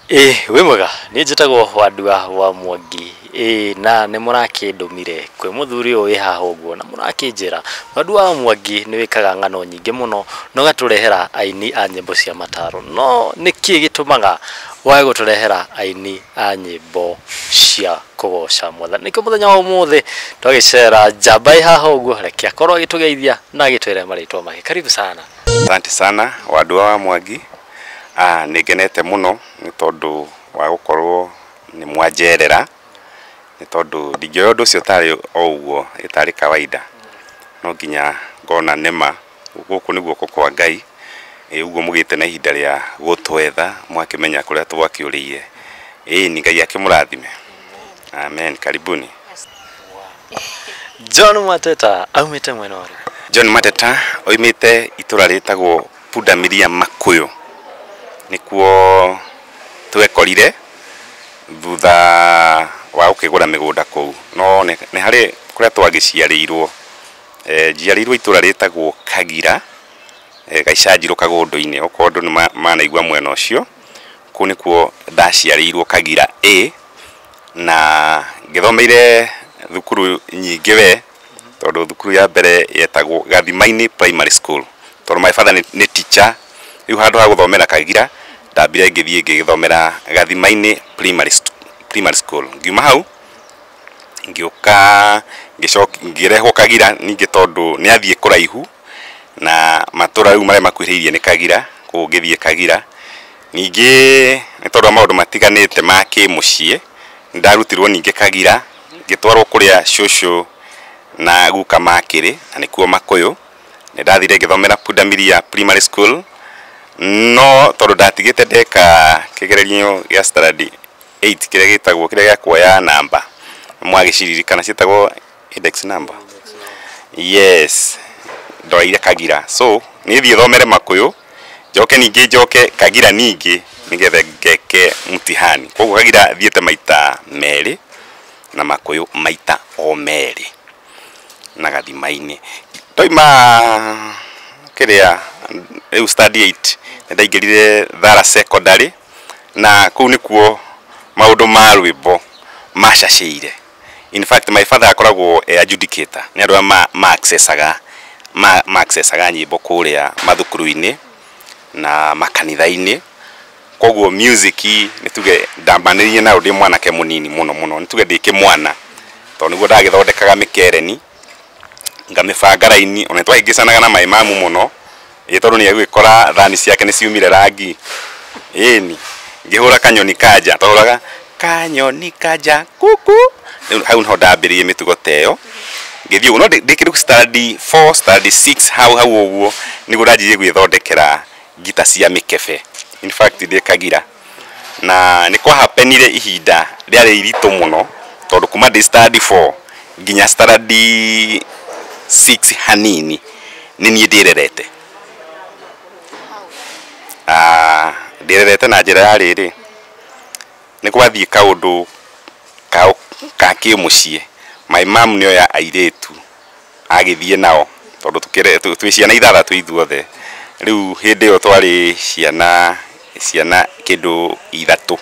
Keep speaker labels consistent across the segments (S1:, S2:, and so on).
S1: Ĩ wĩ mwega, niĩ njĩtagwo Wandua wa Mwangi. Ĩ na nĩ mũrakĩndũmire kwĩ mũthuri ũyũ wĩ haha ũguo na mũrakĩnjĩra Wandua wa Mwangi nĩ wĩkaga ng'ano nyingĩ mũno na ũgatũrehera aini a nyĩmbo cia mataro. No nĩkĩ gĩtũmaga wage gũtũrehera aini a nyĩmbo cia kũgoca Mwathani? Nĩkĩo mũthenya wa ũmũthĩ twagĩcera njamba ĩ haha ũguo, reke akorwo agĩtũgeithia na agĩtwĩre marĩtwa make. Karibu sana.
S2: Asante sana Wandua wa Mwangi. Nĩ ngenete mũno nĩ tondũ wa gũkorwo nĩ mwanjerera, nĩ tondũ ndingĩoya ũndũ ũcio tarĩ o ũguo ĩtarĩ kawaida, no nginya ngona nĩma gũkũ nĩ guoko kwa Ngai. Ũguo mũgĩte na ihinda rĩa gũtwetha mwakĩmenya kũrĩa twakĩũrĩire. Ĩni Ngai akĩmũrathime. Amen. Karibuni.
S1: John Mateta aumĩte mwena ũrĩkũ?
S2: John Mateta oimĩte itũra rĩtagwo Pundamilia Makuyu, nĩkuo twekorire thutha wa gũkĩgũra mĩgũnda kũu, no nĩ harĩ kũrĩa twagĩciarĩirwo. Njiarĩirwo itũra rĩtagwo Kagira, Gaicanjirũ Kagũndũ-inĩ, okorwo andũ nĩ manaigua mwena ũcio, kũu nĩkuo ndaciarĩirwo Kagira A, na ngĩthomeire thukuru nyingĩ we, tondũ thukuru ya mbere yetagwo Gathimainĩ Primary School, tondũ my father nĩ teacher. Rĩu handũ ha gũthomera Kagira ndambire ngĩthiĩ ngĩgĩthomera Gathimainĩ Primary School. Ngiuma hau ngĩũka ngĩrehwo Kagira ningĩ, tondũ nĩ athiĩ kũraihu na matũra rĩu marĩa makuhĩrĩirie nĩ Kagira, koguo ngĩthiĩ Kagira. Ningĩ nĩ tondũ wa maũndũ matiganĩte ma kĩmũciĩ, nĩ ndarutirwo ningĩ Kagira ngĩtwarwo kũrĩa cũcũ na guka makĩrĩ, na nĩkuo Makuyu. Nĩ ndathire ngĩthomera Pundamilia Primary School, no tondũ ndatigĩte ndeka kĩgeranio gĩa standard 8 kĩrĩa gĩtagwo kĩrĩa gĩa kuoya namba, mwagĩciririkana ciĩtagwo index number. Yes, ndoreire Kagira, so niĩ thiĩ thomere Makuyu, njoke ningĩ njoke Kagira ningĩ nĩgetha ngeke mtihani. Koguo Kagira thiĩte maita merĩ na Makuyu maita o merĩ na Gathimainĩ. Ndoima kĩrĩa rĩu standard 8 nĩ ndaingĩrire Thara Secondary, na kũu nĩkuo maũndũ ma rwĩmbo macacĩire. In fact my father akoragwo e adjudicator, nĩ andũ arĩa ma accessaga nyĩmbo kũrĩa mathukuru-inĩ na makanitha-inĩ. Koguo music nĩ tuge ndambanĩrĩirie nayo ndĩ mwanake mũnini mũno mũno, nĩ tuge ndĩ kĩmwana, tondũ nĩguo ndagĩthondekaga mĩkereni ngamĩbanga raini, ona twahĩngĩcanaga na my mamu mũno, ĩ tondũ nĩ egũgĩkora thani ciake nĩ ciumire rangi. Ĩni ngĩhũra kanyoni kanja, twahũraga kanyoni kanja kuku. Rĩu hau niho ndambĩrĩirie mĩtugo ta ĩyo, ngĩthiĩ ũguo, no ndĩ kĩndũ standard 4 standard 6 hau hau ũguo nĩguo ndanjirie gwĩthondekera ngita cia mĩkebe. In fact ndĩ Kagira, na nĩ kwahapenire ihinda rĩarĩ iritũ mũno, tondũ kuma ndĩ standard 4 nginya standard 6 hanini nĩ niĩ ndĩrerete. Ndĩrerete na njĩra ya rĩrĩ, nĩ gwathiĩ kaũndũ ka kĩmũciĩ, my mom nĩoya airĩtu agĩthiĩ nao, tondũ twĩ ciana ithathatũ ithuothe. Rĩu hĩndĩ ĩyo twarĩ ciana kĩndũ ithatũ,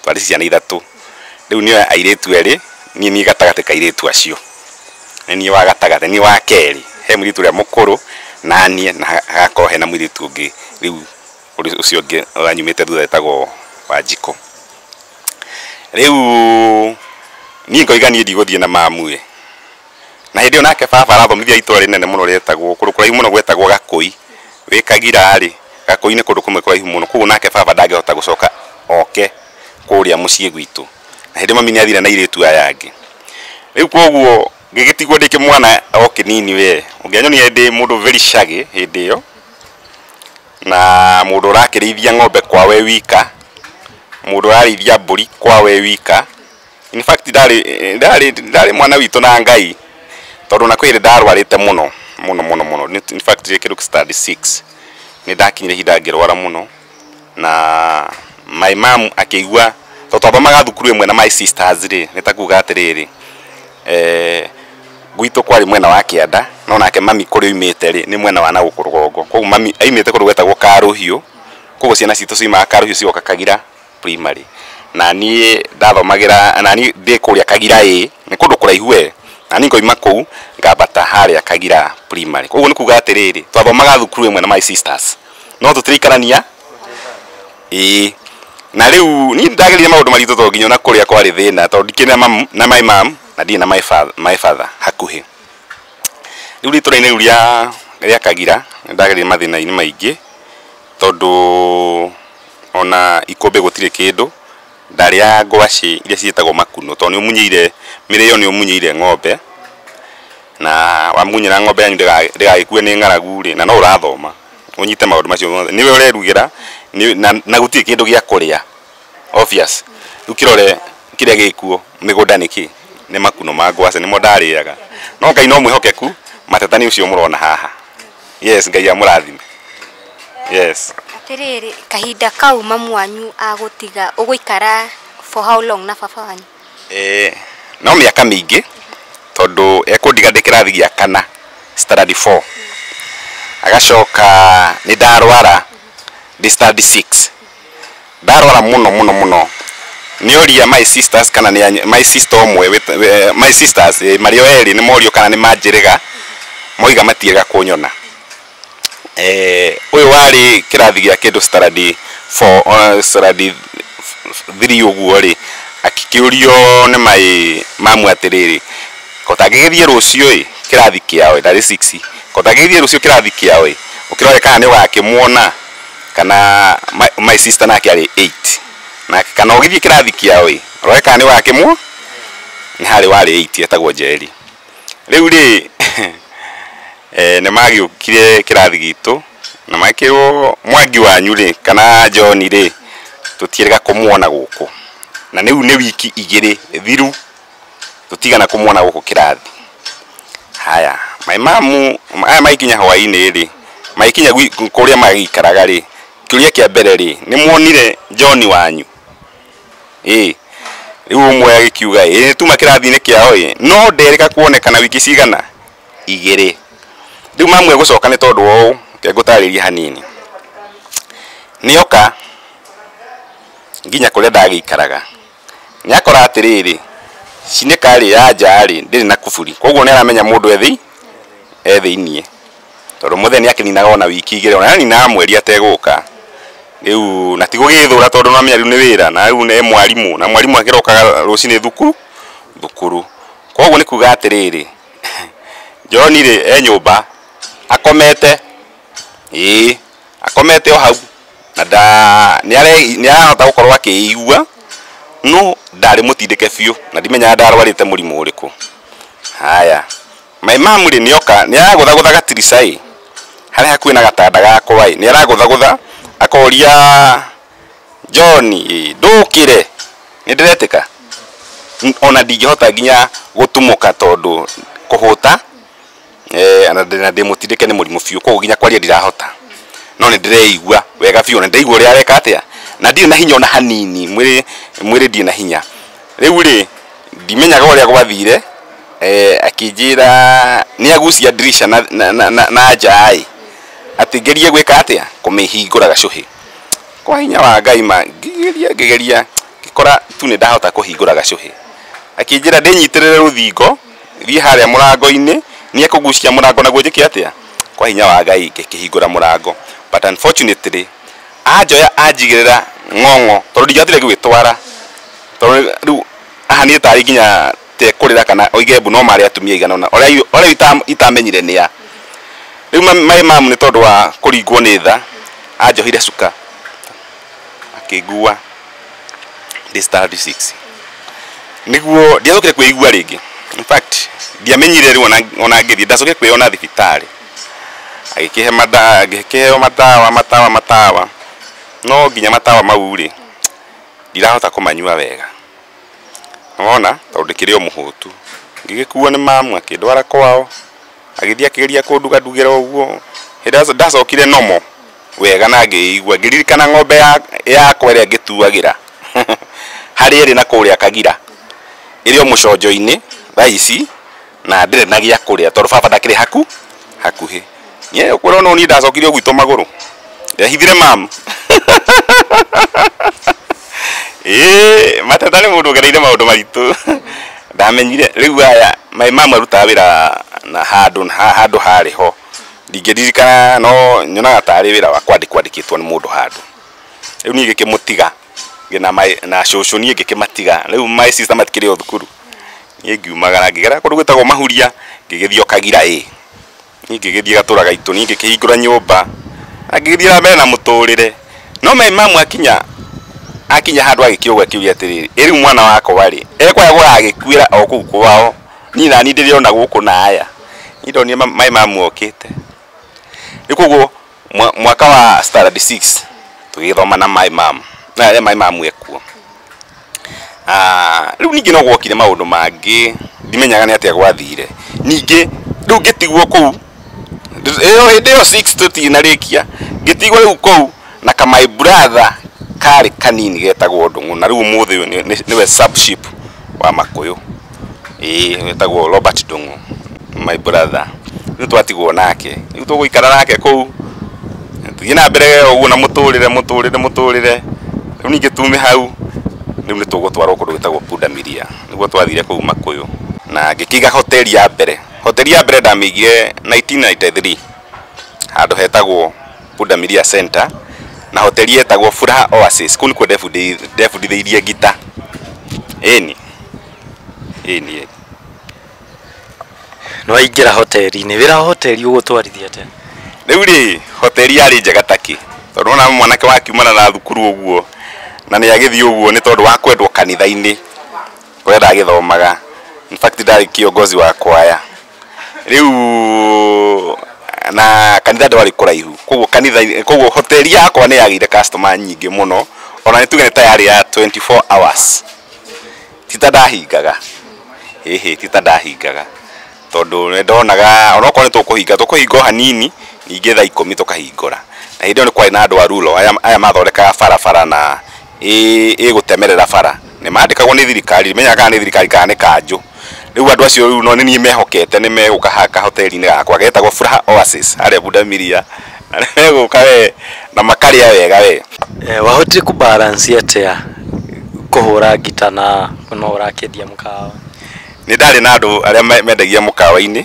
S2: twarĩ ciana ithatũ. Rĩu nĩoya airĩtu erĩ, niĩ niĩ gatagatĩ ka airĩtu acio, nĩ niĩ wa gatagatĩ, niĩ wa kerĩ. He mũirĩtu ũrĩa mũkũrũ na niĩ, na hagakorwo hena mũirĩtu ũngĩ rĩu ũcio ũngĩ wanyumĩte thutha etagwo Wanjikũ. Rĩu niĩ ngoiga niĩ ndigũthiĩ na mamu ĩ, na hĩndĩ ĩyo nake baba arathomithia itũra rĩnene mũno rĩetagwo kũndũ kũraihu mũno gwetagwo Gakũi. Wĩ Kagira rĩ, Gakũi nĩ kũndũ kũmwe kũraihu mũno, koguo nake baba ndangĩhota gũcoka oke kũrĩa mũciĩ gwitũ, na hĩndĩ ĩyo mami nĩ athire na airĩtu aya angĩ. Rĩu koguo ngĩgĩtigwo ndĩ kĩmwana o kĩnini we, ũngĩanyonire ndĩ mũndũ very shaggy hĩndĩ ĩyo, na mũndũ ũrakĩrĩithia ng'ombe kwawe wika, mũndũ ũrarĩithia mbũri kwawe wika. In fact ndarĩ mwana witũ na Ngai, tondũ na kwĩ hĩndĩ ndarwarĩte mũno mũno mũno mũno. In fact ndĩ kĩndũ standard 6 nĩ ndakinyire ihinda ngĩrwara mũno, na my mom akĩigua tondũ twathomaga thukuru ĩmwe na my sisters rĩ, nĩ ta kuga atĩrĩrĩ, gwitũ kwarĩ mwena wa kĩanda, no nake mami kũrĩa oimĩte rĩ nĩ mwena wa na gũkũ rũgongo. Koguo mami aimĩte kũndũ gwetagwo Karũhiũ, koguo ciana citũ ciumaga Karũhiũ cigoka Kagira Primary na niĩ ndathomagira na niĩ ndĩ kũrĩa Kagira ĩ nĩ kũndũ kũraihu we na niĩ ngoima kũu ngambata harĩa Kagira Primary. Koguo nĩ kuga atĩrĩrĩ, twathomaga thukuru ĩmwe na my sisters no tũtiraikarania ĩĩ. Na rĩu niĩ ndagerire maũndũ maritũ tondũ nginya ona kũrĩa kwarĩ thĩna tondũ ndikĩrĩ na mamu na my mom na ndirĩ na my father hakuhĩ. Rĩu rĩtũra-inĩ rĩu rĩa Kagira nĩ ndagerire mathĩna-inĩ maingĩ tondũ ona ikũmbĩ gũtirĩ kĩndũ, ndarĩaga ngwacĩ iria ciĩtagwo makuno tondũ nĩ ũmunyĩire mĩrĩo, nĩ ũmunyĩire ng'ombe na wamunyĩra ng'ombe yanyu ndĩgagĩkue nĩ ng'aragu rĩ, na no ũrathoma ũnyite maũndũ macio mothe nĩwe ũrerugĩra na gũtirĩ kĩndũ gĩa kũrĩa obvious. Rĩu kĩrore kĩrĩa gĩkuo mĩgũnda nĩ kĩ nĩ makuno ma ngwacĩ nĩmo ndarĩaga, no Ngai no mwĩhokeku, mateta nĩ ũcio mũrona haha. Yes, Ngai amũrathime. Yes.
S3: Atiriri, kahinda kau mamu wanyu agũtiga ũgũikara for how long na baba wanyu?
S2: No mĩaka mĩingĩ tondũ ekũndiga ndĩ kĩrathi gĩa kana standard 4, agacoka nĩ ndarwara ndĩ standard 6, ndarwara mũno mũno mũno nĩ oria my sisters kana nĩ my sister ũmwe my sisters marĩ o erĩ nĩ morio kana nĩ manjĩrĩga, moiga matiĩrĩga kũnyona. Ũyũ warĩ kĩrathi gĩa kĩndũ standard 4 standard 3 ũguo rĩ, akĩũrio nĩ mai mamu atĩrĩrĩ, ko tangĩgĩthiĩ rũciũ ĩ kĩrathi kĩao ndarĩ 6, ko tangĩgĩthiĩ rũciũ kĩrathi kĩao ĩ ũkĩrore kana nĩ ũgakĩmuona kana my sister nake arĩ 8 na kana ũgĩthiĩ kĩrathi kĩao ĩ ũrore kana nĩ ũgakĩmuona, nĩ harĩ warĩ 8 etagwo Njeri. Rĩu rĩ nĩ magĩũkire kĩrathi gitũ na makĩrwo Mwangi wanyu rĩ kana John rĩ tũtiĩrĩga kũmuona gũkũ, na rĩu nĩ wiki igĩrĩ thiru tũtigana kũmuona gũkũ kĩrathi. Haya my mamu aya maikinya hwaĩ-inĩ rĩ, maikinya kũrĩa magĩikaraga rĩ, kĩũria kĩa mbere rĩ, nĩ muonire John wanyu? Ĩĩ. Rĩu ũmwe agĩkiuga ĩĩ tuma kĩrathi-inĩ kĩao ĩ, no nderĩga kuonekana wiki cigana igĩrĩ. Rĩu mamu egũcoka nĩ tondũ wa ũũ, reke ngũtarĩrie hanini. Nĩoka nginya kũrĩa ndagĩikaraga nĩakora atĩrĩrĩ, cinĩka rĩ ya nja rĩ ndĩrĩ na kuburi, koguo nĩaramenya mũndũ e thĩiniĩ tondũ mũthee nĩakĩninaga ona wiki igĩrĩ ona nĩaninaga mweri ategũka. Rĩu na ti gũgĩthũra tondũ nĩamenya rĩu nĩ wĩra na rĩu nĩ mwarimũ na mwarimũ akĩrokaga rũcinĩ thukuru. Koguo nĩ kuga atĩrĩrĩ, John rĩ e nyũmba akomete, ĩĩ akomete o hau na nĩarahota gũkorwo akĩigua no ndarĩ mũtindĩke biũ na ndimenyaga ndarwarĩte mũrimũ ũrĩkũ. Haya my mamu rĩ nĩoka nĩaragũthagũtha gatirica ĩ harĩa hakuhĩ na gatanda gakwa ĩ, nĩaragũthagũtha akoria John ĩ ndũkĩre nĩndĩretĩka, ona ndingĩhota nginya gũtumũka tondũ kũhũta na ndĩ mũtindĩke nĩ mũrimũ biũ, koguo nginya kwaria ndirahota, no nĩ ndĩreigua wega biũ na ndĩraigua ũrĩa areka atĩa na ndirĩ na hinya ona hanini, mwĩrĩ ndirĩ na hinya. Rĩu rĩ ndimenyaga ũrĩa gwathire, akĩnjĩra nĩagucia ndirisha na nja ĩ atĩ ngerie gwĩka atĩa kũmĩhingũra gacũhĩ. Kwa hinya wa Ngai ma ngĩgeria ngĩkora tu nĩ ndahota kũhingũra gacũhĩ. Akĩnjĩra ndĩnyitĩrĩre rũthingo thiĩ harĩa mũrango-inĩ nĩekũgucia mũrango naguo njĩke atĩa. Kwa hinya wa Ngai ngĩkĩhingũra mũrango, but unfortunately anjoya anjigĩrĩra ng'ong'o tondũ ndingĩahotire gwĩtwara tondũ rĩu haha niĩ tarĩ nginya tekũrĩra kana oige mbu no marĩ atumia igana ũna ũrĩa itamenyire nĩ a. Rĩu my mamu nĩ tondũ wa kũringwo nĩ tha anjohire cuka akĩngua ndĩ standard 6 nĩguo ndiacokire kwĩigua rĩngĩ. In fact ndiamenyire rĩu ona ngĩthiĩ ndacokire kwĩyona thibitarĩ, agĩkĩhe ngĩkĩheo matawa no nginya matawa mau rĩ ndirahota kũmanyua wega, nĩwona tondũ ndĩkĩrĩ o mũhũtu. Ngĩgĩkuo nĩ mamu akĩndwara kwao, agĩthiĩ akĩgeria kũndugandugĩra ũguo. Hĩndĩ ndacokire nomo wega na ngĩigua ngĩririkana ng'ombe yakwa ĩrĩa ngĩtuagĩra harĩa ĩrĩ na kũrĩa Kagira ĩrĩ o mũconjo-inĩ thaa ici na ndĩrĩ na gĩa kũrĩa tondũ baba ndakĩrĩ hakuhĩ. Niĩ ũkwĩra no niĩ ndacokire gwitũ magũrũ ndehithire mamu. Ĩĩ mateta nĩ mũndũ ũgereire maũndũ maritũ. Ndamenyire rĩu aya my mum arutaga wĩra na handũ handũ harĩ ho ndingĩririkana no nyonaga tarĩ wĩra wa kwandĩkwo andĩkĩtwo nĩ mũndũ handũ. Rĩu niĩ ngĩkĩmũtiga na na cũcũ niĩ ngĩkĩmatiga. Rĩu my sister matikĩrĩ o thukuru. Niĩ ngiumagara ngĩgera kũndũ gwĩtagwo Mahuria ngĩgĩthiĩ o Kagira ĩ. Niĩ ngĩgĩthiĩ gatũra gaitũ niĩ ngĩkĩhingũra nyũmba na ngĩgĩthiĩ na mbere na mũtũrĩre. No my mum akinya handũ agĩkĩũga akiuga atĩrĩrĩ, ĩ rĩu mwana wakwa rĩ ekwaya gũgagĩkuĩra o kũu kwao, niĩ nani ndĩrĩona gũkũ na aya. Niĩ ndonire my mum okĩte. Rĩu koguo mwaka wa standard 6 tũgĩthoma na my mum na arĩa my mum ekuo. Rĩu ningĩ no gwokire maũndũ mangĩ ndimenyaga nĩ atĩa gwathire. Ningĩ rĩu ngĩtigwo kũu ĩyo hĩndĩ ĩyo 6 tũtinarĩkia ngĩtigwo rĩu kũu na ka my brother karĩ kanini getagwo Ndung'u na rĩu ũmũthĩ ũyũ nĩwe sub-chief wa Makũyũ. Ĩĩ wetagwo Robert Ndung'u my brother. Rĩu twatigwo nake rĩu tũgũikara nake kũu tũthiĩ na mbere ũguo na mũtũrĩre mũtũrĩre mũtũrĩre. Rĩu ningĩ tume hau rĩu nĩ tũgũtwarwo kũndũ gwĩtagwo Pundamilia nĩguo twathire kũu Makũyũ na ngĩkĩiga hoteli ya mbere. Hoteli ya mbere ndamĩigire 1993 handũ hetagwo Pundamilia Center na hoteli yetagwo Furaha Oasis. Kũu nĩkuo ndebundithĩirie ngita. Ĩni ĩni.
S1: Nĩ waingĩra hoteli-inĩ, wĩra wa hoteli ũgũtwarithia atĩa?
S2: Rĩu rĩ hoteli yarĩ njega takĩ tondũ wona mwanake wakiumana na thukuru ũguo na nĩ agĩthiĩ ũguo nĩ tondũ wa kwendwo kanitha-inĩ kũrĩa ndagĩthomaga. In fact ndarĩ kiongozi wa kwaya. Rĩu na kanitha ndwarĩ kũraihu koguo kanitha koguo hoteli yakwa nĩ yagĩire customer nyingĩ mũno ona nĩ tuge nĩ ta yarĩ ya 24 hours. Ti ta ndahingaga. Ĩhĩ ti ta ndahingaga tondũ nĩ ndonaga onokorwo nĩ tũkũhinga tũkũhinga o hanini ningĩ thaa 10 tũkahingũra. Na hĩndĩ ĩyo nĩ kwarĩ na andũ a rulo aya mathondekaga barabara na ĩgũtemerera bara nĩ mandĩkagwo nĩ thirikari menyaga kana nĩ thirikari kana nĩ kanjũ. Rĩu andũ acio rĩu no nĩ niĩ mehokete nĩ megũka hoteli-inĩ gakwa getagwo Furaha Oasis harĩa Pundamilia na nĩ megũka we na makarĩa wega we.
S1: Wahotire kũ balance atĩa kũhũra ngita na no ũrakĩendia mũkawa?
S2: Nĩ ndarĩ na andũ arĩa mendagia mũkawa-inĩ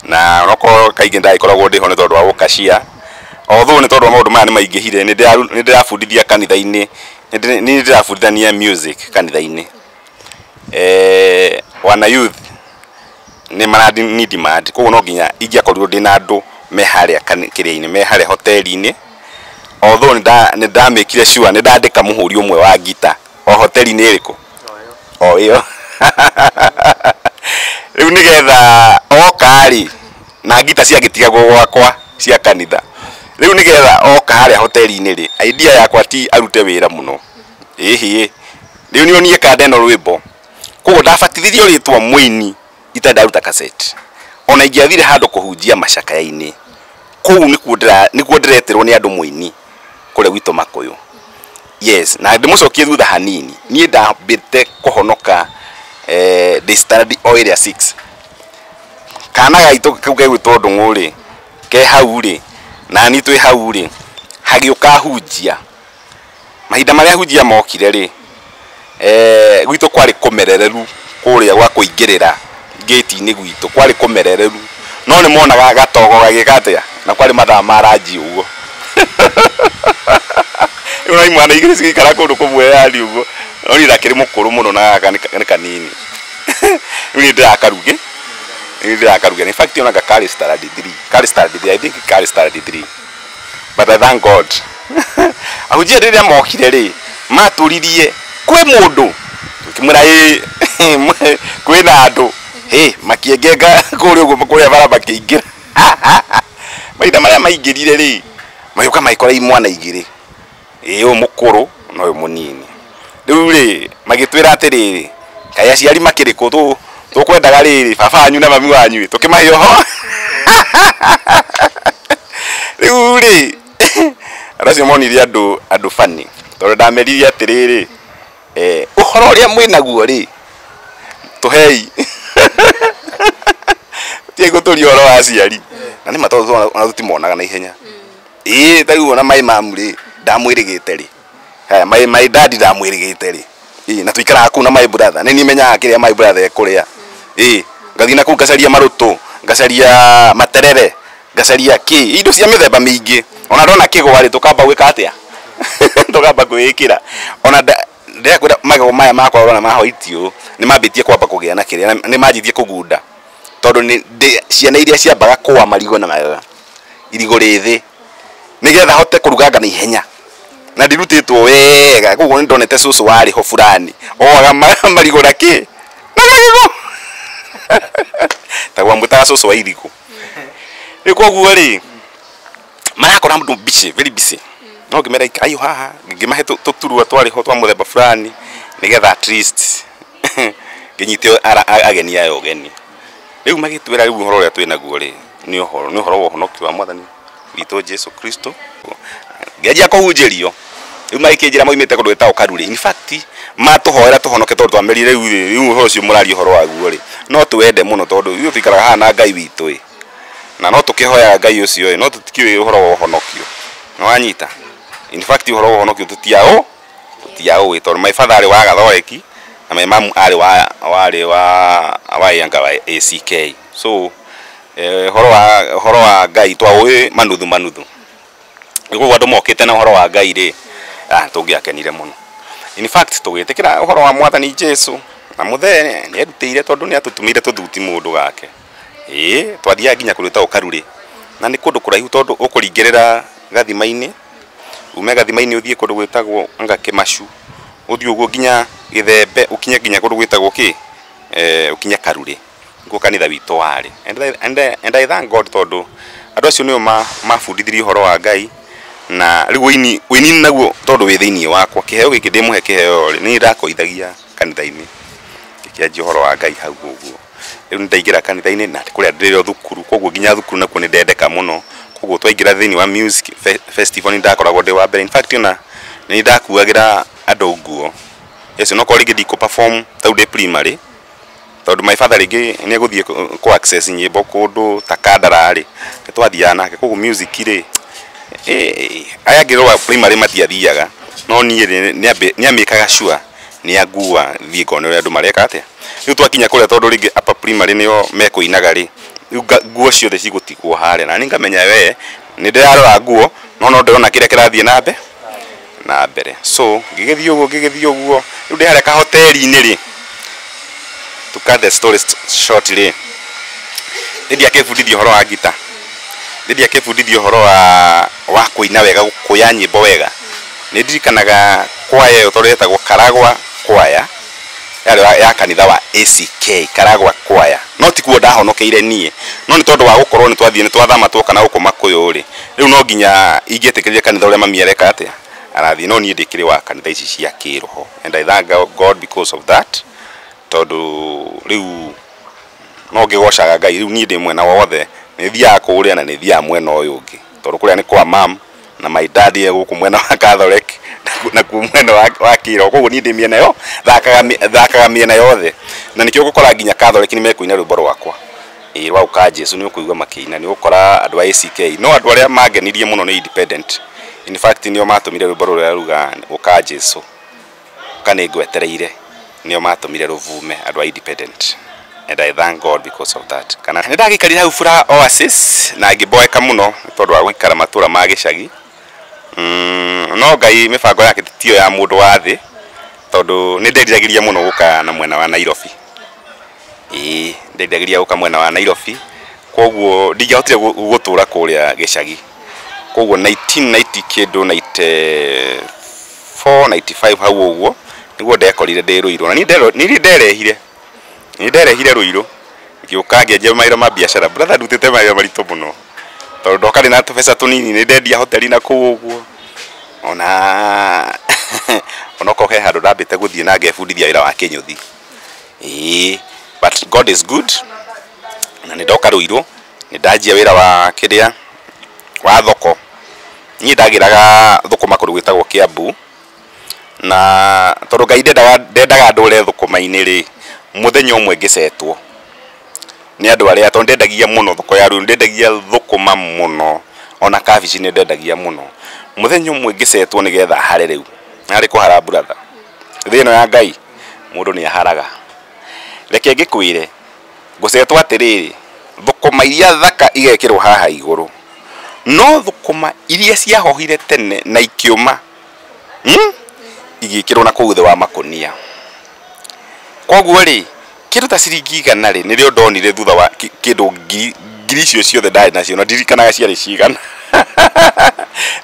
S2: na onokorwo kaingĩ ndagĩkoragwo ndĩho nĩ tondũ wa gũkashia although nĩ tondũ wa maũndũ maya nĩ maingĩhire nĩ ndĩrabundithia kanitha-inĩ nĩ ndĩrabundithania music kanitha-inĩ. Wana youth nĩ marandi ni demand koguo no nginya ingĩakorirwo ndĩna andũ me harĩa kĩrĩa-inĩ me harĩa hoteli-inĩ although nĩ ndamĩkire sure nĩ ndandĩka mũhũri ũmwe wa ngita o hoteli-inĩ ĩrĩkũ o ĩyo. Rĩu nĩgetha oka rĩ na ngita ciagĩtigagwo gwakwa cia kanitha. Rĩu nĩgetha oka harĩa hoteli-inĩ rĩ idea yakwa ti arute wĩra mũno. Ĩhĩ rĩu nĩ onie kanda ĩno rwĩmbo koguo ndabatithirio rĩtwa mũini itarĩ ndaruta cassette. Ona ingĩathire handũ kũhunjia macakaya-inĩ kũu nĩkuo ndĩreterwo nĩ andũ mũini kũrĩa gwitũ Makũyũ. Yes na ndĩmũcokie thutha hanini niĩ ndambĩte kũhonoka ndĩ standard o area 6. Kana gaitũ kau gegwĩtwo Ndung'u rĩ ke hau rĩ na niĩ twĩ hau rĩ hagĩũka hunjia. Mahinda marĩa hunjia mokire rĩ gwitũ kwarĩ kũmerereru kũrĩa gwa kũingĩrĩra gate-inĩ gwitũ kwarĩ kũmerereru no nĩ monaga gatogo gagĩka atĩa na kwarĩ mathaa ma ranji ũguo. Rĩu na imwana igĩrĩ cigĩikara kũndũ kũmwe yani ũguo no niĩ ndakĩrĩ mũkũrũ mũno na gaka nĩ kanini. Rĩu niĩ ndĩrakaruge in fact onaga karĩ standard 3 karĩ standard 3 I think karĩ standard 3 but I thank God. Ahunjia rĩrĩa mokire rĩ matũririe kwĩ mũndũ tũkĩmwĩra ĩ kwĩna andũ hĩ makĩengenga kũrĩa ũguo kũrĩa bara makĩingĩra. Mahinda marĩa maingĩrire rĩ magĩũka magĩkora imwana igĩrĩ ĩ ũyũ mũkũrũ na ũyũ mũnini. Rĩu rĩ magĩtwĩra atĩrĩrĩ kaĩ aciari makĩrĩ kũ tũkwendaga rĩrĩ baba wanyu na mami wanyu tũkĩmahe ũhoro. Rĩu rĩ andũ acio monire andũ funny tondũ ndamerire atĩrĩrĩ ũhoro ũrĩa mwĩnaguo rĩ tũhei tiai gũtũria ũhoro wa aciari na nĩ ma tondũ ona tũtimonaga na ihenya. Ĩĩ ta rĩu ona my mum rĩ ndamwĩrĩgĩte rĩ haya my dad ndamwĩrĩgĩte rĩ Ĩĩ, na tũikaraga kũu na my brother, nĩ niĩ menyaga kĩrĩa my brother ekũrĩa. Ĩĩ, ngathiĩ na kũu ngacaria marũtũ, ngacaria materere, ngacaria kĩ, indo cia mĩthemba mĩingĩ. Ona ndona kĩgwa rĩ, tũkamba gwĩka atĩa? Tũkamba kwĩĩkĩra. Ona ndĩrakwĩra magego maya makwa ũrona ma white ũũ, nĩ mambĩtie kwamba kũgĩa na kĩrĩa, nĩ manjitie kũgunda. Tondũ nĩ ciana iria ciambaga kũa marigũ na magego, irigũ rĩthĩ, nĩgetha hote kũruganga na ihenya. Na ndirutĩtwo wega, koguo nĩ ndonete cũcũ warĩ ho fulani, oaga marigũ na kĩ? Na gagego. Tagwa mwĩtaga cũcũ wa irigũ. Rĩu koguo rĩ, marakora mũndũ busy, very busy. No ngĩmera aiyũ haha, ngĩmahe tũturwa twarĩ ho twa mũthemba fulani, nĩgetha at least ngĩnyite ageni aya ũgeni. Rĩu magĩtwĩra rĩu ũhoro ũrĩa twĩnaguo rĩ, nĩ ũhoro wa ũhonokio wa Mwathani witũ Jesu Kristo. Ngĩanjia kũhunjĩrio. Rĩu magĩkĩnjĩra maumĩte kũndũ gwĩtagwo Karurĩ. In fact, matũhoera tũhonoke tondũ twamerire rĩu rĩ, rĩu ũhoro ũcio mũraria ũhoro waguo rĩ, no twende mũno tondũ ithuĩ tũikaraga haha na Ngai witũ ĩ. Na no tũkĩhoyaga Ngai ũcio ĩ, no tũtikĩũĩ ũhoro wa ũhonokio. Nĩ wanyita? In fact, ũhoro wa ũhonokio tũtiaũĩ tondũ my father arĩ wa Gathoreki na my mom arĩ wa warĩ wa wa Yanga wa ACK. So ũhoro wa Ngai twaũĩ manuthu manuthu. Koguo andũ mokĩte na ũhoro wa Ngai rĩ, tũngĩakenire mũno. In fact, tũgĩtĩkĩra ũhoro wa Mwathani Jesu na mũthee nĩ erutĩire tondũ nĩ atũtũmĩire tũthuti mũndũ gake. Ĩĩ, twathiaga nginya kũndũ gwĩtagwo Karurĩ. Na nĩ kũndũ kũraihu tondũ ũkũringĩrĩra gathima-inĩ, ume gathima-inĩ ũthiĩ kũndũ gwĩtagwo anga Kĩmacu, ũthiĩ ũguo nginya Gĩthembe, ũkinye nginya kũndũ gwĩtagwo kĩ? Ũkinye Karurĩ. Nĩkuo kanitha witũ warĩ. And I thank God tondũ andũ acio nĩo mabundithirie ũhoro wa Ngai. Na rĩu ũini naguo tondũ wĩ thĩinĩ wakwa, kĩheo gĩkĩ ndĩmũhe kĩheo rĩ, nĩ ndakoithagia kanitha-inĩ. Ngĩkĩanjia ũhoro wa Ngai hau ũguo. Rĩu nĩ ndaingĩra kanitha-inĩ na kũrĩa ndĩrĩ o thukuru, koguo nginya thukuru nakuo nĩ ndendeka mũno. Koguo twaingĩra thĩinĩ wa music festival nĩ ndakoragwo ndĩ wa mbere. In fact ona nĩ ndakuagĩra andũ nguo. Yes, no korwo rĩngĩ ndikũ perform tau ndĩ primary, tondũ my father rĩngĩ nĩ egũthiĩ kũ access nyĩmbo kũndũ ta Kandara rĩ, nĩ twathiaga nake. Koguo music rĩ, aya angĩ rwa primary matiathiaga, no niĩ rĩ, nĩ amĩkaga sure nĩ angua thiĩ ngone ũrĩa andũ mareka atĩa. Rĩu twakinya kũrĩa tondũ rĩngĩ upper primary nĩo mekũinaga rĩ, rĩu nguo ciothe cigũtigwo harĩa, na niĩ ngamenya we nĩ ndĩrarora nguo, no no ndĩrona kĩrĩa kĩrathiĩ na mbere na mbere. So ngĩgĩthiĩ ũguo ngĩgĩthiĩ ũguo, rĩu ndĩ harĩa kahoteri-inĩ rĩ, to cut the story short rĩ, nĩ ndiakĩbundithio ũhoro wa ngita, nĩ ndiakĩbundithio ũhoro wa kũina wega, gũkũya nyĩmbo wega. Nĩ ndirikanaga kwaya ĩyo tondũ yetagwo Karagwa kwaya, yarĩ ya kanitha wa ACK, Karagwa kwaya. No ti kuo ndahonokeire niĩ, no nĩ tondũ wa gũkorwo nĩ twathiĩ nĩ twathama twoka na gũkũ Makũyũ rĩ, rĩu no nginya ingĩetĩkĩrire kanitha ũrĩa mami areka atĩa arathiĩ, no niĩ ndĩkĩrĩ wa kanitha ici cia kĩroho. And I thank God because of that, tondũ rĩu no ngĩgocaga Ngai. Rĩu niĩ ndĩ mwena wothe, nĩ thiaga kũrĩa na nĩ thiaga mwena ũyũ ũngĩ, tondũ kũrĩa nĩ kwa mam na my dad e gũkũ mwena wa Catholic na kuo mwena wa kĩroho. Koguo niĩ ndĩ mĩena yo, thakaga mĩena yothe, na nĩkĩo ũgũkora nginya Catholic nĩ mekũina rwĩmbo rwakwa. Ĩĩ, rwa ũka Jesu nĩ ũkũigua makĩina, nĩ ũgũkora andũ a ACK, no andũ arĩa mangenirie mũno nĩ Independent. In fact nĩo matũmire rwĩmbo rũrĩa ruga ũka Jesu, ũka nĩ ngwetereire, nĩo matũmire rũvume andũ a Independent. And I thank God because of that. Kana nĩ ndagĩikarire hau Furaha Oasis na ngĩboeka mũno nĩ tondũ wa gũikara matũra ma gĩcagi. No Ngai mĩbango yake tiyo ya mũndũ wa thĩ, tondũ nĩ nderiragĩria mũno gũka na mwena wa Nairobi. Ĩĩ, nderiragĩria gũka mwena wa Nairobi, koguo ndingĩahotire gũtũra kũrĩa gĩcagi. Koguo 1990 kĩndũ 94 95 hau ũguo nĩguo ndekorire ndĩ Rũirũ. Na niĩ nderehire, nĩ nderehire Rũirũ, ngĩũka ngĩanjia mawĩra ma biacara. Brother, ndutĩte mawĩra maritũ mũno tondũ ndoka ndĩ na tũbeca tũnini, nĩ ndendia hoteli na kũu ũguo. Ona onokorwo he handũ ndambĩte gũthiĩ na ngebundithia wĩra wa kĩnyũthi. Ĩĩ, but God is good. Na nĩ ndoka Rũirũ, nĩ ndanjia wĩra wa kĩrĩa wa thoko. Niĩ ndagĩraga thũkũma kũndũ gwĩtagwo Kiambu, na tondũ Ngai ndendaga ndũre thũkũma-inĩ rĩ, mũthenya ũmwe ngĩcetwo nĩ andũ arĩa, tondũ ndendagia mũno thoko ya Rũirũ, ndendagia thũkũma mũno, ona kabici nĩ ndendagia mũno. Mũthenya ũmwe ngĩcetwo nĩgetha hare rĩu, harĩ kũhara brother, thĩ ĩno ya Ngai Mũndũ nĩ aharaga. Reke ngĩkwĩre ngũcetwo atĩrĩrĩ, thũkũma iria thaka igekĩrwo haha igũrũ, no thũkũma iria ciahohire tene na ikĩũma, igĩkĩrwo na kũu thĩ wa makũnia. Koguo rĩ, kĩndũ ta ciringi 100 rĩ, nĩrĩo ndonire thutha wa kĩndũ ngiri icio ciothe ndarĩ nacio, na ndirikanaga ciarĩ cigana.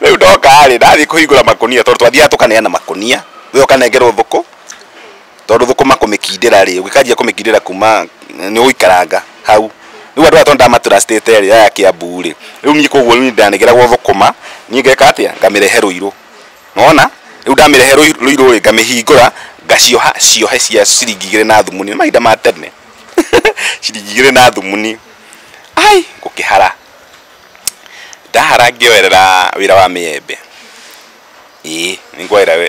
S2: Rĩu ndoka rĩ, ndathiĩ kũhingũra makũnia, tondũ twathiaga tũkaneana makũnia, we ũkanengerwo thũkũ, tondũ thũkũma kũmĩkindĩra rĩ, ũngĩkanjia kũmĩkindĩra kuma nĩ ũgũikaranga hau. Rĩu andũ aya tondũ ndamatrustĩte rĩ, aya Kiambu rĩ, rĩu niĩ koguo niĩ ndanegeragwo thũkũma, niĩ ngeka atĩa, ngamĩrehe Rũirũ. Nĩwona? Rĩu ndamĩrehe Rũirũ rĩ, ngamĩhingũra, ngacioha ciohe cia ciringi 2 na thumuni, nĩ mahinda ma tene. Ciringi 2 na thumuni. Ai, ngũkĩhara. Ndahara ngĩoerera wĩra wa mĩembe. Ĩĩ,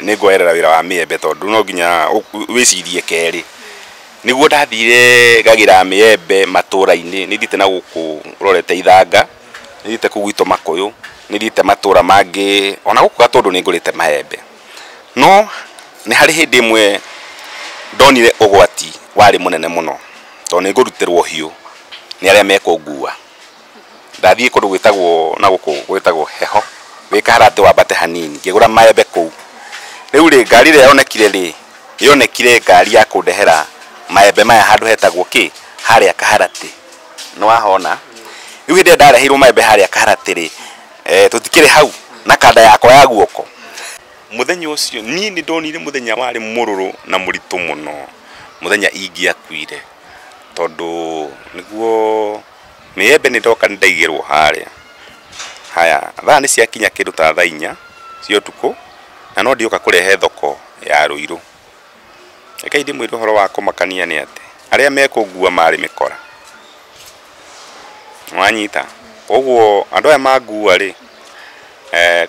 S2: nĩngoerera wĩra wa mĩembe tondũ no nginya wĩcirie kerĩ. Nĩguo ndathire ngagĩra mĩembe matũra-inĩ, nĩthiĩte na gũkũ rorete Ithanga, nĩthiĩte kũu gwitũ Makũyũ, nĩthiĩte matũra mangĩ, ona gũkũ Gatũndũ nĩngũrĩte maembe. No nĩ harĩ hĩndĩ ĩmwe ndonire ũgwati warĩ mũnene mũno, tondũ nĩngũrutĩrwo hiũ nĩ arĩa mekũngua. Ndathiĩ kũndũ gwĩtagwo na gũkũ gwĩtagwo Heho, wĩ Kaharatĩ wambate hanini, ngĩgũra maembe kũu. Rĩu rĩ, ngari ĩrĩa yonekire rĩ, yonekire ngari ya kũndehera maembe maya handũ hetagwo kĩ, harĩa Kaharatĩ. Nĩwahona? Rĩu hĩndĩ ĩrĩa ndareheirwo maembe harĩa Kaharatĩ rĩ, tũtikĩrĩ hau na kanda yakwa ya guoko. Mũthenya ũcio niĩ nĩ ndonire mũthenya warĩ mũrũrũ na mũritũ mũno, mũthenya ingĩakuire, tondũ nĩguo mĩembe nĩ ndoka nĩ ndaigĩrwo harĩa. Haya, thaa nĩ ciakinya kĩndũ ta thaa 4 cia ũtukũ, na no ndioka kũrehe thoko ya Rũirũ. Rekei ndĩmwĩre ũhoro wa kũmakania nĩ atĩ arĩa mekũngua marĩ mĩkora. Nĩwanyita? Koguo andũ aya mangua rĩ,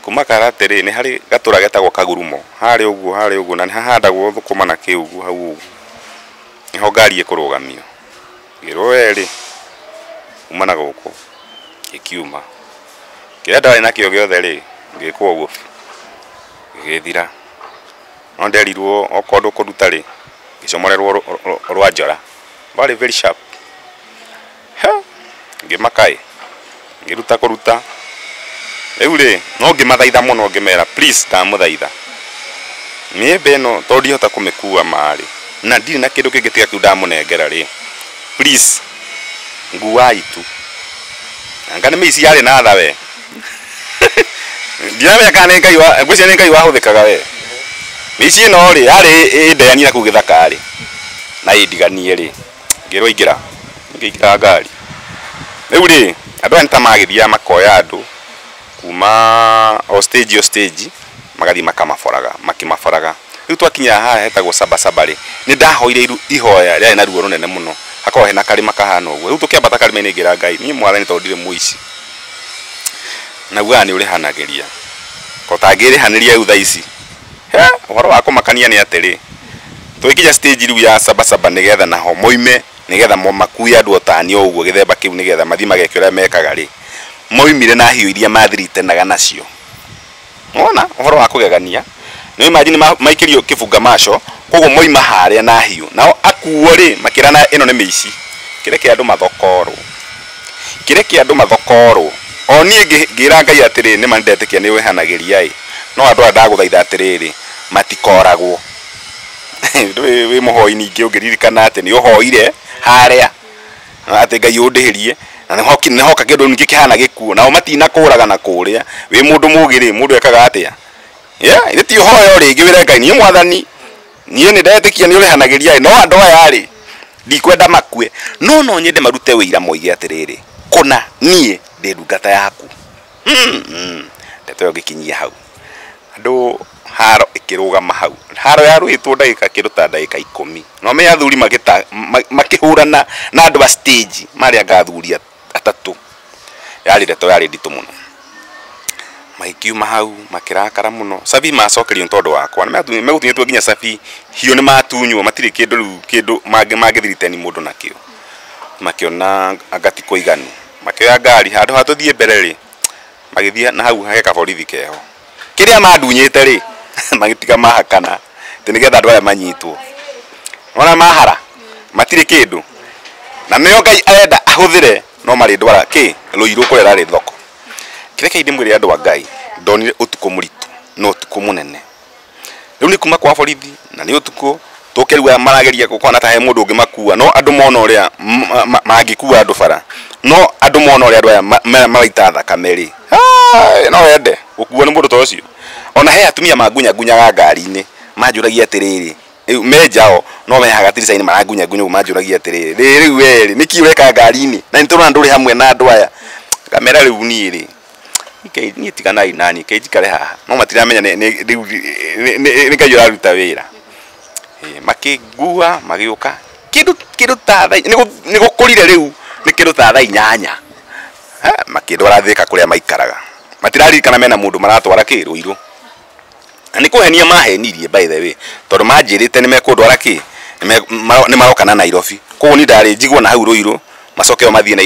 S2: kuma Kaharatĩ rĩ, nĩ harĩ gatũra getagwo Kagurumo, harĩa ũguo harĩa ũguo, na nĩ hahandagwo thũkũma na kĩ ũguo hau ũguo. Nĩho ngari ĩkũrũgamio. Ngĩrwo we rĩ, uma na gũkũ, ĩkiuma. Kĩrĩa ndarĩ nakĩo gĩothe rĩ, ngĩkwo ũguo, gĩgĩthira. No nderirwo okorwo ndũkũruta rĩ, ngĩcomorerwo rwa njora. Warĩ very sharp. He, ngĩmaka ĩ, ngĩruta kũruta. Rĩu rĩ, no ngĩmathaitha mũno ngĩmera please ndamũthaitha. Mĩembe ĩno tondũ ndihota kũmĩkua marĩ, na ndirĩ na kĩndũ kĩngĩ tiga kĩu ndamũnengera rĩ, please nguai tu. Anga nĩ mĩici yarĩ na tha we. Ndiramenya kana nĩ Ngai wa, ngwĩciria nĩ Ngai wahũthĩkaga we. Mĩici ĩno rĩ, yarĩ ĩndeanie na kũu gĩthaka rĩ, na ĩndiganie rĩ, ngĩrwo ingĩra, ngĩingĩra ngari. Rĩu rĩ, andũ aya nĩ ta magĩthiaga makoya andũ kuma o stage o stage, magathiĩ makamaboraga, makĩmaboraga. Rĩu twakinya haha hetagwo Sabasaba rĩ, nĩ ndahoire ihoya rĩarĩ na ruo rũnene mũno. Hakoragwo hena karĩma kahana ũguo. Rĩu tũkĩambata karĩma-inĩ ngĩra Ngai, niĩ mwathani tondũ ndirĩ mũici. Naugaga nĩ ũrĩhanagĩria. Ko tangĩrĩhanĩria rĩu thaa ici. He, ũhoro wa kũmakania nĩ atĩrĩ, tũgĩkinya stage rĩu ya Sabasaba nĩgetha naho moime, nĩgetha makue andũ o tani o ũguo gĩthemba kĩu nĩgetha mathiĩ mageke ũrĩa mekaga rĩ, moimire na hiũ iria mathiritenaga nacio. Wona ũhoro wa kũgegania, nĩ imagine maikĩrio kĩbunga maco, koguo moima harĩa na hiũ. Nao akuo rĩ, makĩrana ĩno nĩ mĩici. Kĩreke andũ mathokorwo. Kĩreke andũ mathokorwo. O niĩ ngĩra Ngai atĩrĩ, nĩma nĩndetĩkia nĩ wĩhanagĩria ĩ, no andũ aya ndagũthaitha atĩrĩrĩ, matikoragwo. Ndũĩ wĩ mũhoi ningĩ ũngĩririkana atĩ nĩ ũhoire harĩa, atĩ Ngai ũndĩhĩrie, na nĩhoka kĩndũ ningĩ kĩhana gĩkuũ, nao matinakũraga na kũrĩa. Wĩ mũndũ mũgĩ rĩ, mũndũ ekaga atĩa? Yeah, ithe ti ũhoya o rĩngĩ wĩre Ngai, niĩ mwathani, niĩ nĩ ndetĩkia nĩ ũrĩhanagĩria ĩ, no andũ aya rĩ, ndikwenda makue. No no nyende marute wĩira moige atĩrĩrĩ, kũna niĩ ndĩ ndungata yaku. Ndeto ĩyo ngĩkinyia hau. Andũ haro ĩkĩrũgama hau. Haro yarũĩtwo ndagĩka kĩndũ ta ndagĩka 10. No me athuri makĩhũrana na andũ a stage, marĩ anga athuri atatũ. Yarĩ ndeto yarĩ nditũ mũno. Magĩkiuma hau, makĩrakara mũno. Cabi macokerio nĩ tondũ wakwa. Nĩ megũtunyĩtwo nginya cabi, hiũ nĩ matunywo, matirĩ kĩndũ rĩu kĩndũ mangĩthiritani mũndũ nakĩo. Makĩona anga ti kũiganu. Makĩoya ngari, handũ ha tũthiĩ mbere rĩ, magĩthiĩ na hau he kaborithi keho. Kĩrĩa mandunyĩte rĩ, magĩtiga mahakana, atĩ nĩgetha andũ aya manyitwo. Ona mahara matirĩ kĩndũ na nĩo Ngai arenda ahũthĩre no marĩndwara kĩ Rũirũ kũrĩa rarĩ thoko. Kĩreke ndĩmwĩre andũ a Ngai, ndonire ũtukũ mũritũ na ũtukũ mũnene. Rĩu nĩ kuma kwa borithi na nĩ ũtukũ tũke rĩu aya marageria gũkona ta he mũndũ ũngĩ makua no andũ mona ũrĩa mangĩkua andũ bara no andũ mona ũrĩa andũ aya maraita thakame rĩ, no wende gũkuo nĩ mũndũ ta ũcio. Ona he atumia mangunyangunyaga ngari-inĩ manjũragia atĩrĩrĩ, rĩu me njao no mehaga tirica-inĩ marangunyangunya ũguo manjũragia atĩrĩrĩ, rĩ rĩu we rĩ nĩkĩ ũreka ngari-inĩ na nĩtũrona ndũrĩ hamwe na andũ aya. Ngamera rĩu niĩ rĩ niĩ tiganai nani ke njikare haha no matiramenya rĩu nĩ Ngai ũraruta wĩra. Makĩngua magĩũka kĩndũ ta thaa nĩ gũkũrire rĩu nĩ kĩndũ ta thaa 8. Makĩndwara Thĩka kũrĩa maikaraga. Matiraririkana mena mũndũ maratwara kĩ Rũirũ. Na nĩ kũhenia mahenirie by the way tondũ manjĩrĩte nĩ mekũndwara kĩ nĩ maroka na Nairobi. Koguo niĩ ndarĩ njigwo na hau Rũirũ macoke o mathiĩ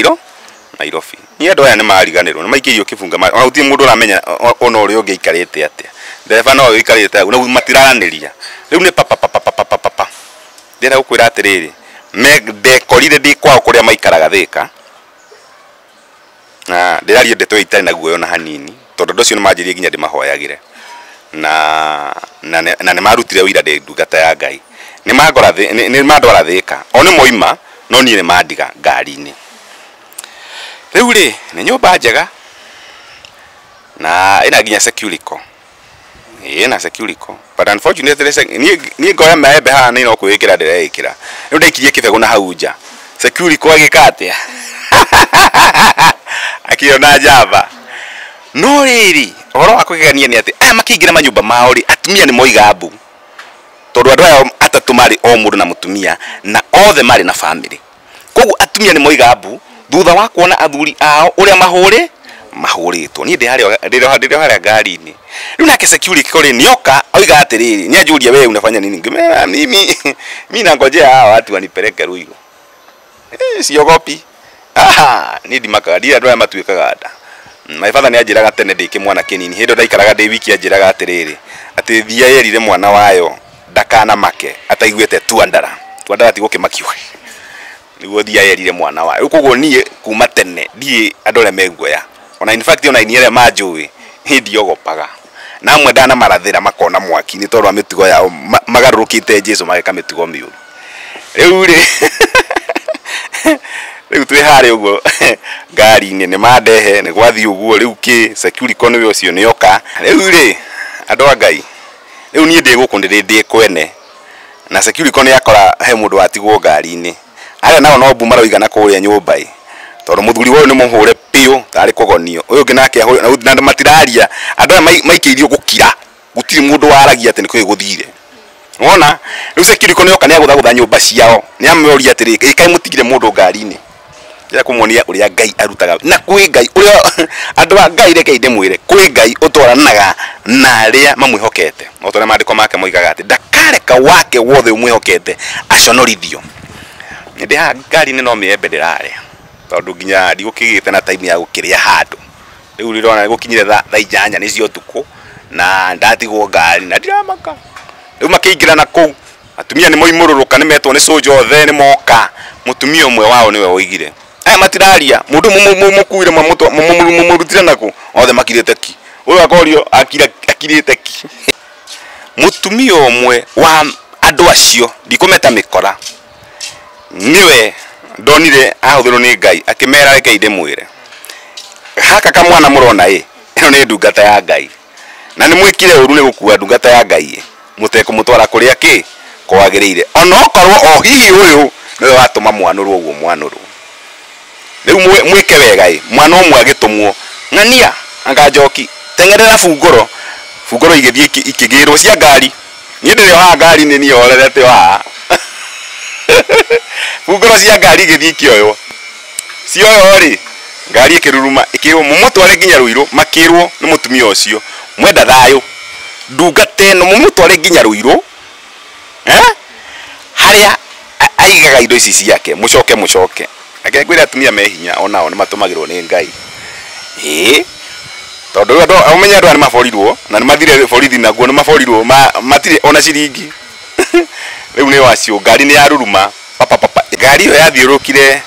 S2: Nairobi. Niĩ andũ aya nĩ mariganĩrwo nĩ maikĩirio kĩbunga ona gũtirĩ mũndũ ũramenya ona ũrĩa ũngĩ aikarĩte atĩa. Ndereba no ũikarĩte hau na matiraranĩria. Rĩu nĩ pa pa pa pa pa pa pa pa. Ndĩrenda gũkwĩra atĩrĩrĩ, ndekorire ndĩ kwao kũrĩa maikaraga Thĩka. Na ndĩraria ndeto ĩyo itarĩ na guoya ona hanini tondũ andũ acio nĩ manjĩrire nginya ndĩmahoyagĩre. Na nĩ marutire ũira ndĩ ndungata ya Ngai. Nĩ mandwara Thĩka. O nĩ moima no niĩ nĩ mandiga ngari-inĩ. Rĩu rĩ nĩ nyũmba njega na ĩna nginya security. Ĩna security but unfortunately niĩ ngoya maembe haha nĩ no kwĩĩkĩra ndĩreĩkĩra. Rĩu ndaikirie kĩbegũ na hau nja. Security agĩka atĩa? Akĩona njamba. No rĩrĩ ũhoro wa kũgegania nĩ atĩ aya makĩingĩra manyũmba mao rĩ atumia nĩ moiga mbu. Tondũ andũ aya atatũ marĩ o mũndũ na mũtumia na othe marĩ na family. Koguo atumia nĩ moiga mbu thutha wa kuona athuri ao ũrĩa mahũrĩtwo. Niĩ ndĩ harĩa ngari-inĩ. Rĩu nake security kũrĩ nĩoka oiga atĩrĩrĩ, nĩanjũria wewe unafanya nini? Ngĩmwĩra mimi mimi nangojea hawa watu wanipeleke Ruiru. Siogopi. Aha, niĩ ndimakaga, ndirĩ andũ aya matuĩkaga nda. My father nĩanjĩraga tene ndĩ kĩmwana kĩnini hĩndĩ ĩyo ndaikaraga ndĩ wiki anjĩraga atĩrĩrĩ atĩ thia yerire mwana wayo ndakanamake ataiguĩte tuandara. Tuandara ti gũkĩmakio. Nĩguo thia yerire mwana wayo. Rĩu koguo niĩ kuma tene ndiĩ andũ arĩa me guoya. Ona in fact ona ini arĩa manjũĩ niĩ ndiogopaga. Na amwe ndanamarathĩra makona mwaki nĩ tondũ wa mĩtugo yao magarũrũkĩte Jesũ mageka mĩtugo mĩũru. Rĩu rĩ rĩu twĩ harĩa ũguo ngari-inĩ nĩ mandehe nĩ gwathiĩ ũguo rĩu kĩ security nĩwe ũcio nĩoka. Rĩu rĩ andũ a Ngai rĩu niĩ ndĩ gũkũ ndĩrĩ ndĩ kwene na security nĩ akora he mũndũ watigwo ngari-inĩ. Arĩa nao no mbu maroigana kũrĩa nyũmba ĩ tondũ mũthuri ũyũ nĩ mũhũre biũ tarĩ kũgonio ũyũ ũngĩ nake ahũre na matiraria andũ aya maikĩirio gũkira gũtirĩ mũndũ waragia atĩ nĩ kũĩ gũthire. Wona rĩu security nĩoka nĩagũthagũtha nyũmba ciao nĩamoria atĩrĩ ĩ kaĩ mũtigire mũndũ ngari-inĩ. Ndĩrenda kũmuonia ũrĩa Ngai arutaga na kwĩ Ngai ũrĩa andũ a Ngai reke ndĩmwĩre kwĩ Ngai ũtwaranaga na arĩa mamwĩhokete. No ta ũrĩa maandĩko make moigaga atĩ ndakareka wake wothe ũmwĩhokete aconorithio. Ndĩ haha ngari-inĩ no mĩembe ndĩrarĩa tondũ nginya ndigũkĩgĩte na time ya gũkĩrĩa handũ. Rĩu ndĩrona gũkinyire thaa 8 nĩcio ũtukũ na ndatigwo ngari na ndiramaka. Rĩu makĩingĩra na kũu atumia nĩ moimũrũrũka nĩ metwo nĩ cũnja othe nĩ moka. Mũtumia ũmwe wao nĩwe woigire aya matiraria mũndũ mũkuire mũmũrutire nakũ othe makirĩte ki ũyũ akorio akirĩte ki. Mũtumia ũmwe wa andũ acio ndikũmeta mĩkora nĩwe ndonire ahũthĩrwo nĩ Ngai akĩmera reke ndĩmwĩre haka kamwana mũrona ĩ ĩno nĩ ndungata ya Ngai na nĩ mwĩkire ũru nĩ gũkua ndungata ya Ngai ĩ mũtekũmũtwara kũrĩa kĩ kwagĩrĩire onokorwo o hihi ũyũ nĩwe watũma mwanũrwo ũguo mwanũrwo. Rĩu mwĩke wega ĩ mwana ũmwe agĩtũmwo ng'ania anga njoki teng'erera bungoro bungoro igĩthiĩ ikĩgĩrwo cia ngari. Niĩ ndĩrĩ o haha ngari-inĩ niĩ horerete o haha. Bungoro cia ngari igĩthiĩ ikĩoywo cioywo rĩ ngari ĩkĩruruma ĩkĩrwo mũmũtware nginya Rũirũ makĩrwo nĩ mũtumia ũcio mwenda thayũ ndungata ĩno mũmũtware nginya Rũirũ harĩa aigaga indo ici ciake mũcoke mũcoke. Reke ngwĩre atumia me hinya onao nĩ matũmagĩrwo nĩ Ngai. Ĩĩ tondũ rĩu andũ ũmenye andũ aya nĩ maborirwo na nĩ mathire borithi naguo nĩ maborirwo matirĩ ona ciringi. Rĩu nĩ wacio ngari nĩ yaruruma papa papa. Ngari ĩyo yathiũrũkire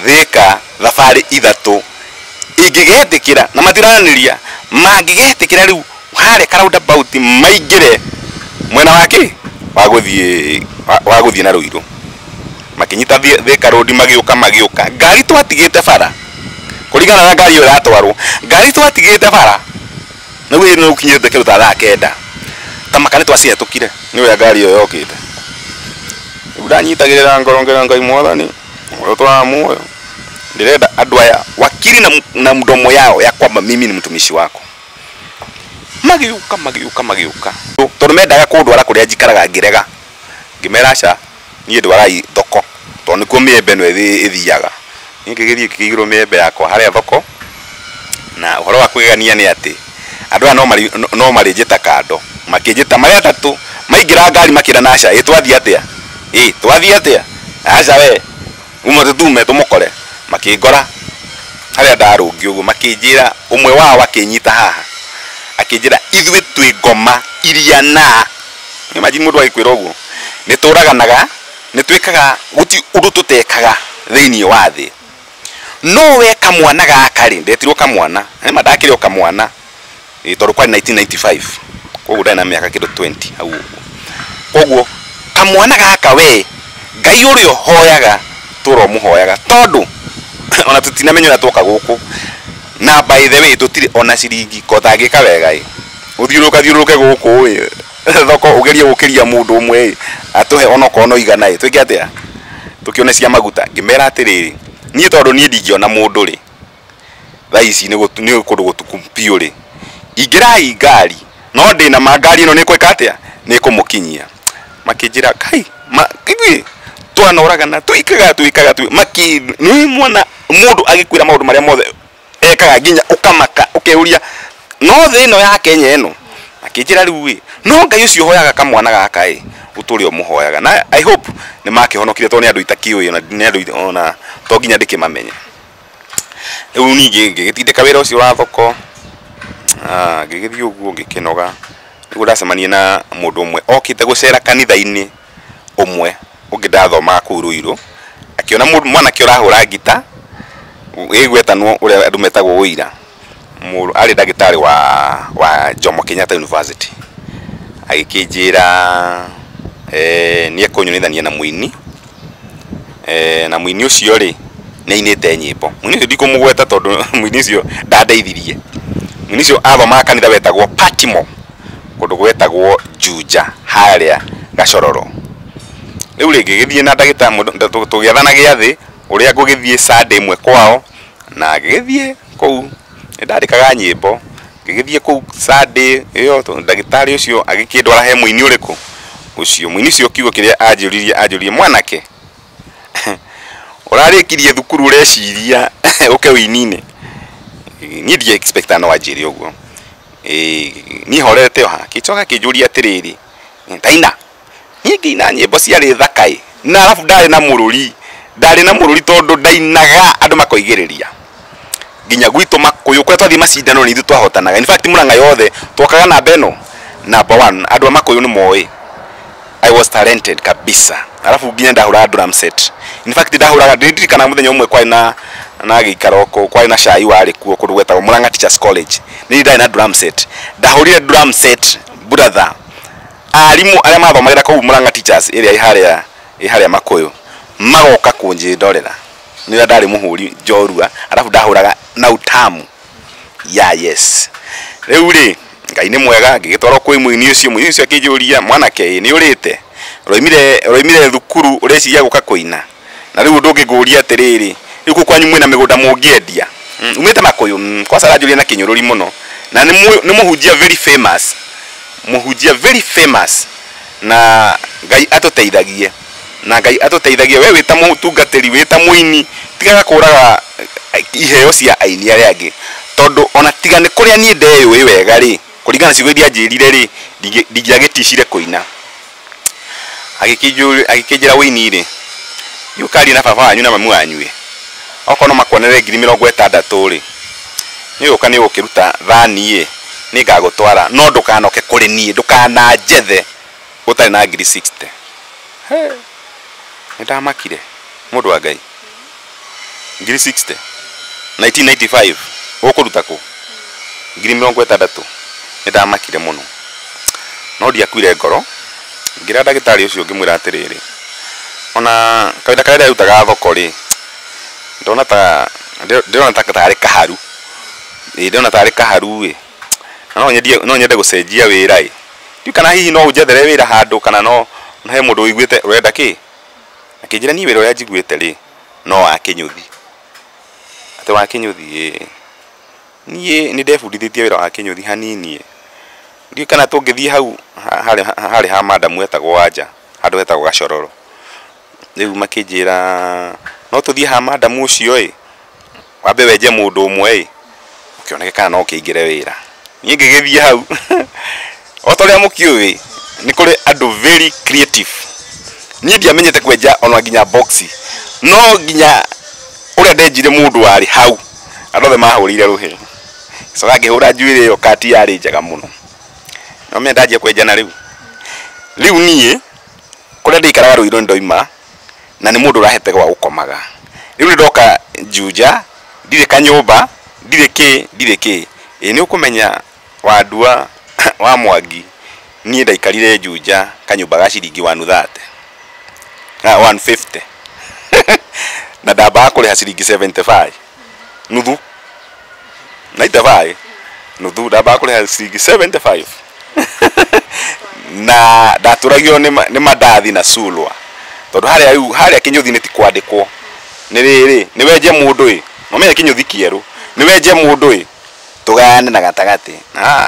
S2: Thika thabarĩ ithatũ ingĩgetĩkĩra na matiranĩria mangĩgetĩkĩra rĩu harĩa ka roundabout maingĩre mwena wake wa gũthiĩ na Ruiru makinyita Thika road magĩũka magĩũka ngari twatigĩte bara kũringana na ngari ĩyo ĩratwarwo ngari twatigĩte bara na wĩ nĩ ũkinyĩte kĩndũ ta thaa kenda ta maka nĩ twacihetũkire nĩ ũrĩa ngari ĩyo yokĩte. Rĩu ndanyitagĩrĩra ngoro ngera Ngai mwathani ũrĩa ũtũraga muoyo ndĩrenda andũ aya wakiri na mdomo yao ya kwamba mimi ni mtumishi wako. Magĩũka magĩũka magĩũka tondũ mendaga kũndwara kũrĩa njikaraga ngĩrega ngĩmera aca niĩ ndwarai thoko tondũ nĩkuo mĩembe ĩno ĩthiaga. Niĩ ngĩgĩthiĩ ngĩkĩigĩrwo mĩembe yakwa harĩa thoko na ũhoro wa kwĩgania nĩ atĩ andũ aya no marĩnjĩta kando makĩnjĩta marĩ atatũ maingĩra ngari makĩra na aca ĩ twathiĩ atĩa ĩ twathiĩ atĩa aca we uma tũtume tũmũkore makĩngora harĩa ndarũngi ũguo makĩnjĩra ũmwe wao akĩnyita haha akĩnjĩra ithuĩ twĩ ngoma iria na imagine mũndũ agĩkwĩra ũguo nĩ tũraganaga nĩ twĩkaga gũti ũndũ tũtekaga thĩinĩ wa thĩ no we kamwana gaka rĩ ndetirwo kamwana nĩ ndakĩrĩ o kamwana tondũ kwarĩ 1995 koguo ndarĩ na mĩaka kĩndũ 20 hau ũguo koguo kamwana gaka we Ngai ũrĩa ũhoyaga tũro mũhoyaga tondũ ona tũtinamenya ũrĩa twoka gũkũ na by the way tũtirĩ ona ciringi ko tangĩka wega ĩ ũthiũrũrũka thiũrũrũke gũkũ ĩ thoko ũgerie gũkĩria mũndũ ũmwe ĩ atũhe onokorwo no igana ĩ twĩke atĩa tũkĩone cia maguta. Ngĩmera atĩrĩrĩ niĩ tondũ niĩ ndingĩona mũndũ rĩ thaa ici nĩ kũndũ gũtuku biũ rĩ ingĩrai ngari no ndĩna ma ngari ĩno nĩ kwĩka atĩa nĩ kũmũkinyia. Makĩnjĩra kai ithuĩ twanoragana twĩkaga twĩkaga maki nĩ mwana mũndũ agĩkwĩra maũndũ marĩa mothe ekaga nginya ũkamaka ũkeuria no thĩ ĩno ya Kenya ĩno. Akĩnjĩra rĩu ĩ no Ngai ũcio ũhoyaga kamwana gaka ĩ ũtũre ũmũhoyaga na I hope nĩ makĩhonokire tondũ nĩ andũ itakĩũĩ ona nĩ andũ ona to nginya ndĩkĩmamenye. Rĩu ningĩ ngĩgĩtindĩka wĩra ũcio wa thoko ngĩgĩthiĩ ũguo ngĩkĩnoga nĩguo ndacemania na mũndũ ũmwe okĩte gũcera kanitha-inĩ ũmwe ũngĩ ndathomaga kũu Ruiru akĩona mwanake ũrahũra ngita ĩgwetanwo ũrĩa andũ metagwo Ũira arĩ ndagĩtarĩ wa Jomo Kenyatta University agĩkĩnjĩra nĩ ekũnyonithania na mũini na mũini ũcio rĩ nĩ ainĩte nyĩmbo. Mũini ũcio ndikũmũgweta tondũ mũini ũcio ndandeithirie. Mũini ũcio athomaga kanitha wetagwo Patimo kũndũ gwetagwo Juja harĩa Gacororo. Rĩu rĩ ngĩgĩthiĩ na ndagĩtarĩ tũgĩathana gĩathĩ ũrĩa ngũgĩthiĩ Sunday ĩmwe kwao na ngĩgĩthiĩ kũu nĩ ndandĩkaga nyĩmbo ngĩgĩthiĩ kũu Sunday ĩyo ndagĩtarĩ ũcio agĩkĩndwara he mũini ũrĩkũ ũcio mũini ũcio kiugo kĩrĩa anjũririe anjũririe mwanake ũrarĩkirie thukuru ũreciria ũke ũini-inĩ niĩ ndiĩ expect no anjĩre ũguo niĩ horete o haha kĩcoka kĩnjũria atĩrĩrĩ taina niĩ ngĩina nyĩmbo ciarĩ thaka ĩ na arabu ndarĩ na mũrũri ndarĩ na mũrũri tondũ ndainaga andũ makoigĩrĩria nginya gwitũ Makũyũ kũrĩa twathiĩ macindano nĩ ithuĩ twahotanaga. In fact Murang'a yothe twokaga namba ĩno number 1 andũ a Makũyũ nĩ moĩ I was talented kabisa. Alafu nginya ndahũraga drum set. In fact ndahũraga ndirikana mũthenya ũmwe kwarĩ na gĩikaro kwarĩ na cai warĩ kuo kũndũ gwetagwo Murang'a Teachers College nĩ ndarĩ na drum set ndahũrire drum set brother arimũ arĩa mathomagĩra kũu Murang'a Teachers ĩrĩa ĩ harĩa Makũyũ magoka kũnjĩndorera nĩ ũrĩa ndarĩ mũhũri njorua alafu ndahũraga na utamu ya yes. Rĩu rĩ Ngai nĩ mwega ngĩgĩtwarwo kwĩ mũini ũcio mũini ũcio akĩnjũria mwanake nĩ ũrĩte ũroimire thukuru ũreciria gũka kũina na rĩu ũndũ ũngĩ atĩrĩrĩ rĩu kũu kwanyu mwĩna mĩgũnda mũngĩendia umĩte Makũyũ kwaca aranjũria na kĩnyũrũri mũno na nĩ mũhunjia very famous mũhunjia very famous na Ngai atũteithagie na Ngai atũteithagie we wĩ ta mũtungatĩri wĩ ta mũini tigaga kũraga iheo cia aini arĩa angĩ tondũ ona tiga nĩ kũrĩa niĩ ndeyũĩ wega rĩ kũringana na ciugo iria anjĩrire rĩ ndingĩagĩticire kũina. Agĩkĩnjĩra ũini rĩ ũkarie na baba wanyu na mamu wanyu ĩ okorwo no makuonere 60,000 rĩ nĩ ũka nĩ ũgũkĩruta thani ĩ nĩ ngagũtwara no ndũkanoke kũrĩ niĩ ndũkananjethe ũtarĩ na 60,000. He, nĩ ndamakire mũndũ wa Ngai. Ngiri 60 1995 ũkũruta kũ? Ngiri 60. Nĩ ndamakire mũno, no ndiakuire ngoro. Ngĩra ndagĩtarĩ ũcio ngĩmwĩra atĩrĩrĩ, ona kawĩra karĩa ndarutaga thoko rĩ, ndona ta ndĩrona ta tarĩ kaharu, ĩ ndĩrona tarĩ kaharu ĩ, na no nyende gũcenjia wĩra ĩ, ndiũ kana hihi no ũnjethere wĩra handũ, kana no he mũndũ ũiguĩte ũrenda kĩ. Akĩnjĩra niĩ wĩra ũrĩa njiguĩte rĩ, no wa kĩnyũthi. Atĩ wa kĩnyũthi ĩ, niĩ nĩ ndebundithĩtie wĩra wa kĩnyũthi hanini ĩ, ndiũ kana tũngĩthiĩ hau harĩ ha madamu etagwo Wanja, handũ hetagwo Gacororo. Rĩu makĩnjĩra no tũthiĩ ha madamu ũcio ĩ, wambe wenje mũndũ ũmwe ĩ, ũkĩoneke kana no ũkĩingĩre wĩra. Niĩ ngĩgĩthiĩ hau o ta ũrĩa mũkĩũĩ nĩ kũrĩ andũ very creative. Niĩ ndiamenyete kwenja ona nginya box, no nginya ũrĩa ndenjire mũndũ warĩ hau, andũ othe mahũrĩire rũhĩ. Coka ngĩhũra njuĩrĩ ĩyo kati yarĩ njega mũno. No menya ndanjia kwenja na rĩu. Rĩu niĩ kũrĩa ndĩikaraga Rũirũ nĩndoima, na nĩ mũndũ ũrahete gwa gũkomaga. Rĩu nĩndoka Juja, ndirĩ kanyũmba, ndirĩ kĩ, ndirĩ kĩ. Ĩ nĩ ũkũmenya Wandua wa Mwangi, niĩ ndaikarire Juja kanyũmba ga ciringi 130. 150. Na ndambaga kũrĩha ciringi 75. Nuthu. 95. Nuthu ndambaga kũrĩha ciringi 75. Na ndatũragio nĩ mandathi na sulwa. Tondũ harĩa rĩu harĩa kĩnyũthi nĩ ti kwandĩkwo. Nĩ rĩrĩ, nĩ wenje mũndũ ĩ, no kĩnyũthi kĩerũ. Nĩ wenje mũndũ ĩ, tũgayane na gatagatĩ.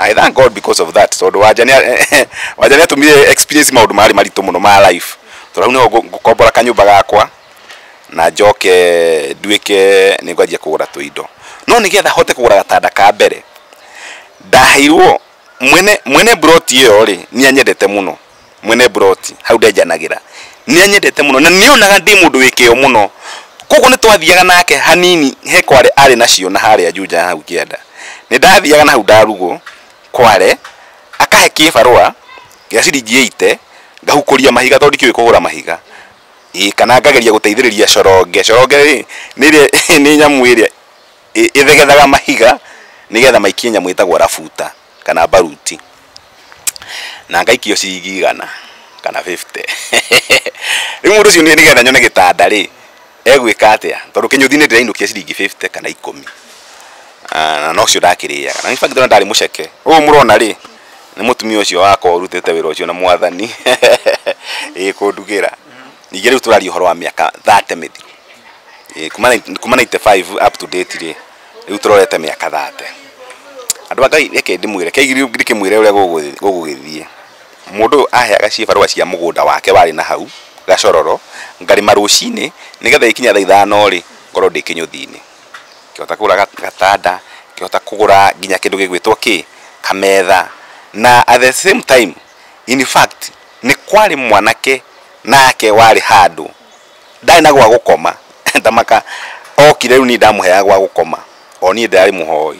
S2: I thank God because of that. Tondũ Wanja nĩ atũmire experience maũndũ marĩ maritũ mũno ma life. Tondũ hau nĩho ngũkombora kanyũmba gakwa na njoke nduĩke nĩ ngwanjia kũgũra tũindo. No nĩgetha hote kũgũra gatanda ka mbere, ndaheirwo mwene broti ĩyo rĩ, nĩ anyendete mũno. Mwene broti hau ndenjanagĩra nĩ anyendete mũno, na nĩonaga ndĩ mũndũ wĩ kĩyo mũno. Koguo nĩ twathiaga nake hanini he kware arĩ nacio na harĩa Juja hau kĩanda. Nĩ ndathiaga na hau ndarugwo kware, akahe kĩbarũa gĩa ciringi 80, ngahukũria mahiga tondũ ndikĩũĩ kũhũra mahiga. Ĩ kana ngageria gũteithĩrĩria coronge. Coronge rĩ nĩ nyamũ ĩrĩa ĩthegethaga mahiga nĩgetha maikie nyamũ ĩtagwo rabuta kana baruti. Na ngaikio ciringi 100 kana 50. Rĩu mũndũ ũcio nĩgetha nyone gĩtanda rĩ, egwĩka atĩa? Tondũ kĩnyũthi nĩ ndĩrainũkia ciringi 50 kana 10. Na no cio ndakĩrĩaga. Na in fact ndarĩ mũceke. Ũũ mũrona rĩ, nĩ mũtumia ũcio wakwa ũrutĩte wĩra ũcio na mwathani. Ĩ kũndugĩra. Ningĩ rĩu tũraria ũhoro wa mĩaka 30 mĩthiru. Ĩ kuma 95 up to date rĩ, rĩu tũrorete mĩaka 30. Andũ a Ngai reke ndĩmwĩre, kĩgirio ndĩkĩmwĩre ũrĩa gũgũgĩthiĩ. Mũndũ ũyũ aheaga cibarũa cia mũgũnda wake warĩ na hau Gacororo, ngarĩma rũcinĩ nĩgetha ikinya thaa 5 rĩ, ngorwo ndĩ kĩnyũthi-inĩ. Ngĩhota kũgũra gatanda, ngĩhota kũgũra nginya kĩndũ gĩgwĩtwo kĩ, kametha. Na at the same time, in fact, nĩ kwarĩ mwanake nake warĩ handũ ndarĩ na gwa gũkoma. Tamaka okire rĩu niĩ ndamũheaga gwa gũkoma, o niĩ ndĩrarĩ mũhoi.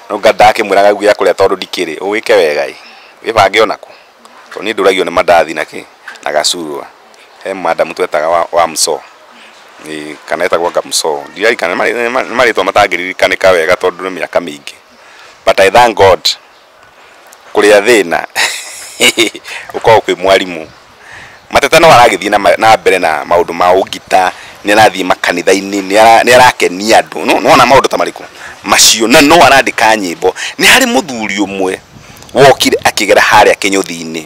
S2: No ndakĩmwĩraga gĩa kũrĩa tondũ ndikĩrĩ, ũwĩke wega ĩ, wĩbange onako. Tondũ niĩ ndũragio nĩ mandathi na kĩ, na gacurwa. He madamu twetaga wa mso. Ĩ kana etagwo Gamso. Ndiririkana nĩ marĩtwa matangĩririkanĩka wega tondũ nĩ mĩaka mĩingĩ. But I thank God kũrĩa thĩna ũkoragwo kwĩ mwarimũ. Mateta no aragĩthiĩ na mbere na maũndũ ma ũngita, nĩ arathiĩ makanitha-inĩ, nĩ arakenia andũ. No nĩwona maũndũ ta marĩkũ macio, na no arandĩka nyĩmbo. Nĩ harĩ mũthuri ũmwe wokire akĩgera harĩa kĩnyũthi-inĩ,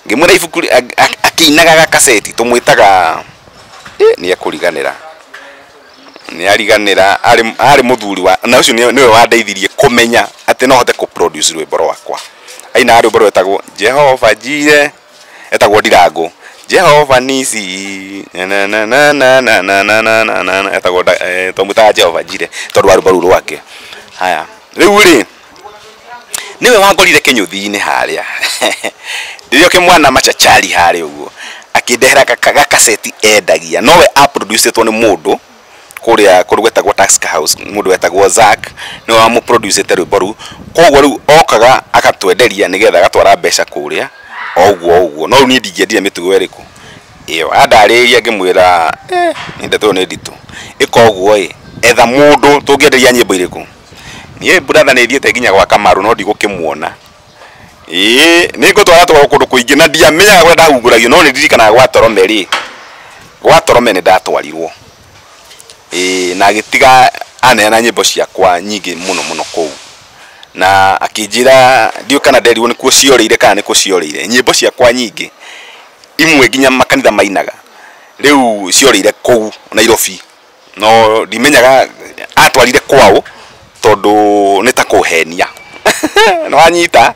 S2: ngĩmwĩra ibuku akĩinaga gakaseti tũmwĩtaga nĩ ekũriganĩra, nĩ ariganĩra. Arĩ mũthuri wa, na ũcio nĩwe wandeithirie kũmenya atĩ no hote kũ produce rwĩmbo rwakwa. Ainaga rwĩmbo rwetagwo Jehova Jire, etagwo Ndirango. Jehova Nisi na na na na na na na na na na na na, etagwo twamwĩtaga Jehova Jire tondũ wa rwĩmbo rũu rwake. Haya, rĩu rĩ nĩwe wangorire kĩnyũthi-inĩ harĩa rĩrĩa kĩmwana machachari harĩa ũguo, akĩndehera gakaseti endagia, nowe aproducetwo nĩ mũndũ kũrĩa kũndũ gwetagwo Tusker House, mũndũ wetagwo Zack nĩwe wamũproducete rwĩmbo rũu. Koguo rĩu okaga agatwenderia nĩgetha agatwara mbeca kũrĩa o ũguo o ũguo. No rĩu niĩ ndingĩendire mĩtugo ĩrĩkũ Ĩyo andarĩria ngĩmwĩra nĩ ndeto ĩyo nĩ nditũ ĩka ũguo ĩ etha mũndũ tũngĩenderia nyĩmbo irĩkũ. Niĩ brother nĩ thiĩte nginya gwa Kamaru no ndigũkĩmuona. Ĩĩ nĩ ngũtwara twarwo kũndũ kũingĩ na ndiamenyaga kũrĩa ndahunguragio no nĩ ndirikanaga gwa Torome rĩ, gwa Torome nĩ ndatwarirwo. Ĩĩ na agĩtiga aneana nyĩmbo ciakwa nyingĩ mũno mũno kũu. Na akĩnjĩra ndiũĩ kana nderirwo nĩkuo ciorĩire kana nĩkũ ciorĩire. Nyĩmbo ciakwa nyingĩ imwe nginya makanitha mainaga rĩu ciorĩire kũu Nairobi. No ndimenyaga atwarire kwao tondũ nĩ ta kũhenia. Nĩ wanyita?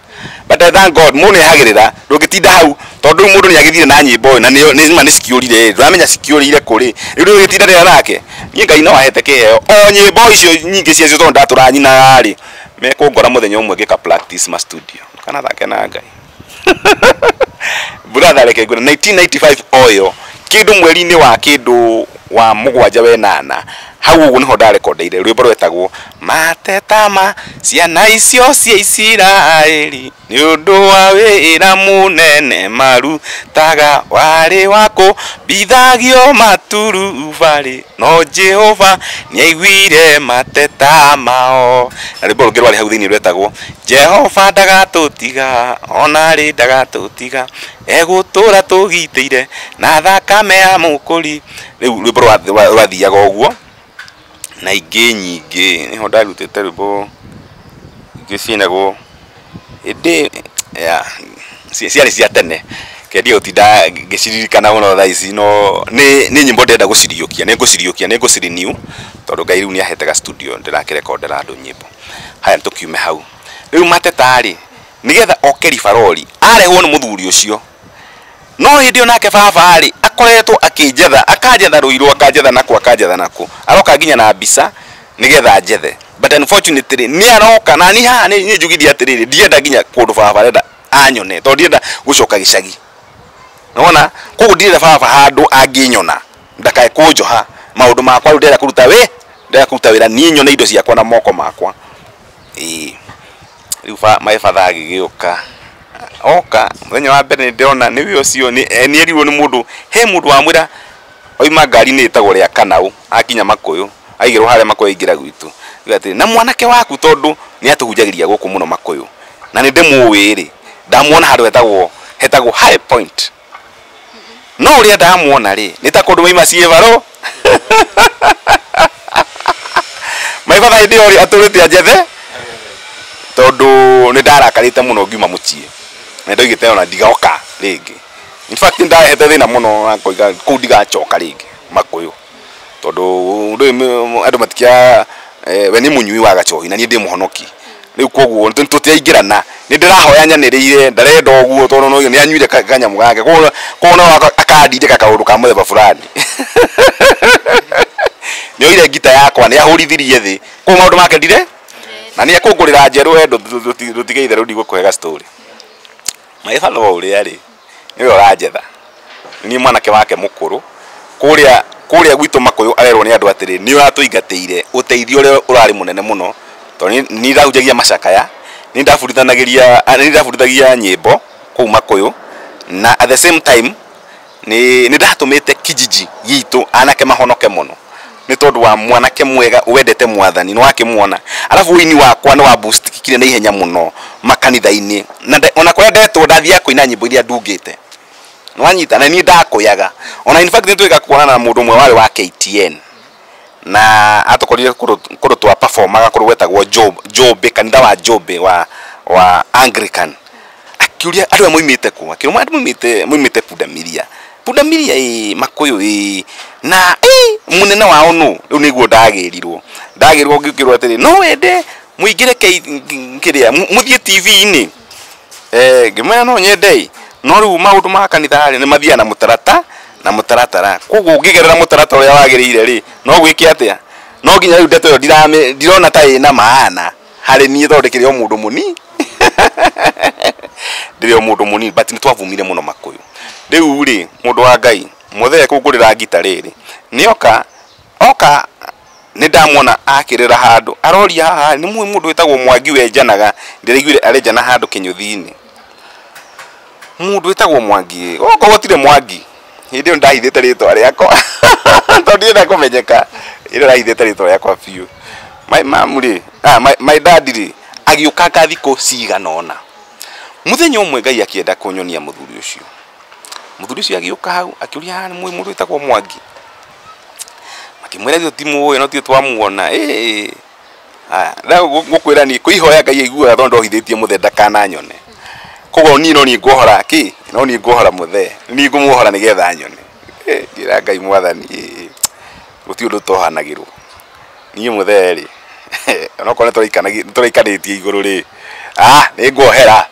S2: But I thank God mũndũ nĩehagĩrĩra ndũngĩtinda hau tondũ rĩu mũndũ nĩagĩthire na nyĩmbo ĩyo na nĩ ma nĩ cikĩũrire ndũramenya cikĩũrĩire kũ rĩ. Rĩu ndũgĩtindanĩra nake. Niĩ Ngai no ahete kĩheo o nyĩmbo icio nyingĩ ciacio tondũ ndatũra nyinaga rĩ mekũngora mũthenya ũmwe ngĩka practice ma studio kana thake na Ngai. Brother reke ngwĩre 1995 oyo kĩndũ mweri-inĩ wa kĩndũ wa mũgwanja wenana hau ũguo nĩho ndarekondeire rwĩmbo rwetagwo matetama ciana icio cia Isiraeli nĩ ũndũ wa wĩra mũnene marutaga warĩ wa kũbithagio maturubarĩ no Jehova nĩaiguire mateta mao. Na rwĩmbo rũngĩ rwarĩ hau thĩinĩ rwetagwo Jehova ndagatũtiga ona rĩ ndagatũtiga egũtũra tũgitĩire na thakame ya mũkũri. Rĩu rwĩmbo rwathiaga ũguo na ingĩ nyingĩ nĩho ndarutĩte rwĩmbo ingĩ ciinagwo ĩndĩ ya ciarĩ cia tene kendia gũtinda ngĩciririkana mũno thaa ici no nĩ nyĩmbo ndĩrenda gũciriũkia nĩ ngũciriũkia nĩ ngũcirenew tondũ Ngai rĩu nĩahete ga studio ndĩrakĩrekondera andũ nyĩmbo. Haya tũkiume hau rĩu mateta rĩ nĩgetha oke ribarori arehwo nĩ mũthuri ũcio no hĩndĩ ĩyo nake baba rĩ akoretwo akĩnjetha akanjetha Ruiru akanjetha naku akanjetha naku aroka nginya na mbica nĩgetha njethe but unfortunately nĩ aroka na niĩ haha nĩ njugithia atĩrĩrĩ ndienda nginya kũndũ baba arenda anyone tondũ ndienda gũcoka gĩcagi. Nĩwona koguo ndirenda baba handũ angĩnyona ndakae kũnjoha maũndũ makwa rĩu ndĩrenda kũruta wĩ ndĩrenda kũruta wĩra niĩ nyone indo ciakwa na moko makwa. Ĩĩ rĩu my father agĩgĩũka oka mũthenya wa mbere nĩndĩrona nĩwe ũcio nĩerirwo nĩ mũndũ he mũndũ wamwĩra oima ngari-inĩ ĩtagwo rĩa Kanau akinya Makũyũ aigĩrwo harĩa Makũyũ aingĩra gwitũ atĩ na mwanake waku tondũ nĩatũhunjagĩria gũkũ mũno Makũyũ na nĩndĩmũĩ rĩ ndamuona handũ hetagwo High Point no ũrĩa ndamuona rĩ nĩ ta kũndũ maima ciĩbarũ. My father hĩndĩ ĩyo rĩ atũrĩte anjethe tondũ nĩ ndarakarĩte mũno ngiuma mũciĩ na ndoigĩte ona ndigoka rĩngĩ. In fact ndarehete thĩna mũno na ngoiga kũu ndigacoka rĩngĩ Makũyũ tondũ andũ matikia we nĩ mũnyui wa gacohi na niĩ ndĩ mũhonoki rĩu koguo tũtiaingĩrana nĩ ndĩrahoya nyanĩrĩire ndarenda ũguo tondũ no nĩ anyuire kanyamũ gake koguo no akandindĩka kaũndũ ka mũthemba fulani. Nĩ oire ngita yakwa nĩ ahũrithirie thĩ koguo maũndũ make ndire na nĩ ekũngũrĩra njerũ we ndũtige itherũ ndigũkũhe ga story. My father ũrĩa rĩ nĩwe ũranjetha niĩ mwanake wake mũkũrũ kũrĩa gwitũ Makũyũ arerwo nĩ andũ atĩrĩ nĩ ũratũingatĩire ũteithio ũrĩa ũrarĩ mũnene mũno tondũ nĩ ndahunjagia macakaya nĩ ndabundithanagĩria nĩ ndabundithagia nyĩmbo kũu Makũyũ na at the same time nĩ ndatũmĩte kijiji gitũ anake mahonoke mũno nĩ tondũ wa mwanake mwega wendete mwathani nĩ wakĩmuona alafu ũini wakwa nĩ wa boost kire na ihenya mũno makanitha-inĩ na ona kũrĩa ndetwo ndathiaga kũina nyĩmbo iria ndungĩte nĩwanyita na niĩ ndakũyaga ona in fact nĩtwĩka kuonana na mũndũ ũmwe warĩ wa KTN na atũkorire kũndũ twa performaga kũndũ gwetagwo Njũmbĩ kanitha wa Njũmbĩ wa Anglican akiũria andũ aya moimĩte kũ akĩrwo andũ moimĩte Pundamilia Pundamilia ĩ Makũyũ ĩ na mũnene wao nũ rĩu nĩguo ndagĩrirwo ngĩkĩrwo atĩrĩ no wende mũingĩre kĩrĩa mũthiĩ TV-inĩ ngĩmwĩra no nyende no rĩu maũndũ ma kanitha rĩ nĩ mathiaga na mũtarata na mũtaratara koguo ũngĩgerera mũtaratara ũrĩa wagĩrĩire rĩ no gwĩke atĩa no nginya rĩu ndeto ĩyo ndirona ta ĩna maana harĩ niĩ tondũ ndĩkĩrĩ o mũndũ mũnini ndĩrĩ o mũndũ mũnini but nĩ twavumire mũno Makũyũ. Rĩu rĩ mũndũ wa Ngai mũthee kũngũrĩra ngita rĩrĩ nĩoka oka nĩ ndamuona akĩrĩra handũ aroria haha nĩ mũĩ mũndũ wĩtagwo Mwangi wenjanaga ndĩraiguire arenjana handũ kĩnyũthi-inĩ mũndũ wĩtagwo Mwangi okorwo gũtirĩ Mwangi Hĩndĩ ĩyo ndahithĩte rĩtwa rĩakwa tondũ ndienda kũmenyeka. Hĩndĩ ĩyo ndahithĩte rĩtwa rĩakwa biũ. My mom rĩ, my dad rĩ, agĩũkanga thikũ cigana ũna. Mũthenya ũmwe Ngai akĩenda kũnyonia mũthuri ũcio. Mũthuri ũcio agĩũka hau akĩũria, haha nĩ mũndũ wĩtagwo Mwangi? Makĩmwĩra ithuĩ timũĩ no tithuĩ twamuona. Aya, ngũkwĩra niĩ kwĩhoya Ngai aiguaga tondũ ndohithĩtie mũthee ndakananyone. Koguo niĩ no niĩ nguohora kĩ? No niĩ nguohora mũthee. Niĩ ngũmuohora nĩgetha anyone. Ngĩra Ngai mwathani, gũtirĩ ũndũ ũtohanagĩrwo. Niĩ mũthee rĩ, onokorwo nĩtũraikanĩtie igũrũ rĩ, nĩ nguohera.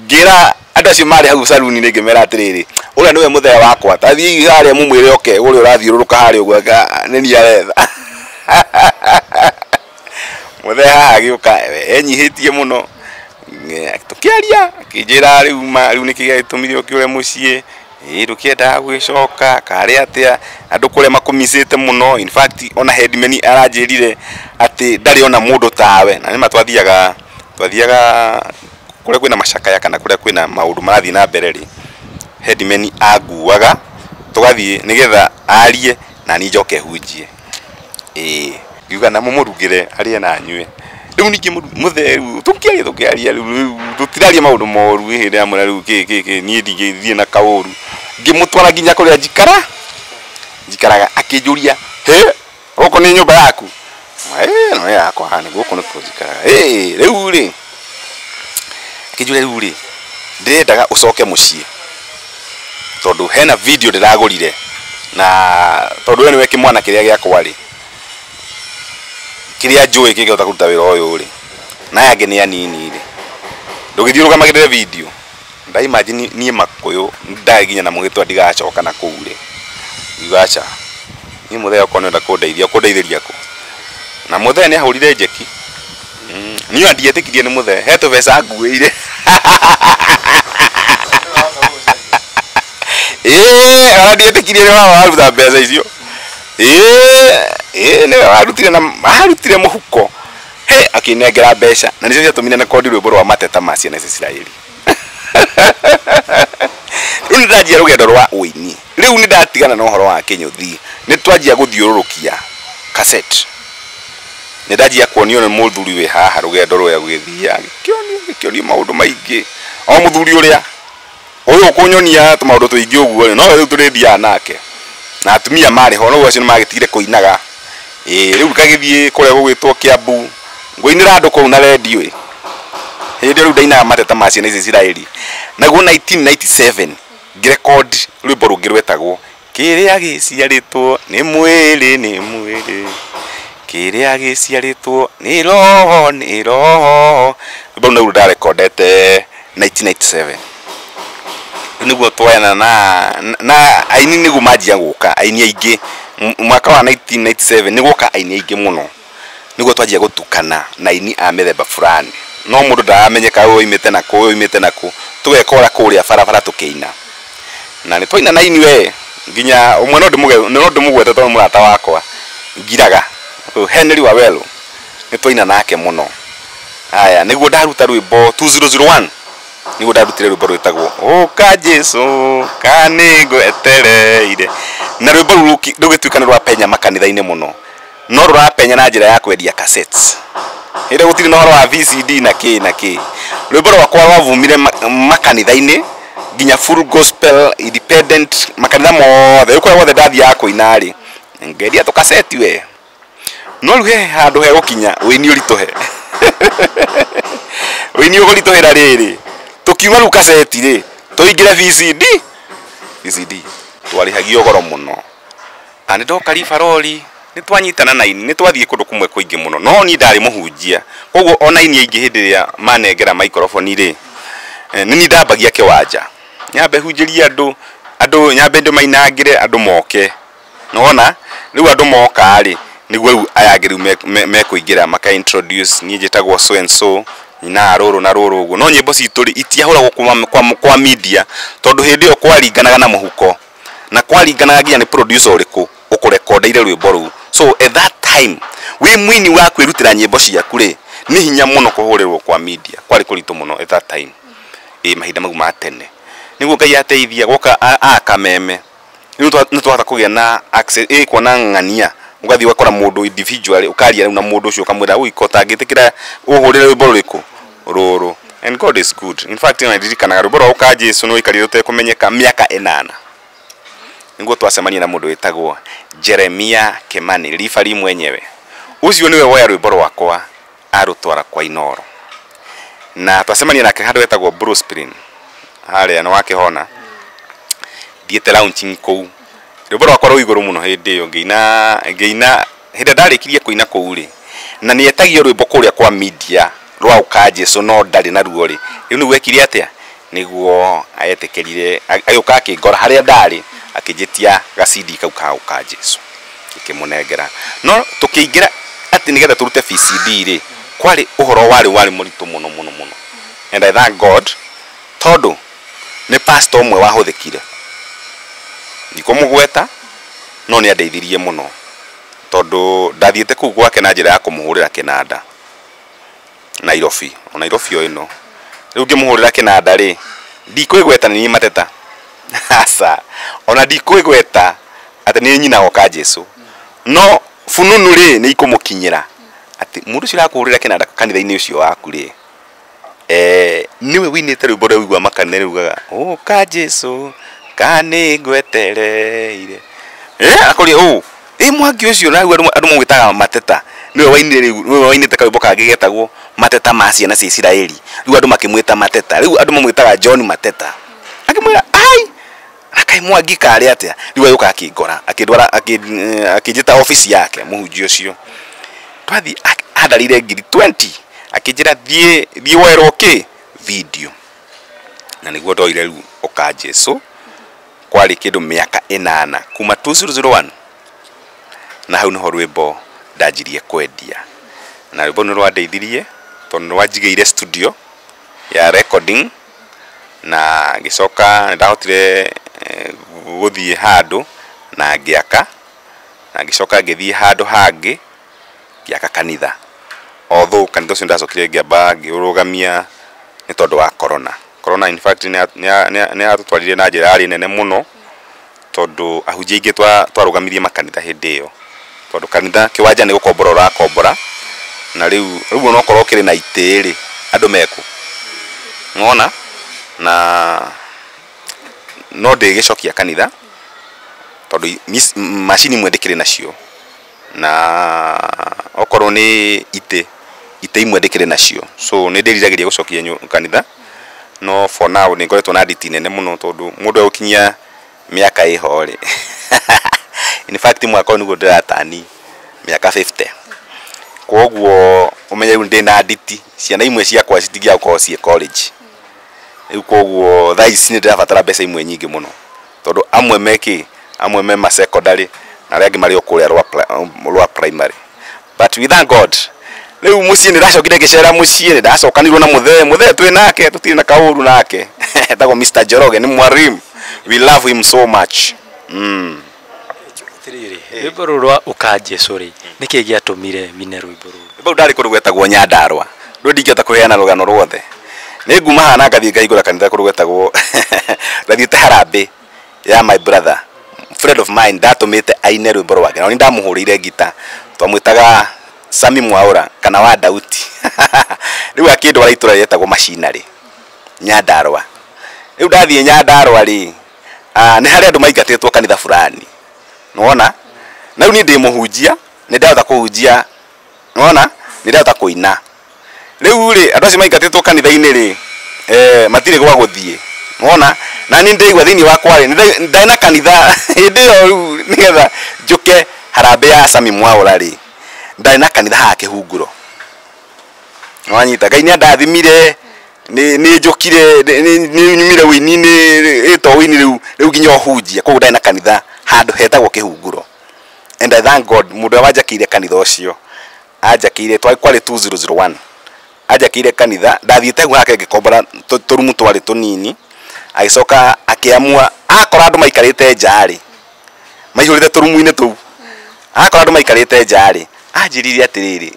S2: Ngĩra andũ acio marĩ hau saruni-inĩ ngĩmera atĩrĩrĩ, ũrĩa nĩwe mũthee wakwa, ta thiĩi harĩa mũmwĩre oke, ũrĩa ũrathiũrũrũka harĩa ũguo nĩ niĩ aretha. Mũthee haha agĩũka enyihĩtie mũno, tũkĩaria, akĩnjĩra rĩu ma rĩu nĩkĩ gĩagĩtũmire ũkĩũre mũciĩ, ndũkĩendaga gũgĩcoka, karĩ atĩa, andũ kũrĩa makũmicĩte mũno. In fact ona headman aranjĩrire atĩ ndarĩ ona mũndũ tawe, na nĩma twathiaga kũrĩa kwĩna macakaya kana kũrĩa kwĩna maũndũ marathiĩ na mbere rĩ, headman anguaga tũgathiĩ nĩgetha arie na niĩ njoke hunjie. Ngiuga na mũmũrugĩre arĩe na anyue. Rĩu ningĩ mũthee rĩu tũkĩaria rĩu tũtiraria maũndũ moru hĩndĩ ya mwĩra rĩu kĩ kĩ kĩ niĩ ndingĩthiĩ na kaũru. Ngĩmũtwara nginya kũrĩa njikaraga akĩnjũria, he gũkũ nĩ nyũmba yaku? No yakwa haha nĩ gũkũ nĩkuo njikaraga. Rĩu rĩ, akĩnjũria rĩu rĩ, ndĩrendaga ũcoke mũciĩ tondũ hena video ndĩragũrire, na tondũ we nĩwe kĩmwana kĩrĩa gĩakwa rĩ, kĩrĩa njũĩ kĩngĩhota kũruta wĩra ũyũ rĩ, na aya angĩ nĩ anini rĩ, ndũgĩthiĩ ũrũgamagĩrĩre video. Nda imagine niĩ Makũyũ ndaginya na mũgĩtwa ndigacoka na kũu rĩ, ngiuga aca, niĩ mũthee okorwo nĩũrenda kũndeithia ũkũndeithĩria kũ? Na mũthee nĩahũrire njeki. Niĩ ona ndietĩkirie nĩ mũthee, he tũbeca nguĩire. Ona ndietĩkirie nĩ waruta mbeca icio. Nĩwe warutire na arutire mũhuko. He akĩnengera mbeca na nĩcio ciatũmire rekondi rwĩmbo rwa mateta ma ciana cia Isiraeli. Rĩu nĩndanjia rũgendo rwa ũini. Rĩu nĩndatigana na ũhoro wa kĩnyũthi. Nĩtwanjia gũthiũrũrũkia cassette. Nĩndanjia kuonio nĩ mũthuri wĩ haha rũgendo rũrĩa gũgĩthiaga, gĩkĩonio maũndũ maingĩ. O mũthuri ũrĩa ũyũ ũkũnyonia tũmaũndũ tũingĩ ũguo rĩ, no rĩu tũrĩthiaga nake. Na atumia marĩ ho, no acio nĩmagĩtigire kũinaga. Rĩu ngagĩthiĩ kũrĩa gũgwĩtwo Kiambu, ngũinĩra andũ kũu na redio ĩ. Hĩndĩ ĩyo rĩu ndainaga mateta ma ciana cia Isiraeli. Naguo 1997 ngĩrekondi rwĩmbo rũngĩ rwetagwo kĩrĩa gĩciarĩtwo nĩ mwĩrĩ nĩ mwĩrĩ, kĩrĩa gĩciarĩtwo nĩ roho nĩ roho. Rwĩmbo rũu ndarekondete 1997. Nĩguo twayana na aini nĩguo manjia gũka, aini aingĩ. Mwaka wa 1997 nĩguoka aini aingĩ mũno. Nĩguo twanjia gũtukana na aini a mĩthemba fulani. No mũndũ ndaramenyeka ũyũ oimĩte na kũ, ũyũ oimĩte na kũ. Tũgekora kũrĩa barabara tũkĩina. Na nĩtwaina na aini we, nginya ũmwe no ndĩmũgwete tondũ mũrata wakwa, Ngiraga, Henry Wawelo, nĩtwaina nake mũno. Aya, nĩguo ndaruta rwĩmbo 2001. Nĩguo ndarutire rwĩmbo rwĩtagwo Ũka Jesũ ka nĩngwetereire. Na rwĩmbo rũu rũgĩtuĩka nĩ rwapenya makanitha-inĩ mũno. No rũrapenya na njĩra ya kwendia cassettes. Hĩndĩ ĩyo gũtirĩ na ũhoro wa VCD na kĩ na kĩ. Rwĩmbo rwakwa rwavumire makanitha-inĩ nginya full gospel, independent, makanitha mothe. Rĩu kũrĩa guothe ndathiaga kũina rĩ, ngendia tũkaseti we. No rĩu he handũ hegũkinya ũini ũritũhe. Ũini ũkũritũhĩra rĩrĩ, tũkiuma rĩu kaseti rĩ, tũingĩre VCD. VCD twarĩhagio goro mũno. Na nĩndoka Ribarori, nĩtwanyitana na aini, nĩtwathiĩ kũndũ kũmwe kũingĩ mũno. No niĩ ndarĩ mũhunjia. Koguo ona aini aingĩ hĩndĩ ĩrĩa manengera microphone rĩ, nĩ niĩ ndambagia kĩwanja. Nyambe hunjĩrie andũ, andũ nyambe ndĩmainangĩre andũ moke. Nĩwona? Rĩu andũ moka rĩ, nĩguo rĩu aya angĩ rĩu mekũingĩra maka introduce, niĩ njĩtagwo so and so, nyinaga rũrũ na rũrũ ũguo. No nyĩmbo citũ rĩ, itiahũragwo kwa media, tondũ hĩndĩ ĩyo kwaringanaga na mũhuko. Na kwaringanaga nginya nĩ producer ũrĩkũ ũkũrekondeire rwĩmbo rũu. So at that time, wĩ mũini wa kwĩrutĩra nyĩmbo ciaku rĩ, nĩ hinya mũno kũhũrĩrwo kwa media. Kwarĩ kũritũ mũno at that time. Mahinda mau ma tene. Nĩguo Ngai ateithia gwoka a Kameme. Rĩu nĩ twahota kũgĩa na access kuona ng'ania ũgathiĩ ũgakora mũndũ individually ũkaria rĩu na mũndũ ũcio ũkamwĩra ui ko tangĩtĩkĩra ũhũrĩre rwĩmbo rũrĩkũ rũrũ. And God is good. In fact, ona ndirikanaga rwĩmbo rwa Ũka Jesũ nĩ waikarire rũtekũmenyeka mĩaka 8 nĩguo twacemania na mũndũ wĩtagwo Jeremia Kimani ribari mwenyewe. Ũcio nĩwe woya rwĩmbo rwakwa arũtwara kwa Inoro, na twacemania nake handũ hetagwo Bruce Spring harĩa nĩ wakĩhona thiĩte launching kũu. Rwĩmbo rwakwa rwĩ igũrũ mũno hĩndĩ ĩyo ngĩina hĩndĩ ndarĩkirie kũina kũu rĩ, na nĩ etagio rwĩmbo kũrĩa kwa media rwa Ũka Jesũ no ndarĩ naruo rĩ. Rĩu nĩguo ekire atĩa, nĩguo etĩkĩrire agĩũka akĩngora harĩa ndarĩ akĩnjĩtia gacidi kau ka Ũka Jesũ ngĩkĩmũnengera. No tũkĩingĩra atĩ nĩgetha tũrute VCD rĩ, kwarĩ ũhoro warĩ mũritũ mũno mũno mũno. And I thank God tondũ nĩ pastor ũmwe wahũthĩkire, ndikũmũgweta no nĩ andeithirie mũno tondũ ndathiĩte kũu gwake na njĩra ya kũmũhũrĩra kĩnanda Nairobi, o Nairobi o ĩno. Rĩu ngĩmũhũrĩra kĩnanda rĩ, ndikwĩgweta nĩ niĩ Mateta aca, ona ndikwĩgweta atĩ nĩ nyina Ũka Jesũ, no fununu rĩ nĩ ikũmũkinyĩra atĩ mũndũ ũcio ũrakũhũrĩra kĩnanda kanitha-inĩ ũcio waku rĩ, nĩwe wĩinĩte rwĩmbo rũrĩa ũiguaga makanitha rugaga Ũka Jesũ ka nĩngwetereire. Akũria ũũ Mwangi ũcio na andũ mamwĩtaga Mateta nĩwe wainire rĩu, nĩwe wainĩte karwĩmbo kangĩ getagwo Mateta ma ciana cia Isiraeli. Rĩu andũ makĩmwĩta Mateta, rĩu andũ mamwĩtaga John Mateta. Akĩmwĩra ai akaĩ Mwangi karĩ atĩa. Rĩu agĩũka akĩngora akĩndwara akĩnjĩta office yake mũhunjia ũcio. Twathiĩ andarĩire ngiri 20 akĩnjĩra thiĩ woerwo kĩ video, na nĩguo ndoire rĩu Ũka Jesũ. Kwarĩ kĩndũ mĩaka 8 kuma 2001, na hau nĩho rwĩmbo ndanjirie kwendia, na rwĩmbo nĩ rwandeithirie tondũ nĩ rwanjigĩire studio ya recording, na ngĩcoka nĩndahotire gũthiĩ handũ na ngĩaka, na ngĩcoka ngĩthiĩ handũ hangĩ ngĩaka kanitha. Although kanitha ũcio ndacokire ngĩamba ngĩũrũgamia nĩ tondũ wa corona. Corona in fact nĩ yatũtwarire na njĩra yarĩ nene mũno tondũ ahunjia aingĩ twarũgamirie makanitha hĩndĩ ĩyo, tondũ kanitha kĩwanja nĩ gũkombora ũrakombora, na rĩu onokorwo ũkĩrĩ na itĩ rĩ andũ mekũ ng'ona, na no ndĩgĩcokia kanitha tondũ macini imwe ndĩkĩrĩ nacio, na okorwo nĩ itĩ imwe ndĩkĩrĩ nacio, so nĩ ndĩriragĩria gũcokia kanitha. No for now nĩ ngoretwo na nditi nene mũno tondũ mũndũ egũkinyia mĩaka ĩho rĩ in fact mwaka ũyũ nĩguo ndĩratani mĩaka 50, koguo ũmenye rĩu ndĩna nditi, ciana imwe ciakwa citingĩaga gũkorwo ciĩ college rĩu, koguo thaa ici nĩ ndĩrabatara mbeca imwe nyingĩ mũno tondũ amwe me kĩ, amwe me ma secondary na arĩa angĩ marĩ o kũrĩa rwa primary. But we thank God rĩu mũciĩ nĩ ndacokire ngĩcera mũciĩ, nĩ ndacokanirwo na mũthee twĩ nake tũtirĩ na kaũru nake etagwo Mr. Njoroge, nĩ mwarimu, we love him so much.
S1: Atirĩrĩ, rwĩmbo rũrũ rwa Ũka Jesũ rĩ, nĩkĩ gĩatũmire wine rwĩmbo rũrũ?
S2: Rwĩmbo rũu ndarĩ kũndũ gwetagwo Nyandarua, rũu ndingĩhota kũheana rũgano ruothe. Nĩ nguma haha na ngathiĩ ngahingũra kanitha kũndũ gwetagwo ndathiĩte harambĩ ya my brother friend of mine, ndatũmĩte aine rwĩmbo rwake na nĩ ndamũhũrĩire ngita, twamwĩtaga Sami Mwaura kana wa Dauti. Rĩu akĩndwara itũra rĩetagwo Macinarĩ Nyandarua. Rĩu ndathiĩ Nyandarua rĩ, nĩ harĩ andũ maingatĩtwo kanitha fulani, nĩwona, na rĩu niĩ ndĩ mũhunjia, nĩ ndahota kũhunjia, nĩwona, nĩ ndahota kũina. Rĩu rĩ andũ acio maingatĩtwo kanitha-inĩ rĩ, matirĩ gwa gũthiĩ, nĩwona, na niĩ ndĩraigua thĩinĩ wakwa rĩ ndarĩ na kanitha hĩndĩ ĩyo rĩu nĩgetha njũke harambĩ ya Sami Mwaura rĩ, ndarĩ na kanitha haha kĩhunguro. Nĩwanyita, Ngai nĩ andathimire, nĩ njũkire, nĩ nyumire ũini-inĩ, ĩto ũini rĩu nginya ũhunjia, koguo ndarĩ na kanitha handũ hetagwo kĩhunguro. And I thank God mũndũ ũrĩa wanjakĩire kanitha ũcio anjakĩire kwarĩ 2001 anjakĩire kanitha, ndathiĩte hau hake ngĩkombora tũrumu twarĩ tũnini, agĩcoka akĩamua akora andũ maikarĩte nja rĩ, maihũrĩte tũrumu-inĩ tũu, akora andũ maikarĩte nja rĩ, anjĩrire atĩrĩrĩ,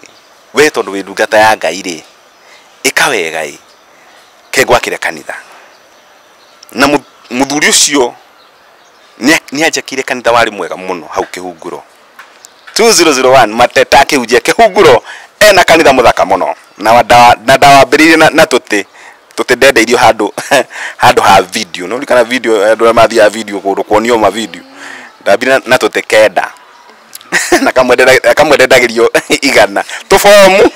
S2: we tondũ wĩ ndungata ya Ngai rĩ, ĩka wega ĩ, ke ngwakĩre kanitha. Na mũthuri ũcio Nĩ anjakire kanitha warĩ mwega mũno hau Kĩhunguro 2001 Mateta akĩhunjia Kĩhunguro ena kanitha mũthaka mũno na ndawambĩrĩirie na tũtĩ ndendeirio handũ handũ ha video no kana video andũ arĩa mathiaga video kũndũ kuonio ma video ndambire na tũtĩ 9 na kamwe ndendagĩrio 100 tũbomu.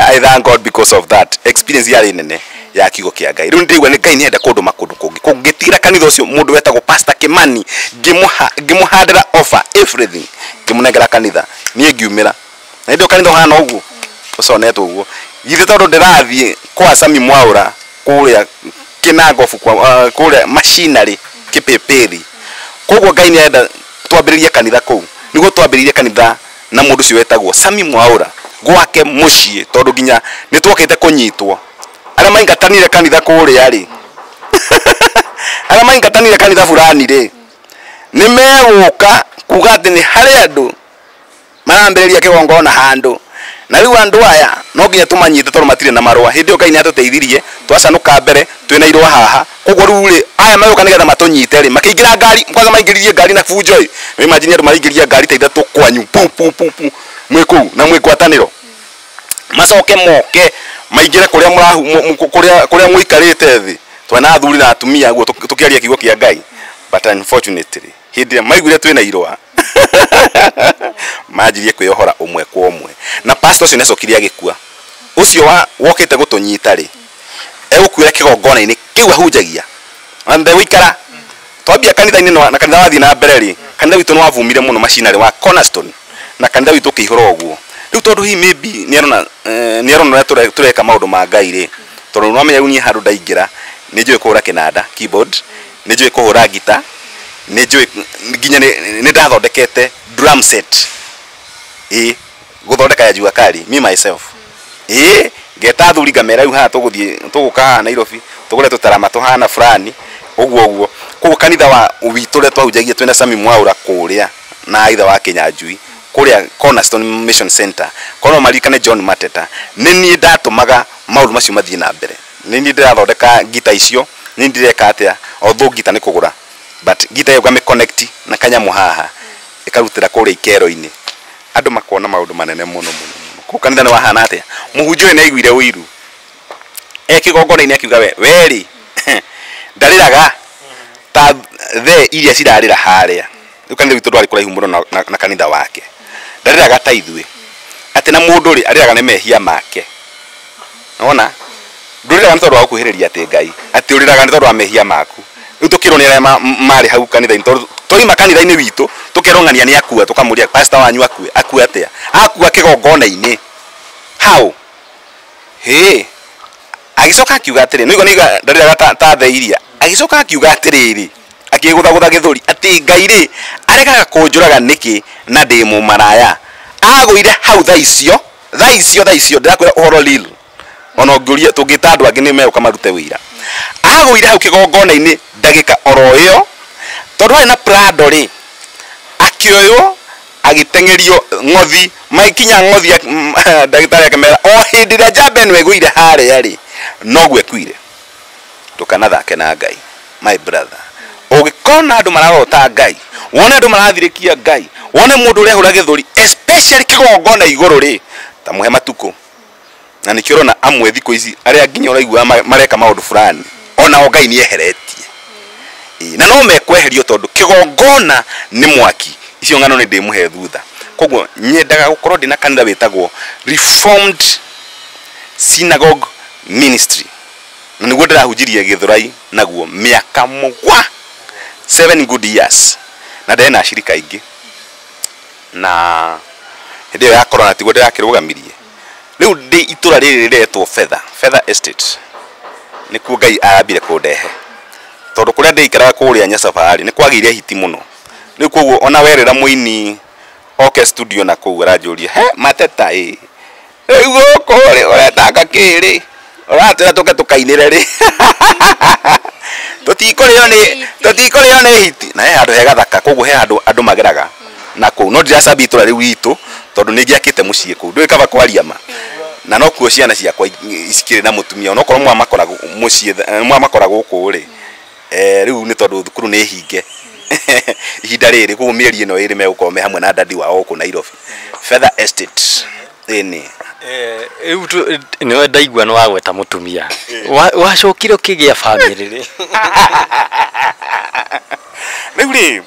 S2: I thank God because of that experience yarĩ nene ya kiugo kĩa Ngai. Rĩu ndĩigua nĩ Ngai nĩenda kũndũ makũndũ kũngĩ kũngĩtigĩra kanitha ũcio mũndũ wetagwo Pastor Kimani ngĩmũhandĩra offer everything ngĩmũnengera kanitha niĩ ngiumĩra na ndio kanitha ũhana ũguo ũconetwo ũguo githĩ tondũ ndĩrathiĩ kwa Sami Mwaura kũrĩa Kĩnangobu kũrĩa machinery Kĩpĩpĩri. Koguo Ngai nĩarenda twambĩrĩrie kanitha kũu nĩguo twambĩrĩrie kanitha na mũndũ ũcio wetagwo Sami Mwaura gwake mũciĩ tondũ nginya nĩ twokĩte kũnyitwo arĩa maingatanire kanitha kũrĩa rĩ arĩa maingatanire kanitha fulani rĩ nĩ megũka kuga atĩ nĩ harĩ andũ marambĩrĩria kĩgongona handũ na rĩu andũ aya no nginya tũmanyite tondũ matirĩ na marũa. Hĩndĩ ĩyo Ngai nĩ atũteithirie twacanũka mbere twĩna irũa haha koguo rĩu rĩ aya megũka nĩgetha matũnyite rĩ makĩingĩra ngari kwanza maingĩririe ngari na bunjo ĩ no imagine andũ maraingĩria ngari ta 3 kwanyu pu pu pu pu mwĩ kũu na mwĩ ngwatanĩro macoke moke maingĩre kũrĩa mũrahu kũrĩa mũikarĩte thĩ twena athuri na atumia guo tũkĩaria kiugo kĩa Ngai. But unfortunately hĩndĩ ĩrĩa maiguire twĩna irũa manjirie kwĩyohora ũmwe kwa ũmwe na pastor ũcio nĩacokire agĩkua ũcio wokĩte gũtũnyita rĩ egũkuĩra kĩgongona-inĩ kĩu ahunjagia na ndegũikara twambia kanitha-inĩ na kanitha wathiĩ na mbere rĩ kanitha witũ nĩ wavumire mũno machinery wa Cornerstone na kanitha witũ ũkĩihũra ũguo rĩu tondũ hihi maybe nĩarona nĩarona ũrĩa tũreka maũndũ ma Ngai rĩ tondũ nĩwamenya rĩu niĩ handũ ndaingĩra nĩ njũĩ kũhũra kĩnanda keyboard nĩ njũĩ kũhũra ngita nĩ njũĩ nginya nĩ ndathondekete drum set ĩ gũthondeka ya Jua Kali me myself ĩ ngeta athuri ngamera rĩu haha tũgũthiĩ tũgũka haha Nairobi tũgũre tũtarama tũhana fulani ũguo ũguo. Koguo kanitha wa witũ ũrĩa twahunjagia twĩna Sami Mwaura kũrĩa na ithe wa Kĩnyanjui kũrĩa Cornerstone Mission Center kono maririkane John Mateta nĩ niĩ ndatũmaga maũndũ macio mathiĩ na mbere nĩ niĩ ndĩrathondeka ngita icio nĩ ndĩreka atĩa although ngita nĩ kũgũra but ngita ĩyo ngamĩ connect na kanyamũ haha ĩkarutĩra kũrĩa ikero-inĩ andũ makona maũndũ manene mũno mũno mũno. Koguo kanitha nĩ wahana atĩa mũhunjia ũyũ nĩaiguire ũiru e kĩgongona-inĩ akiuga we werĩ ndarĩraga ta the iria cirarĩra harĩa rĩu kanitha witũ ndwarĩ kũraihu mũno na kanitha wake ndarĩraga ta ithuĩ atĩ na mũndũ rĩ arĩraga nĩ mehia make nona ndũrĩraga nĩ tondũ wa gũkuhĩrĩria atĩ Ngai atĩ ũrĩraga nĩ tondũ wa mehia maku rĩu tũkĩrwo nĩ arĩa marĩ hau kanitha-inĩ tondũ twaima kanitha-inĩ witũ tũkerwo ng'ania nĩ akua tũkamũria pastor wanyu akue akue atĩa akua kĩgongona-inĩ how hĩ agĩcoka akiuga atĩrĩ nĩguo nĩigua ndarĩraga ta the iria agĩcoka akiuga atĩrĩrĩ akĩgũthagũtha gĩthũri atĩ Ngai rĩ aregaga kũnjũraga nĩkĩ na ndĩ mũmaraya agũire hau thaa icio thaa icio thaa icio ndĩrakwĩra ũhoro real ona ũngĩũria tũngĩta andũ angĩ nĩ megũka marute wĩira agũire hau kĩgongona-inĩ ndagĩka oro ĩyo tondũ harĩ na Prado rĩ akĩoywo agĩteng'erio ng'othi maikinya ng'othi ndagĩtarĩ akĩmera o hĩndĩ ĩrĩa njamba ĩno ĩgũire harĩa rĩ noguo ĩkuire. Ndũkanathake na Ngai my brother ũngĩkona andũ mararota Ngai wone andũ marathirĩkia Ngai wone mũndũ ũrehũra gĩthũri especially kĩgongona igũrũ rĩ ta mũhe matukũ na nĩkĩo ũrona amwe thikũ ici arĩa nginya ũraigua mareka maũndũ fulani onao Ngai nĩeheretie na no mekweherio tondũ kĩgongona nĩ mwaki icio ng'ano nĩ ndĩmũhe thutha. Koguo nyendaga gũkorwo ndĩna kanitha wĩtagwo Reformed Synagogue Ministry na nĩguo ndĩrahunjirie Gĩthũrai naguo mĩaka mũgwa 7 good years na ndarĩ na ashirika aingĩ na hĩndĩ ĩyo ya corona tiguo ndĩrakĩrũgamirie rĩu ndĩ itũra rĩrĩ rĩretwo Fedha Estate nĩkuo Ngai arambire kũndehe tondũ kũrĩa ndĩikaraga kũrĩa Nyasafari nĩ kwagĩire hiti mũno rĩu koguo ona werĩra mũini oke studio na kũu aranjũria he Mateta ĩ rĩu gũkũ rĩ ũretanga kĩ rĩ ũratwĩra tũke tũkainĩre rĩ tũtikũrĩo nĩ hiti na he handũ he gathaka koguo he handũ andũ mageraga na kũu no ndiracambia itũra rĩu ritũ tondũ nĩ ngĩakĩte mũciĩ kũu ndũĩ kaba kwaria ma Na no kuo ciana ciakwa cikĩrĩ na mũtumia onokorwo mwamakora mũciĩ mwamakora gũkũ rĩ rĩu nĩ tondũ thukuru nĩ hinge ihinda rĩrĩ koguo mĩeri ĩno ĩrĩ megũkorwo me hamwe na dadi wao gũkũ Nairobi Feather Estate. Ĩni
S1: rĩu nĩwe ndaigua nĩ wagweta mũtumia wacokire ũkĩgĩa bamĩrĩ rĩ?
S2: Rĩu rĩ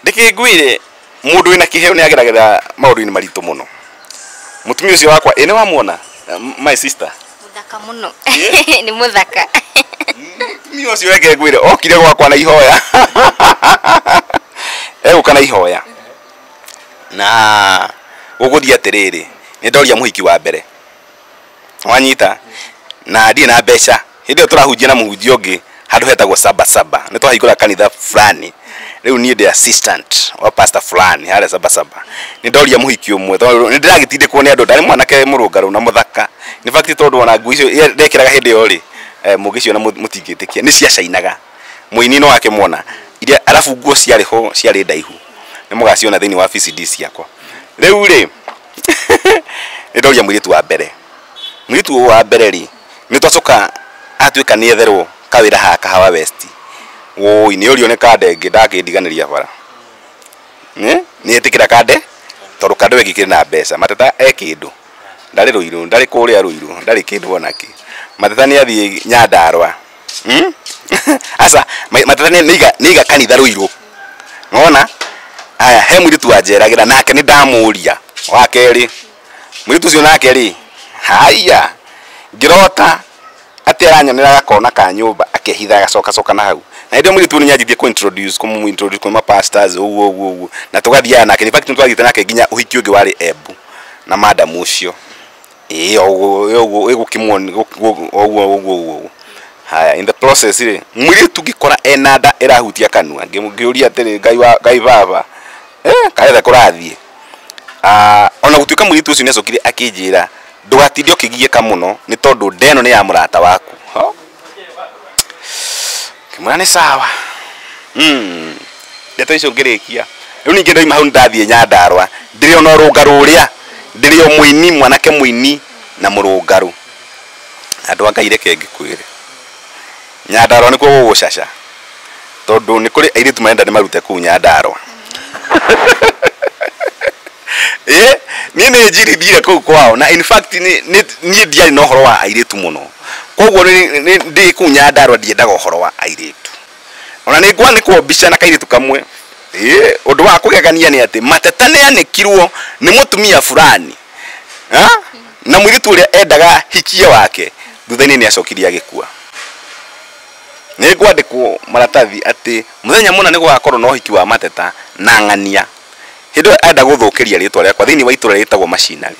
S2: ndĩkĩngwĩre mũndũ wĩna kĩheo nĩ ageragĩra maũndũ-inĩ maritũ mũno. Mũtumia ũcio wakwa ĩ nĩ wamuona my sister
S3: Mũthaka mũno. Nĩ mũthaka.
S2: Mũtumia ũcio reke ngwĩre okire gwakwa na ihoya. Egũka na ihoya na gũgũthiĩ atĩrĩrĩ nĩ ndoria mũhiki wa mbere wanyita na ndirĩ na mbeca hĩndĩ ĩyo tũrahunjia na mũhunjia ũngĩ handũ hetagwo Saba Saba nĩ twahingũra kanitha fulani rĩu niĩ ndĩ assistant wa pastor fulani harĩa Saba Saba nĩ ndoria mũhiki ũmwe tondũ nĩ ndĩragĩtindĩkwo nĩ andũ ndarĩ mwanake mũrũngarũ na mũthaka in fact tondũ ona nguo icio ndekĩraga hĩndĩ ĩyo rĩ mũngĩciona mũtingĩtĩkia nĩ ciacainaga mũini no akĩmuona iria arabu nguo ciarĩ ho ciarĩ ndaihu nĩ mũgaciona thĩinĩ wa VCD ciakwa. Rĩu rĩ nĩ ndoria mũirĩtu wa mbere mũirĩtu wa mbere rĩ nĩ twacoka atuĩka nĩ etherwo kawĩra haha Kahawa West woi nĩ ũrio nĩ kande ĩngĩ ndakĩndiganĩria bara nĩ ĩtĩkĩra kande tondũ kande we gĩkĩrĩ na mbeca Mateta e kĩndũ ndarĩ Rũirũ ndarĩ kũrĩa Rũirũ ndarĩ kĩndũ onakĩ Mateta nĩ athiĩ Nyandarũa aca Mateta nĩ iga kanitha Rũirũ ngona aya he mũirĩtu wanjeragĩra nake nĩ ndamũria wa kerĩ mũirĩtu ũcio nake rĩ haiya ngĩrota atĩ aranyonera gakona ka nyũmba akĩhitha agacoka coka na hau na hĩndĩ ĩyo mũirĩtu nĩ nyanjitie kũ introduce kũmũ introduce kwĩ ma pastors ũguo ũguo ũguo na tũgathiaga nake in fact nĩ twathiĩte nake nginya ũhiki ũngĩ warĩ Embu na madam ũcio ĩĩ ũguo ũguo ĩgũkĩmuona ũguo ũguo ũguo haya in the process rĩ mũirĩtu ngĩkora ena nda ĩrahutia kanua ngĩũria atĩrĩ Ngai wa Ngai baba karetha kũrathiĩ ona gũtuĩka mũirĩtu ũcio nĩacokire akĩnjĩra ndũgatinde ũkĩgiĩka mũno nĩ tondũ nda ĩno nĩ ya mũrata waku ngĩmwĩra nĩ sawa ndeto icio ngĩrĩkia rĩu ningĩ ndoima hau ndathiĩ Nyandarũa ndĩrĩ ona ũrũngarũ ũrĩa ndĩrĩ o mũini mwanake mũini na mũrũngarũ andũ a Ngai reke ngĩkwĩre Nyandarũa nĩkuo gũgũcaca tondũ nĩ kũrĩ airĩtu marenda ndĩmarute kũu Nyandarũa niĩ nĩ njirithire kũu kwao na in fact niĩ ndiarĩ na ũhoro wa airĩtu mũno koguo ndĩ kũu Nyandarũa ndiendaga ũhoro wa airĩtu ona nĩ ngwanĩkwo mbica na kairĩtu kamwe ũndũ wa kũgegania nĩ atĩ Mateta nĩ anĩkirwo nĩ mũtumia fulani na mũirĩtu ũrĩa endaga hikie wake thutha-inĩ nĩ acokirie agĩkua nĩ ngwandĩkwo maratathi atĩ mũthenya mũna nĩ gũgakorwo na ũhiki wa Mateta na ng'ania hĩndĩ ĩyo enda gũthũkĩria rĩtwa rĩakwa thĩinĩ wa itũra rĩtagwo macinarĩ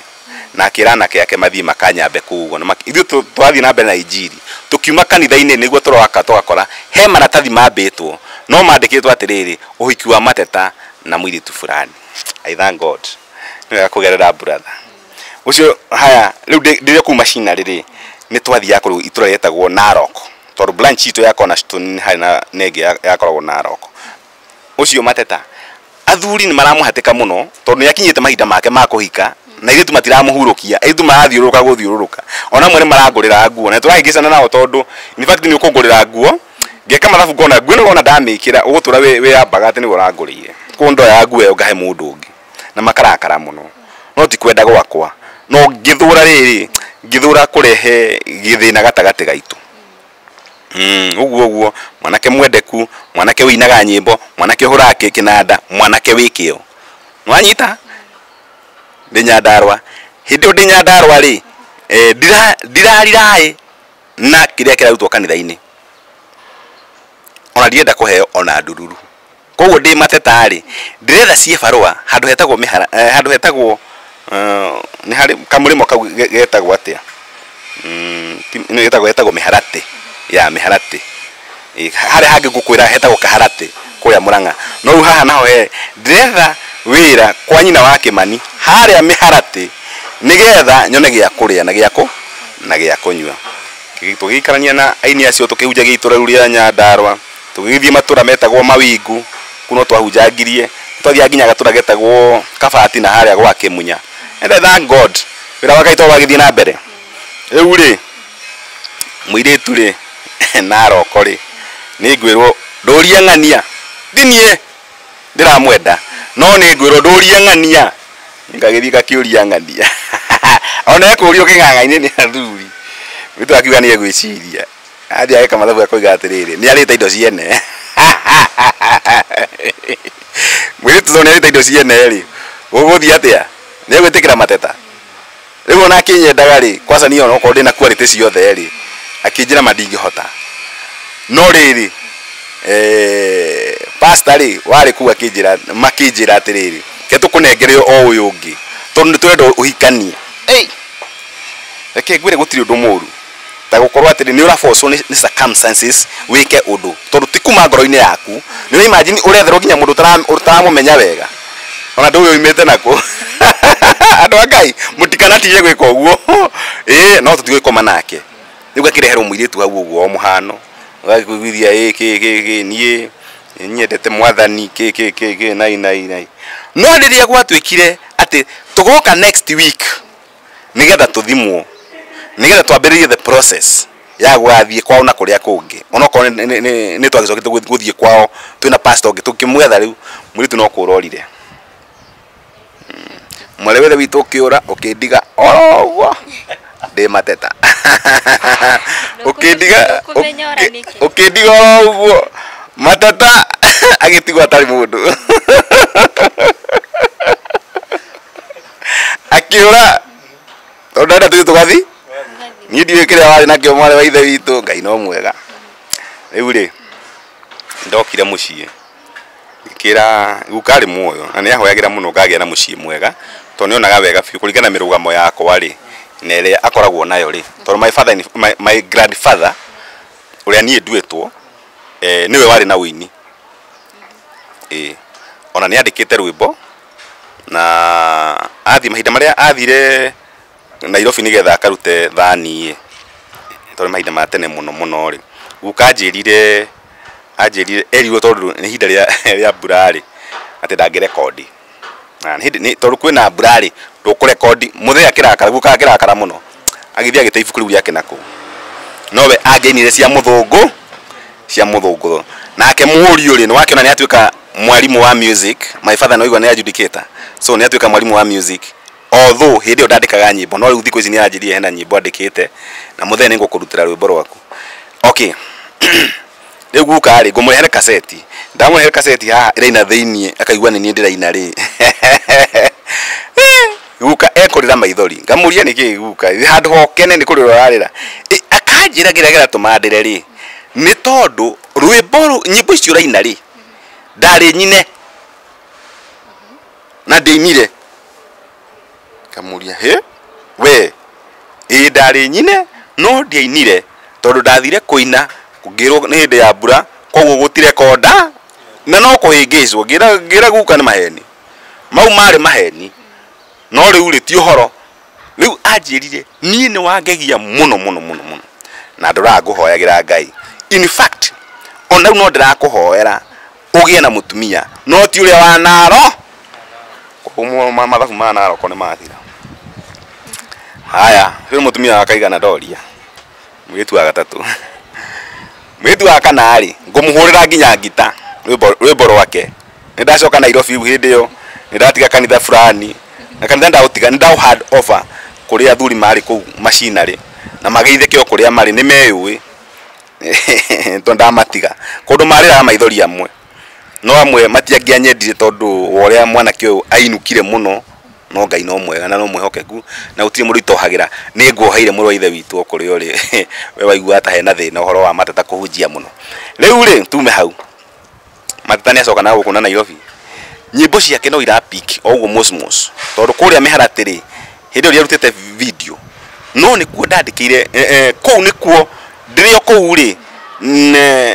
S2: na akĩra anake ake mathiĩ makanyambe kũu ũguo na ithuĩ twathiĩ na mbere na injiri tũkiuma kanitha-inĩ nĩguo tũroka tũgakora he maratathi mambĩtwo no mandĩkĩtwo atĩrĩrĩ ũhiki wa Mateta na mũirĩtu fulani. I thank God nĩ wega kũgerera brother ũcio haya rĩu ndĩrĩ kũu macinarĩ rĩ nĩ twathiaga kũrĩ itũra rĩtagwo Narok tondũ branch itũ ya Cornerstone harĩ na nenge yakoragwo Narok ũcio Mateta athuri nĩ maramũhatĩka mũno tondũ nĩ akinyĩte mahinda make ma kũhika na airĩtu matiramũhurũkia airĩtu marathiũrũrũka gũthiũrũrũka ona amwe nĩ marangũrĩra nguo na tũrahĩngĩcana nao tondũ in fact nĩ ũkũngũrĩra nguo ngeka mathabu ngona nguo ĩno wona ndamĩkĩra ũgũtũra wĩyambaga atĩ nĩwe ũrangũrĩire koguo ndoyaga nguo ĩyo ngahe mũndũ ũngĩ na makarakara mũno no ti kwenda gwakwa no ngĩthũra rĩrĩ ngĩthũra kũrehe gĩthĩna gatagatĩ gaitũ ũguo ũguo mwanake mwendeku mwanake wĩinaga nyĩmbo mwanake ũhũraga kĩnanda mwanake wĩ kĩo nĩwanyita ndĩ Nyandarũa hĩndĩ ĩyo ndĩ Nyandarũa rĩ ndirariraĩ na kĩrĩa kĩrarutwo kanitha-inĩ ona ndirenda kũheo ona ndururu koguo ndĩ Mateta rĩ ndĩretha ciĩbarũa handũ hetagwo mĩhara handũ hetagwo nĩ harĩ kamũrĩmo kau getagwo atĩa getagwo mĩharatĩ ya mĩharatĩ harĩa hangĩ ngũkwĩra hetagwo kaharatĩ kũrĩa Mũrang'a no rĩu haha naho he ndĩretha wĩra kwa nyina wa Kĩmani harĩa mĩharatĩ nĩgetha nyone gĩa kũrĩa na gĩa kũnyua tũgĩikarania na aini acio tũkĩhunjagia itũra rĩu rĩa Nyandarũa tũgĩgĩthiĩ matũra metagwo Mawingu kũu no twahunjangirie twathiaga nginya gatũra getagwo Kabati na harĩa gwa Kĩmunya and I thank God Wĩra wa Ngai to wagĩthiĩ na mbere. Rĩu rĩ mũirĩtu rĩ Narok rĩ nĩ ngwĩrwo ndũrie ng'ania ti niĩ ndĩramwenda no nĩ ngwĩrwo ndũrie ng'ania ngagĩthiĩ ngakĩũria ng'ania ona ekũrio kĩng'ang'a-inĩ nĩ athuri mũirĩtu akiuga nĩ egwĩciria athiĩ ageka mathabu akoiga atĩrĩrĩ nĩ arĩte indo ciene mũirĩtu tondũ nĩ arĩte indo ciene rĩ gũgũthiĩ atĩa nĩ egwĩtĩkĩra mateta rĩu ona akĩnyendaga rĩ kwaca niĩ ona okorwo ndĩna quality ciothe rĩ akĩnjĩra ma ndingĩhota no rĩrĩ pastor rĩ warĩ kũu akĩnjĩra makĩnjĩra atĩrĩrĩ ke tũkũnengere o ũyũ ũngĩ tondũ nĩ tũrenda ũhikanie. Ei reke ngwĩre gũtirĩ ũndũ mũru ta gũkorwo atĩrĩ nĩ ũraforcwo nĩ circumstances wĩke ũndũ tondũ ti kuma ngoro-inĩ yaku nĩ ũra imagine ũretherwo nginya mũndũ ũtaramũmenya wega ona ndũĩ ũimĩte nakũ andũ a Ngai mũtikanatige gwĩka ũguo ĩĩ no tũtigũgĩkoma nake rĩu gakĩreherwo mũirĩtu hau ũguo o mũhano ũgakĩiguithia ĩ kĩ kĩ kĩ niĩ nyendete mwathani kĩ kĩ kĩ kĩ nai nai nai no rĩrĩa gwatuĩkire atĩ tũgoka next week nĩgetha tũthimwo nĩgetha twambĩrĩrie the process ya gũgathiĩ kwao na kũrĩa kũngĩ onokorwo nĩ twagĩcokete gũthiĩ kwao twĩna pastor ũngĩ tũkĩmwetha rĩu mũirĩtu no kũrorire mwarĩ wethe witũ ũkĩũra ũkĩndiga oro ũguo ndĩ mateta ũkĩndiga ũkĩndiga oro ũguo mateta agĩtigwo atarĩ mũndũ akĩũra tondũ ndenda tũthiĩ tũgathi niĩ ndiũĩ kĩrĩa warĩ nakĩo mwarĩ wa ithe witũ Ngai no mwega rĩu rĩ ndokire mũciĩ ngĩkĩra guka arĩ muoyo na nĩ ahoyagĩra mũno ngagĩa na mũciĩ mwega tondũ nĩ onaga wega biũ kũringana na mĩrũgamo yakwa rĩ na ĩrĩa akoragwo nayo rĩ tondũ my father my grandfather ũrĩa niĩ nduĩtwo nĩwe warĩ na ũini ona nĩ andĩkĩte rwĩmbo na athiĩ mahinda marĩa athire Nairobi nĩgetha akarute thani tondũ mahinda ma tene mũno mũno rĩ guka anjĩrire erirwo tondũ nĩ ihinda rĩa mbura rĩ atĩ ndangĩrekondi na hĩndĩ tondũ kwĩna mbura rĩ ndũkũrekondi mũthee akĩrakara guka akĩrakara mũno agĩthiĩ agĩte ibuku rĩu rĩake nakũu nowe angĩainire cia mũthũngũ nake mũriũ rĩ nĩwakĩona nĩ atuĩka mwarimũ wa music my father no igua nĩ adjudicator so nĩ atuĩka mwarimũ wa music although hĩndĩ ĩyo ndandĩkaga nyĩmbo no rĩu thikũ ici nĩ aranjĩrire hena nyĩmbo andĩkĩte na mũthee nĩ ngũkũrutĩra rwĩmbo rwaku okay rĩu guka rĩ ngũmũrehere kaseti ndamũrehere kaseti haha ĩraina thĩiniĩ akaigua nĩ niĩ ndĩraina rĩ guka ekũrĩra maithori ngamũria nĩkĩ guka handũ hokene nĩ kũrĩra ũrarĩra akanjĩra kĩrĩa kĩratũma ndĩre rĩ nĩ tondũ rwĩmbo nyĩmbo icio ũraina rĩ ndarĩ nyine na ndĩinire ngamũria hĩ we ĩ ndarĩ nyine no ndiainire tondũ ndathire kũina ngĩrwo nĩ hĩndĩ ya mbura koguo gũtirekonda na no kũhĩngĩcwo ngĩra guka nĩ maheni mau marĩ maheni no rĩu rĩ ti ũhoro rĩu anjĩrire niĩ nĩ wangegia mũno mũno mũno mũno na ndũraga ngũhoyagĩra Ngai in fact ona rĩu no ndĩrakũhoera ũgĩe na mũtumia no ti ũrĩa wa Naro koguo mathabu ma Narok nĩ mathira haya rĩu mũtumia wakaigana ndoria mũirĩtu wa gatatũ mũirĩtu wa kana rĩ ngũmũhũrĩra nginya ngita rwĩmbo rwake nĩ ndacoka Nairobi hĩndĩ ĩyo nĩ ndatiga kanitha fulani na kanitha ndaũtiga nĩ ndaũ hand over kũrĩ athuri marĩ kũu macinarĩ na mageithĩke o kũrĩa marĩ nĩ meyũĩ tondũ ndamatiga kũndũ marĩraga maithori amwe no amwe matiangĩanyendire tondũ wa ũrĩa mwanake ũyũ ainukire mũno no Ngai no mwega na no mwĩhokeku na gũtirĩ mũndũ itohagĩra nĩ nguoheire mũrũ wa ithe witũ o kũrĩa ũrĩ we waigua ta hena thĩna ũhoro wa mateta kũhunjia mũno rĩu rĩ tume hau mateta nĩ acoka na gũkũ na Nairobi nyĩmbo ciake no ira pick o ũguo mosmos tondũ kũrĩa mĩharatĩ rĩ hĩndĩ ĩyo arutĩte video no nĩkuo ndandĩkĩire kũu nĩkuo ndĩrĩ o kũu rĩ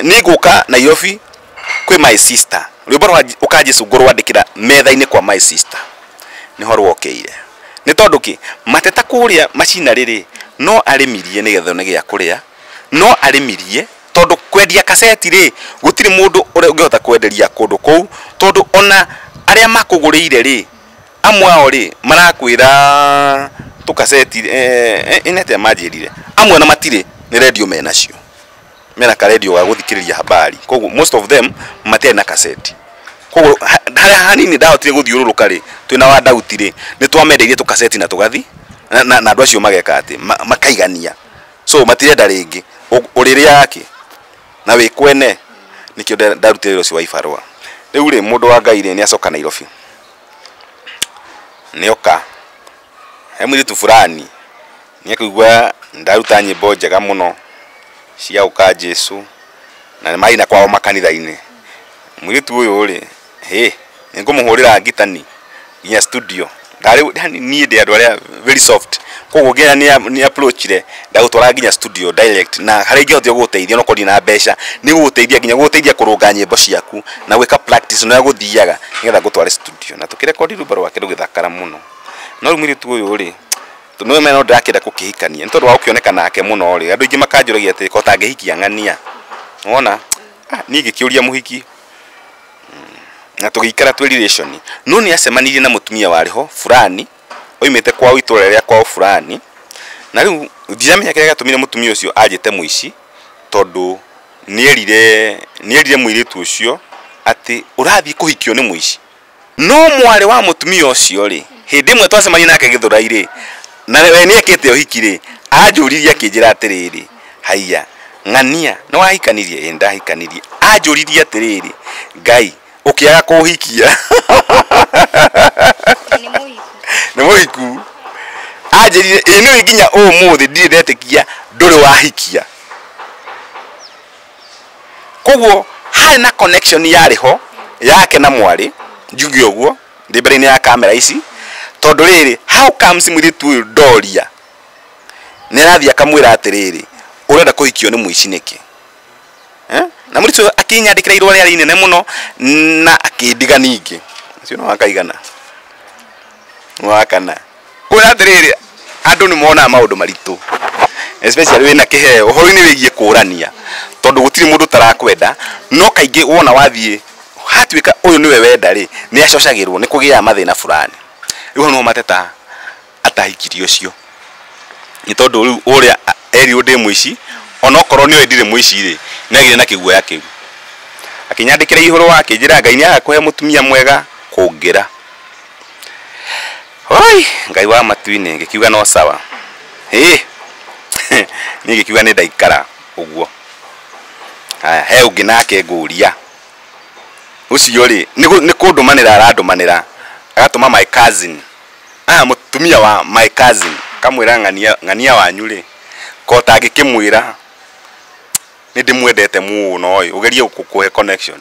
S2: nĩ ngũka Nairobi kwĩ my sister rwĩmbo rwa ũka Jesũ ngũrwandĩkĩra metha-inĩ kwa my sister nĩho rwokĩire nĩ tondũ kĩ mateta kũrĩa macinarĩ rĩ no arĩmirie nĩgetha one gĩa kũrĩa no arĩmirie tondũ kwendia kaseti rĩ gũtirĩ mũndũ ũrĩa ũngĩhota kwenderia kũndũ kũu tondũ ona arĩa makũgũrĩire rĩ amwe ao rĩ marakwĩra tũkaceti ĩnete manjĩrire amwe na matirĩ nĩ redio menacio mena karedio ga gũthikĩrĩria habari koguo most of them matiarĩ na kaseti koguo harĩa hanini ndahotire gũthiũrũrũka rĩ twĩna wa Dauti rĩ nĩ twamendeirie tũkaceti na tũgathi na andũ acio mageka atĩ makaigania so matirenda rĩngĩ ũrĩrĩa yake na wĩ kwene nikio ndarutire wĩra ũcio wa ibarũa rĩu rĩ mũndũ wa Ngai rĩ nĩ acoka Nairobi nĩoka he mũirĩtu fulani nĩekũigua ndaruta nyĩmbo njega mũno cia ũka Jesu na nĩmaina kwao makanitha-inĩ mũirĩtu ũyũ rĩ hĩ nĩngũmũhũrĩra ngitani nginya studio ndarĩ niĩ ndĩ andũ arĩa very soft koguo nginya nĩ approachire ndagũtwara nginya studio direct na harĩa ingĩhotire gũgũteithia no korwo na mbeca nĩ gũgũteithia nginya gũgũteithia kũrũnga nyĩmbo ciaku na gwĩka practice na gũthiaga nĩgetha ngũtware studio na tũkĩrekondi rwĩmbo rwake rũgĩthakara mũno no rĩu mũirĩtu ũyũ rĩ nĩwe mena ndĩrakĩenda gũkĩhikania nĩ tondũ wa gũkĩoneka nake mũno rĩ andũ aingĩ makanjũragia atĩ ko tangĩhikia ng'ania wona niĩ ngĩkĩũria mũhiki na tũgĩikara twĩ relation no nĩ acemanirie na mũtumia warĩ ho fulani oimĩte kwao itũra rĩa kwao fulani na rĩu ndiramenya kĩrĩa gĩatũmire mũtumia ũcio anjĩte mũici tondũ nĩerire mũirĩtu ũcio atĩ ũrathiĩ kũhikio nĩ mũici no mwarĩ wa mũtumia ũcio rĩ hĩndĩ ĩmwe twacemania nake Gĩthũrai rĩ na we nĩekĩte ũhiki rĩ anjũririe akĩnjĩra atĩrĩrĩ haiya ng'ania nĩ wahikanirie ĩ ndahikanirie anjũririe atĩrĩrĩ Ngai ũkĩaga kũhikia nĩ mũhiku anjĩrire ĩ nĩũĩ nginya ũmũthĩ ndirĩ ndetĩkia ndũrĩ wahikia koguo harĩ na connection yarĩ ho yake na mwarĩ njuge ũguo ndĩ mbere-inĩ ya kamera ici tondũ rĩrĩ how comes mũirĩtu ũyũ ndoria nĩ arathiĩ akamwĩra atĩrĩrĩ ũrenda kũhikio nĩ mũici nĩkĩ na mũirĩtu ũyũ akĩnyandĩkĩra irũa rĩarĩ inene mũno na akĩndiga ningĩ ũcio nĩ wakaigana nĩ wakana kwĩra atĩrĩrĩ andũ nĩ monaga maũndũ maritũ especially wĩna kĩheo ũhoro-inĩ wĩgiĩ kũrania tondũ gũtirĩ mũndũ ũtarakwenda no kaingĩ wona wathiĩ hatuĩka ũyũ nĩwe wenda rĩ nĩ acocagĩrwo nĩ kũgĩaga mathĩna fulani rĩu hau nĩho mateta atahikirie ũcio nĩ tondũ rĩu ũrĩa erirwo ndĩ mũici onokorwo nĩoĩ ndirĩ mũici rĩ nĩagĩire na kĩguoya kĩu akĩnyandĩkĩra ihũrũ akĩnjĩra Ngai nĩagakũhe mũtumia mwega kũngĩra oi Ngai wa matu-inĩ ngĩkiuga no sawa ĩ niĩ ngĩkiuga nĩ ndaikara ũguo haya he ũngĩ nake ngũria ũcio rĩ nĩ kũndũmanĩra arandũmanĩra agatũma my cousin mũtumia wa my cousin kamwĩra ng'ania wanyu rĩ ko tangĩkĩmwĩra nĩ ndĩmwendete mũno ĩ ũgerie gũkũhe connection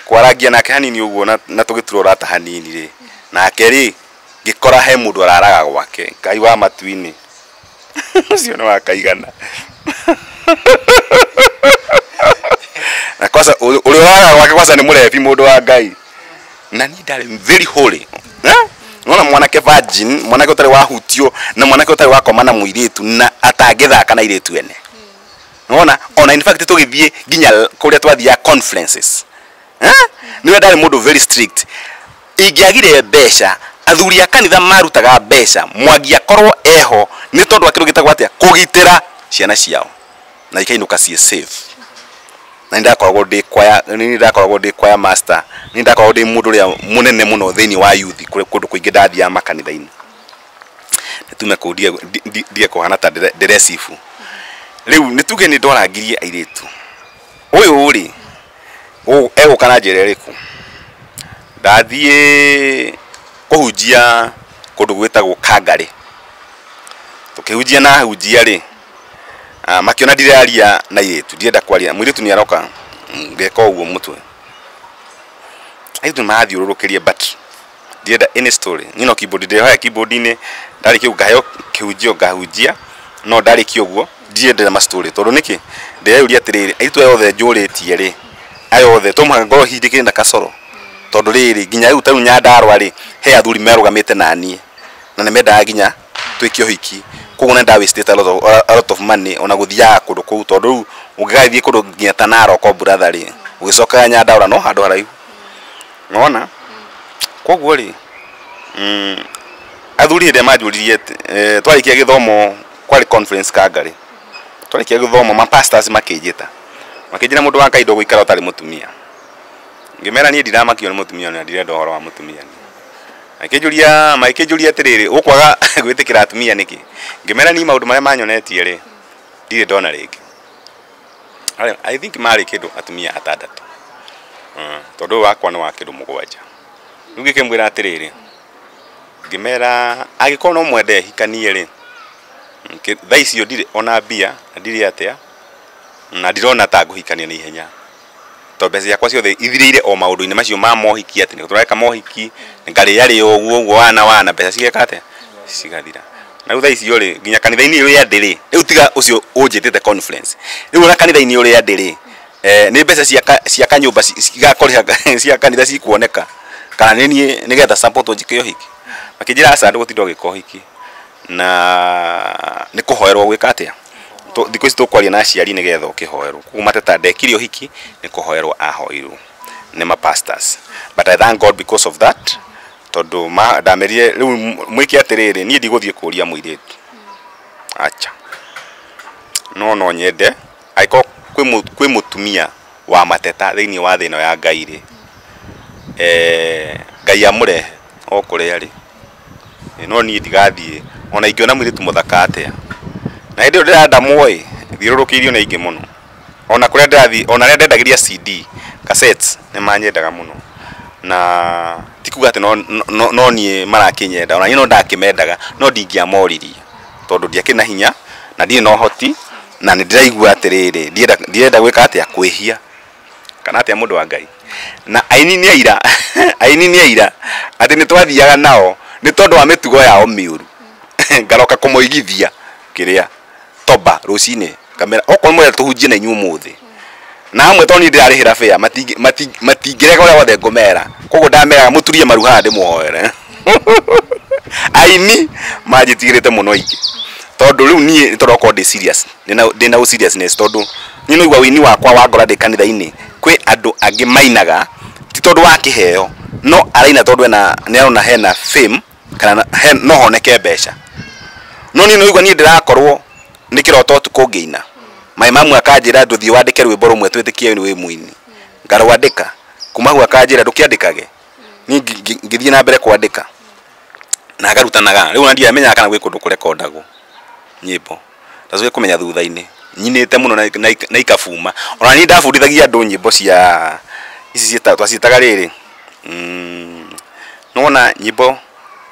S2: kwarangia nake hanini ũguo na tũgĩtura ũrata hanini rĩ nake rĩ ngĩkora he mũndũ araraga gwake Ngai wa matu-inĩ ũcio nĩ wakaigana na kwanza ũrĩa ũraraga gwake kwanza nĩ mũrebi mũndũ wa Ngai na niĩ ndarĩ very holy nona mwanake virgin mwanake ũtarĩ wahutio na mwanake ũtarĩ wakoma na mũirĩtu na atangĩthaka na irĩtu ene nona ona in fact tũgĩthiĩ nginya kũrĩa twathiaga conferences niwe ndarĩ mũndũ very strict ingĩagire mbeca athuri a kanitha marutaga mbeca Mwangi akorwo eho nĩ tondũ wa kĩndũ gĩtagwo atĩa kũgitĩra ciana ciao na ikainũka ciĩ safe na nĩ ndakoragwo ndĩ kwaya master nĩ ndakoragwo ndĩ mũndũ ũrĩa mũnene mũno thĩinĩ wa youth kũndũ kũingĩ ndathiaga makanitha-inĩ nĩtume kũu ndige kũhana ta ndĩrecibu rĩu nĩ tuge nĩ ndwarangirie airĩtu ũyũ rĩ egũka na njĩra ĩrĩkũ ndathiĩ kũhunjia kũndũ gwĩtagwo Kangarĩ tũkĩhunjia na hunjia rĩ makiona ndiraria na irĩtu ndirenda kwaria mũirĩtu nĩ aroka ngeka ũguo mũtwe airĩtu nĩmarathiũrũrũkĩria but ndirenda any story niĩ no keyboard ndĩrehoya keyboard-inĩ ndarĩkia ũguo ngaheo kĩhunjio ngahunjia no ndarĩkia ũguo ndirenda ma story tondũ nĩkĩ ndĩreyũria atĩrĩrĩ airĩtu aya othe njũrĩtie rĩ aya othe to mũhaka ngorwo hihi ndĩkĩrĩ na kacoro tondũ rĩrĩ nginya rĩu ta rĩu Nyandarũa rĩ he athuri merũgamĩte naniĩ na nĩmendaga nginya twĩke ũhiki koguo nĩ ndawastĩte a lot of money ona gũthiaga kũndũ kũu tondũ rĩu ũngĩgathiĩ kũndũ nginya ta Narok brother rĩ ũgĩcokaga Nyandarũa no handũ haraihu nona koguo rĩ Athuri hĩndĩ manjũririe twarĩkia gĩthomo kwarĩ conference Kangari. Twarĩkia gĩthomo ma pastors makĩnjĩta. Makĩnjĩra mũndũ wa Ngai ndũgũikara ũtarĩ mũtumia. Ngĩmera niĩ ndiramakio nĩ mũtumia na ndirenda ũhoro wa mũtumia. Makĩnjũria makĩnjũria atĩrĩrĩ ũkwaga gwĩtĩkĩra atumia nĩkĩ? Ngĩmera niĩ maũndũ marĩa manyonetie rĩ ndirĩ ndona rĩngĩ. I think marĩ kĩndũ atumia atandatũ. Tondũ ũyũ wakwa nĩ wa kĩndũ mũgwanja. Rĩu ngĩkĩmwĩra atĩrĩrĩ ngĩmera angĩkorwo no mwende hikanie rĩ thaa icio ndirĩ ona mbia na ndirĩ atĩa na ndirona ta ngũhikania na ihenya tondũ mbeca ciakwa ciothe ithirĩire o maũndũ-inĩ macio ma mohiki atĩ nĩ tũreka mohiki ngarĩarĩa ũguo ũguo wana wana mbeca cigeka atĩa cigathira. Na rĩu thaa icio rĩ nginya kanitha-inĩ ũrĩa ndĩ rĩ rĩu tiga ũcio ũnjĩtĩte conference rĩu ona kanitha-inĩ ũrĩa ndĩ rĩ nĩ mbeca cia kanyũmba cigakũrĩha cia kanitha cikuoneka kana nĩ niĩ nĩgetha support njĩke ũhiki. Makĩnjĩra aca ndũgũtinda ũgĩka ũhiki na nĩ kũhoerwo gwĩka atĩa thikũ ici tũkwaria na aciari nĩgetha ũkĩhoerwo. Koguo Mateta ndekire ũhiki nĩ kũhoerwo ahoirwo nĩ ma pastors. But I thank God because of that tondũ ndamerire rĩu mwĩke atĩrĩrĩ niĩ ndigũthiĩ kũria mũirĩtu acha no no nyende angĩkorwo kwĩ mũtumia wa Mateta thĩinĩ wa thĩ ĩno ya Ngai rĩ Ngai amũrehe o kũrĩa rĩ no niĩ ndigathiĩ ona ingĩona mũirĩtu mũthaka atĩa na hĩndĩ ĩyo ndĩrandamwo ĩ thiũrũrũkĩirio nĩ aingĩ mũno ona kũrĩa ndĩrathiĩ ona arĩa ndendagĩria CD cassettes nĩ manyendaga mũno na ti kuga atĩ no niĩ marakĩnyenda ona niĩ no ndakĩmendaga no ndingĩamoririe tondũ ndiakĩrĩ na hinya na ndirĩ na ũhoti na nĩ ndĩraigua atĩrĩrĩ ndirenda gwĩka atĩa kwĩhia kana atĩa mũndũ wa Ngai. Na aini nĩ aira aini nĩ aira atĩ nĩ twathiaga nao nĩ tondũ wa mĩtugo yao mĩũru ngaroka kũmoigithia kĩrĩa toba rũcinĩ kamera okorwo mwenda tũhunjie na inyuĩ ũmũthĩ na amwe tondũ niĩ ndĩrarĩhĩra fare matingĩrega ũrĩa wothe ngũmera koguo ndameraga mũturie maru haha ndĩmũhoere. Aini manjĩtigĩrĩte mũno aingĩ tondũ rĩu niĩ tondũ okorwo ndĩ serious ndĩna seriousness tondũ niĩ no igua wĩini wakwa wa ngora ndĩ kanitha-inĩ kwĩ andũ angĩ mainaga ti tondũ wa kĩheo no araina tondũ ena nĩ arona hena fame kana no honeke mbeca. No niĩ no igua niĩ ndĩrakorwo nĩ kĩroto ũtukũ ngĩina mai mamwe akanjĩra ndũthiĩ wandĩke rwĩmbo rũmwe twĩtĩkie wĩ mũini ngarwandĩka kuma hau akanjĩra ndũkĩandĩkage niĩ ngĩthiĩ na mbere kwandĩka na ngarutanaga rĩu ona ndiamenyaga kana gwĩ kũndũ kũrekondagwo nyĩmbo ndacoke kũmenya thutha-inĩ nyinĩte mũno na ikabuma. Ona niĩ ndabundithagia andũ nyĩmbo cia ici twaciĩtaga rĩrĩ nĩwona nyĩmbo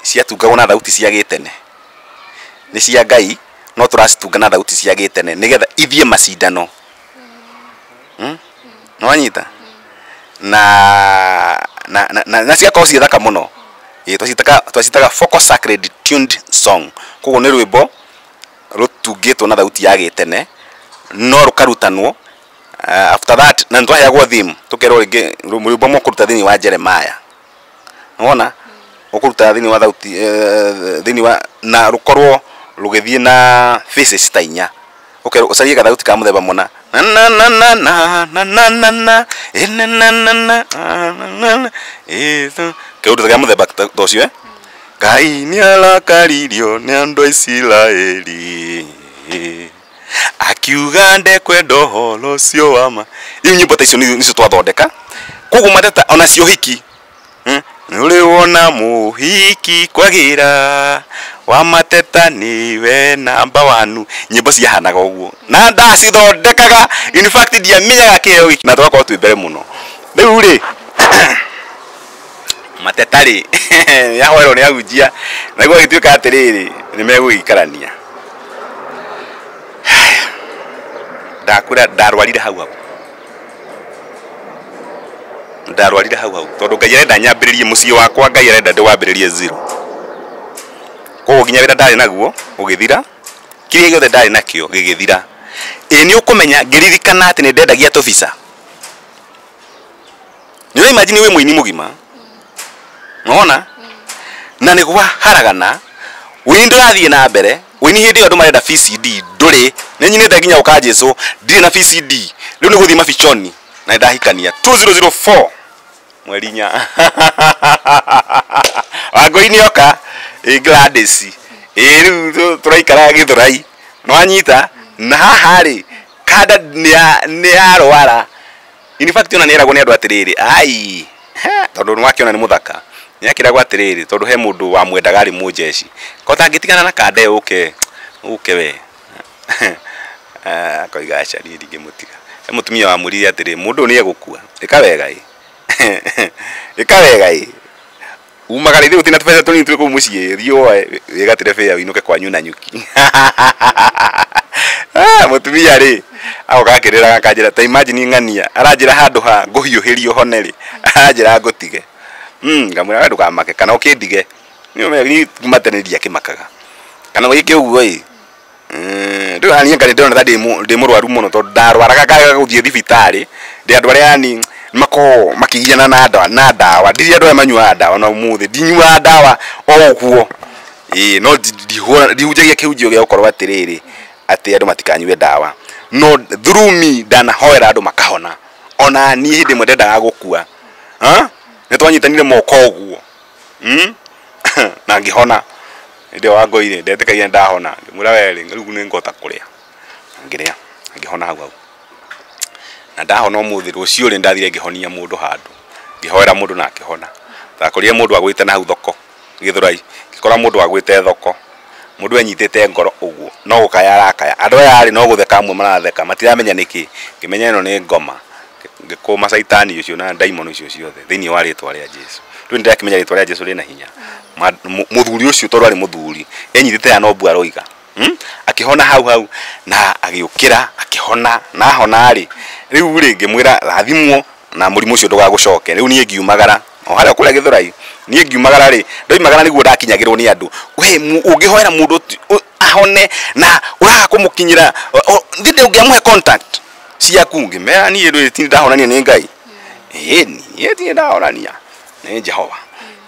S2: ciatungagwo na thauti cia gĩtene nĩ cia Ngai no tũracitunga na thauti cia gĩtene nĩgetha ithiĩ macindano. Nĩwanyita na cigakorwo ciĩ thaka mũno. Twacitaga vocal sacred tuned song koguo nĩ rwĩmbo rũtungĩtwo na thauti ya gĩtene no rũkarutanwo after that na nĩtwaheagwo theme tũkerwo rĩngĩ rwĩmbo mũkũruta thĩinĩ wa Jeremiah nĩwona ũkũruta thĩinĩ wa thauti thĩinĩ wa na rũkorwo rũgĩthiĩ na faces ta inya ũkerwo ũcarie gathauti ka mũthemba mũna na na na na na na na na na na na na na na kĩũndũ ta kĩa mũthemba ta ũcio. Ngai nĩarakaririo nĩ andũ a Isiraeli akiuga ndekwenda ũhoro ũcio wa ma. Iu nyĩmbo ta icio nĩcio twathondeka koguo Mateta ona cio hiki nĩũrĩ wona mũhiki kwagĩra wa Mateta nĩwe namba wanu nyĩmbo ciahanaga ũguo na ndacithondekaga in fact ndiamenyaga kĩheo gĩkĩ na tũgakorwo twĩ mbere mũno. Rĩu rĩ Mateta rĩ yahoerwo nĩ ahunjia na gwagĩtuĩka atĩrĩrĩ nĩ megũgĩikarania. Ndakwĩra ndarwarire hau hau ndarwarire hau hau tondũ Ngai arenda nyambĩrĩrie mũciĩ wakwa Ngai arenda ndĩwambĩrĩrie zero koguo nginya wĩra ndarĩ naguo ũgĩthira kĩrĩa gĩothe ndarĩ nakĩo gĩgĩthira. Ĩ nĩ ũkũmenya ngĩririkana atĩ nĩ ndendagia tũbica nĩ ũra imagine wĩ mũini mũgima nĩwona na nĩ gwaharagana wĩini ndũrathiĩ na mbere wĩini hĩndĩ ĩyo andũ marenda VCD ndũrĩ nĩ nyinĩte nginya ũka Jesũ ndirĩ na VCD rĩu nĩ gũthiĩ mabichoni na nĩndahikania 2004 mweri inya Wangũi nĩoka Ĩ Gladys ĩ rĩu tũraikara Gĩthũrai nĩwanyita na haha rĩ kanda nĩ yarwara. In fact ona nĩeragwo nĩ andũ atĩrĩrĩ ai tondũ nĩwakĩona nĩ mũthaka nĩakĩragwo atĩrĩrĩ tondũ he mũndũ wamwendaga arĩ mũnjeci ko tangĩtigana na kanda ĩyo ũke ũke we akoiga aca niĩ ndingĩmũtiga. He mũtumia wamwĩrire atĩrĩ mũndũ ũyũ nĩegũkua ĩka wega ĩ ĩka wega ĩ umagara ithuĩ gũtirĩ na tũbeca tũnini twĩ kũu mũciĩ thiĩ woe wĩgatĩre bĩa ũinũke kwanyu na nyuki. Mũtumia rĩ agoka akĩrĩraga akanjĩra ta imagine ng'ania aranjĩra handũ ha ngũhiũhĩrio hone rĩ aranjĩra ngũtige. Ngamwĩra we ndũkamake kana ũkĩndige niĩ kuma tene ndiakĩmakaga kana wĩke ũguo ĩ. Rĩu niĩ nga nĩndĩrona ta ndĩ mũrwaru mũno tondũ ndarwaraga ngaga gũthiĩ thibitarĩ ndĩ andũ arĩa yani makoragwo makĩgiana na ndawa na ndawa ndirĩ andũ arĩa manyuaga ndawa na ũmũthĩ ndinyuaga ndawa o ũguo ĩĩ no ndihunjagia kĩhunjio gĩa gũkorwo atĩrĩrĩ atĩ andũ matikanyue ndawa no through me ndanahoera andũ makahona ona niĩ hĩndĩ ĩmwe ndendaga gũkua nĩ twanyitanire moko ũguo na ngĩhona hĩndĩ ĩyo Wangũi ndetĩkagia ndahona ngĩmwĩra we rĩ rĩu nĩ ngũhota kũrĩa ngĩrĩa ngĩhona hau hau na ndahona ũmũthĩ rũciũ rĩ ndathire ngĩhonia mũndũ handũ ngĩhoera mũndũ na akĩhona ndakorire mũndũ agwĩte na hau thoko Gĩthũrai ngĩkora mũndũ agwĩte thoko mũndũ enyitĩte ngoro ũguo no gũkaya arakaya andũ aya arĩ no gũtheka amwe maratheka matiramenya nĩkĩ ngĩmenya ĩno nĩ ngoma ngĩkũma caitani ũcio na ndaimono icio ciothe thĩinĩ wa rĩtwa rĩa Jesu. Rĩu nĩndĩrakĩmenya rĩtwa rĩa Jesu rĩna hinya. Mũthuri ũcio tondũ arĩ mũthuri enyitĩte ya no mbu aroiga akĩhona hau hau na agĩũkĩra akĩhona na ahona rĩ rĩu rĩ ngĩmwĩra rathimwo na mũrimũ ũcio ndũgagũcoke. Rĩu niĩ ngiumagara o harĩa kũrĩa Gĩthũrai niĩ ngiumagara rĩ ndoimagara nĩguo ndakinyagĩrwo nĩ andũ we ũngĩhoera mũndũ ahone na ũraga kũmũkinyĩra ndĩ ũngĩamũhe contact ciaku ngĩmera niĩ rĩ ti ndahonania nĩ Ngai ĩĩ niĩ ti ndahonania nĩ Jehova.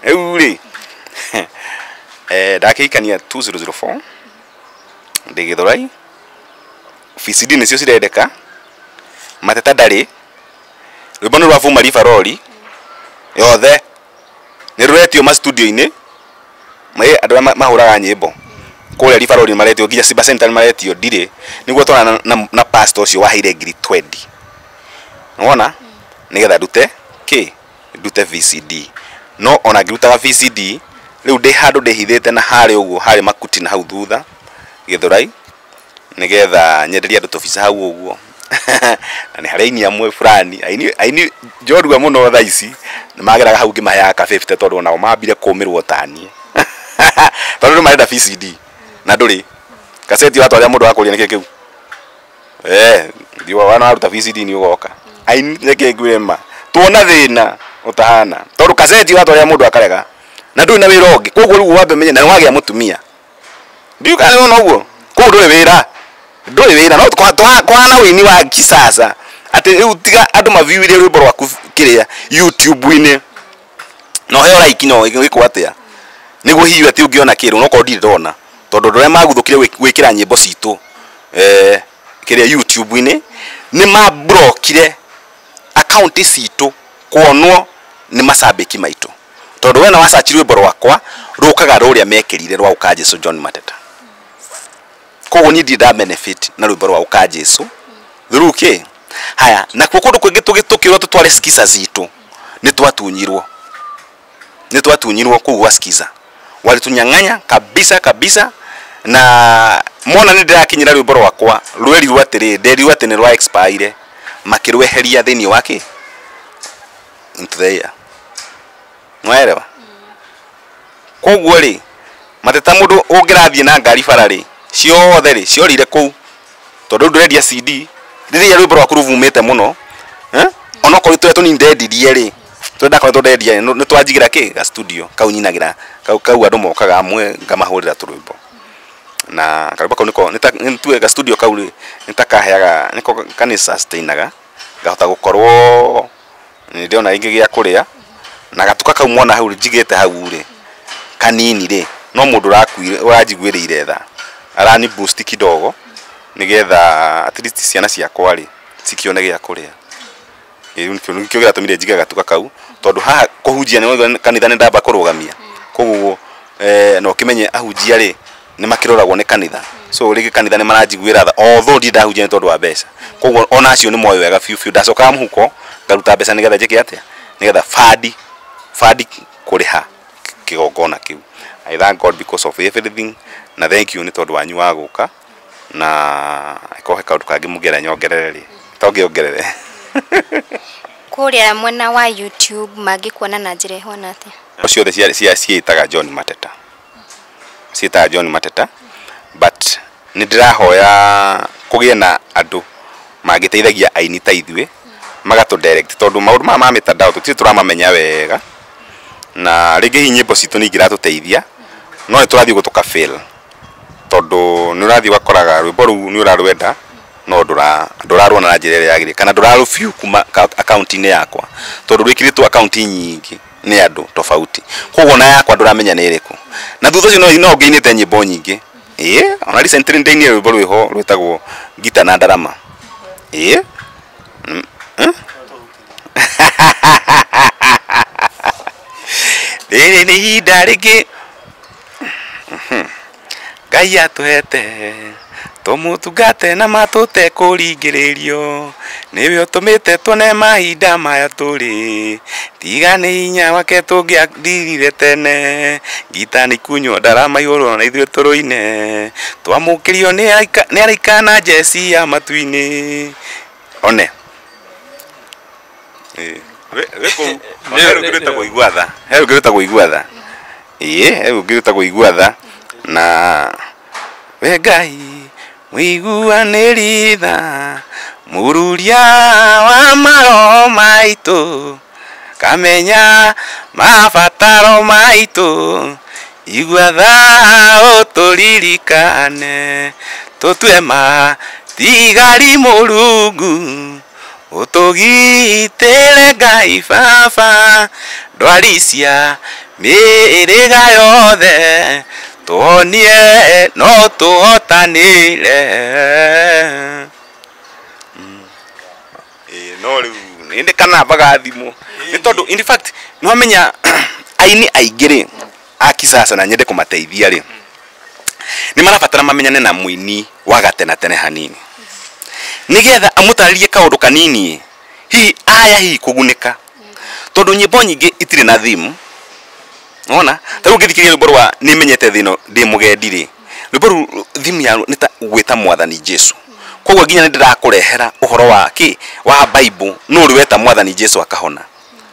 S2: Rĩu rĩ ndakĩhikania 2004 ndĩ Gĩthũrai VCD nĩcio cirendeka mateta ndarĩ rwĩmbo nĩ rwa Buma Rivaroli yothe nĩ rũretio ma studio-inĩ andũ arĩa mahũraga nyĩmbo kũrĩa Rivaroli maretio nginya Simba Center nĩ maretio ndirĩ nĩguo twana na pastor ũcio waheire ngiri 20 nĩwona nĩgetha ndute kĩ ndute VCD no ona ngĩrutaga VCD rĩu ndĩ handũ ndĩhithĩte na harĩ ũguo harĩ makuti na hau thutha Gĩthũrai nĩgetha nyenderie andũ tũbica hau ũguo na nĩ harĩ aini amwe fulani aini njorua mũno thaa ici nĩ mageraga hau ngĩmaheaga ka 50 tondũ onao mambire kũmĩrwo ta niĩ tondũ rĩu marenda VCD na ndũrĩ kaseti watwarĩra mũndũ wakũria nĩkĩ kĩu thiĩ wana waruta VCD nĩ ũgoka aini reke ngwĩre ma tuona thĩna ũtahana tondũ kaseti watwarĩra mũndũ akarega na ndũrĩ na wĩra ũngĩ koguo rĩu wambe menye na nĩwagĩa mũtumia ndiũ kana nĩwona ũguo koguo ndũrĩ wĩra no kũhana wĩini wa kisasa atĩ rĩu tiga andũ maviewire rwĩmbo rwaku kĩrĩa YouTube-inĩ na ũheo like no ĩgwĩkwo atĩa nĩguo hihi atĩ ũngĩona kĩndũ no korwo ndirĩ ndona tondũ andũ arĩa maguthũkire gwĩkĩra nyĩmbo citũ kĩrĩa YouTube-inĩ nĩ mablokire account citũ kuonwo nĩ macambĩki maitũ tondũ we na wasearch rwĩmbo rwakwa rũkaga rũrĩa mekĩrire rwa Ũka Jesu John Mateta koguo niĩ ndirĩ nda benefit na rwĩmbo rwa Ũka Jesu through kĩ haya nakuo kũndũ kũngĩ tũkĩrwo tũtware skiza citũ nĩ twatunyirwo kũu gwa skiza walitunyang'anya kabisa kabisa na mona nĩ ndĩrakinyĩra rwĩmbo rwakwa rwerirwo atĩrĩ nderirwo atĩ nĩ rwa expire makĩrweheria thĩinĩ wa kĩ into the air nĩwaelewa koguo rĩ mateta mũndũ ũngĩrathiĩ na ngari bara rĩ ciothe rĩ ciorire kũu tondũ ndũrendia CD rĩrĩa rwĩmbo rwaku rũvumĩte mũno onokorwo tũrĩa tũnini ndendirie rĩ tũrĩa ndakoretwo ndendia nĩ twanjigĩra kĩ ga studio kau nyinagĩra kau andũ mokaga amwe ngamahũrĩra tũrwĩmbo na karwĩmbo kau nĩko nĩ ga studio kau rĩ nĩ ta kaheaga nĩko kani sustainaga ngahota gũkorwo nĩ ndĩrona rĩngĩ gĩa kũrĩa na gatuka kau mwana hau njigĩte hau rĩ kanini rĩ no mũndũ ũrakuire ũranjiguĩrĩire tha arani boost kidogo nĩgetha at least ciana ciakwa rĩ cikione gĩa kũrĩa. Rĩu nĩkĩo gĩratũmire njige gatuka kau tondũ haha kũhunjia nĩ kanitha nĩ ndamba kũrũgamia koguo na ũkĩmenye ahunjia rĩ nĩ makĩroragwo nĩ kanitha, so rĩngĩ kanitha nĩ maranjiguĩra tha, although ndirĩ ndahunjia nĩ tondũ wa mbeca. Koguo ona acio nĩ moĩ wega biũ biũ, ndacokaga mũhuko ngaruta mbeca nĩgetha njĩke atĩa, nĩgetha bandi kũrĩha kĩgongona kĩu. I thank God because of everything, na thank you nĩ tondũ wanyu wa gũka, na ĩkorwo he kaũndũ kangĩ mũngĩenda nyongerere rĩ, to ngĩongerere.
S3: Kũrĩa mwena wa YouTube mangĩkuona na njĩra ĩhuana atĩa?
S2: Ciothe ciĩtaga John Mateta, ciĩtaga John Mateta, but nĩ ndĩrahoya kũgĩe na andũ mangĩteithagia aini ta ithuĩ, magatũ direct, tondũ maũndũ maya ma mĩtandao tũtirĩ tũramamenya wega, na rĩngĩ hihi nyĩmbo citũ nĩ ingĩratũteithia, no nĩ tũrathiĩ ũguo tũka fail, tondũ nĩ ũrathiĩ ũgakoraga rwĩmbo rũu nĩ ũrarwenda no ndũrarwona na njĩra ĩrĩa yagĩrĩire, kana ndũrarũ kuma akaunti-inĩ yakwa, tondũ rwĩkĩrĩtwo akaunti nyingĩ nĩ andũ tofauti, koguo ona yakwa ndũramenya nĩ ĩrĩkũ. Na thutha ũcio no ngĩinĩte nyĩmbo nyingĩ, ĩĩ, ona recently ndĩinire rwĩmbo rwĩho rwĩtagwo Ngita na Ndarama, ĩĩ. Rĩrĩ nĩ ihinda rĩngĩ Ngai atũhete tũmũtungate na matũtekũringĩrĩrio, nĩwe ũtũmĩte tuone mahinda maya tũrĩ, tiga nĩ hinya wake tũngĩathirire tene, ngita nĩ ikunywo ndarama igũrũ na ithuĩ tũrũine, twamũkĩrio nĩ araika na njeci ya matu-inĩ. One he rũngĩ rwĩtagwo Iguatha, he rũngĩ rwĩtagwo Iguatha, ĩĩ, he rũngĩ rwĩtagwo Iguatha, na we Ngai mũiguanĩri tha, mũruria wa maroho maitũ, kamenya mabataro maitũ, igua tha ũtũririkane, tũtue matigari Mũrungu, ũtũgitĩre Ngai Baba, ndwari cia mĩhĩrĩga yothe, tuonie no tũhotanĩre. No rĩu nĩ kana mbaga thimũ nĩ tondũ in fact nĩ wamenya aini aingĩ rĩ a kisasa, na nyende kũmateithia rĩ, nĩ marabatara mamenyane na mũini wa gatene tene hanini, nĩgetha amũtarĩrie kaũndũ kanini hihi aya hihi kũgunĩka, tondũ nyĩmbo nyingĩ itirĩ na theme. Ona ta rĩu ũngĩthikĩrĩria rwĩmbo rwa nĩmenyete thĩ ĩno ndĩ mũgendi rĩ, rwĩmbo rũu theme ya nĩ ta gwĩta mwathani Jesu, koguo nginya nĩ ndĩrakũrehera ũhoro wa kĩ wa Bible, nũ ũrĩ weta mwathani Jesu akahona.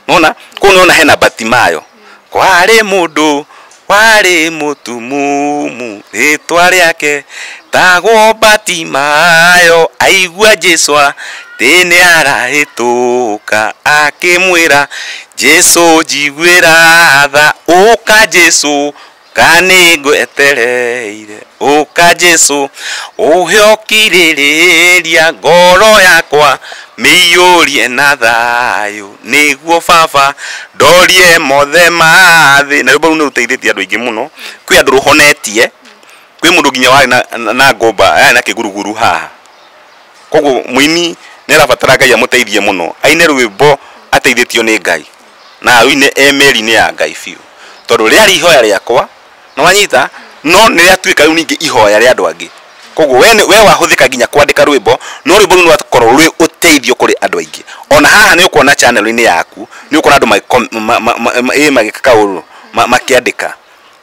S2: Nona kũu nĩwona hena Batimayo, kwarĩ mũndũ warĩ mũtumumu, rĩtwa rĩake tagwo Batimayo, aigua Jesu atĩ nĩ arahĩtũka, akĩmwĩra Jesu njiguĩra tha, ũka Jesu ka nĩ ngwetereire, ũka Jesu ũhe ũkirĩrĩria, ngoro yakwa mĩiyũrie na thayũ, nĩguo Baba ndorie mothe ma thĩ. Na rwĩmbo rũu nĩ rũteithĩtie andũ aingĩ mũno, kwĩ andũ rũhonetie, kwĩ mũndũ nginya warĩ na ngũmba yarĩ na kĩguruguru haha. Koguo mũini nĩ arabatara Ngai amũteithie mũno, aine rwĩmbo ateithĩtio nĩ Ngai, na arũine e meri-inĩ ya Ngai biũ, tondũ rĩarĩ ihoya rĩakwa, nĩ wanyita, no nĩ rĩatuĩka rĩu ningĩ ihoya rĩa andũ angĩ. Koguo we wahũthĩka nginya kwandĩka rwĩmbo, no rwĩmbo rũu rwakorwo rwĩ ũteithio kũrĩ andũ aingĩ. Ona haha nĩ ũkuona channel-inĩ yaku, nĩ ũkuona andũ magĩka kaũndũ, makĩandĩka,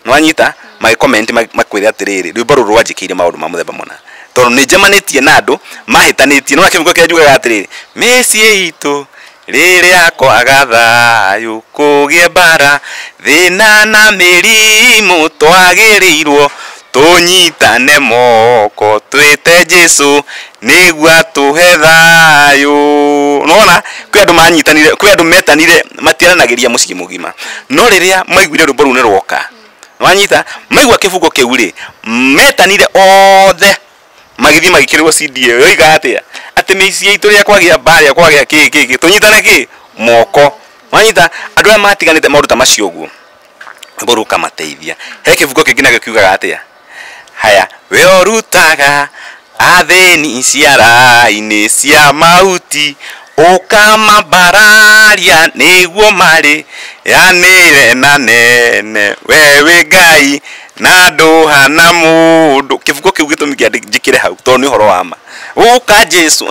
S2: nĩ wanyita, magĩ-comment, makwĩre atĩrĩrĩ, rwĩmbo rũrũ rwanjĩkĩire maũndũ ma mũthemba mũna, tondũ nĩ njemanĩtie na andũ mahĩtanĩtie. Nĩwona kĩmĩko kĩrĩa njugaga atĩrĩrĩ, mĩciĩ itũ rĩrĩa kwaga thayũ, kũgĩe mbara, thĩna na mĩrimũ, twagĩrĩirwo tũnyitane moko, twĩte Jesu nĩguo atũhe thayũ. Nĩwona kwĩ andũ manyitanire, kwĩ andũ metanire, matiaranagĩria mũciĩ mũgima, no rĩrĩa maiguire rwĩmbo rũu nĩ rwoka, nĩwanyita, maigua kĩbungo kĩu rĩ, metanire othe magĩthiĩ magĩkĩrĩrwo CD ĩyo, yoiga atĩa, atĩ mĩciĩ itũ rĩrĩa kwagĩa mbara, kwagĩa kĩ kĩ kĩ, tũnyitane kĩ moko, wanyita, andũ aya matiganĩte maũndũ ta macio ũguo, rwĩmbo rũu rũkamateithia. He kĩbungo kĩngĩ nakĩo kiugaga atĩa, haya, we ũrutaga athĩni ciara-inĩ cia mahuti Ũkamambararia nĩguo marĩ yanĩre na nene wewe Ngai na ndũhana mũndũ. Kĩbuko kĩu gĩtũmi kĩa njĩkĩre hau tondũ nĩ ũhoro wa ma. Ũka Jesu,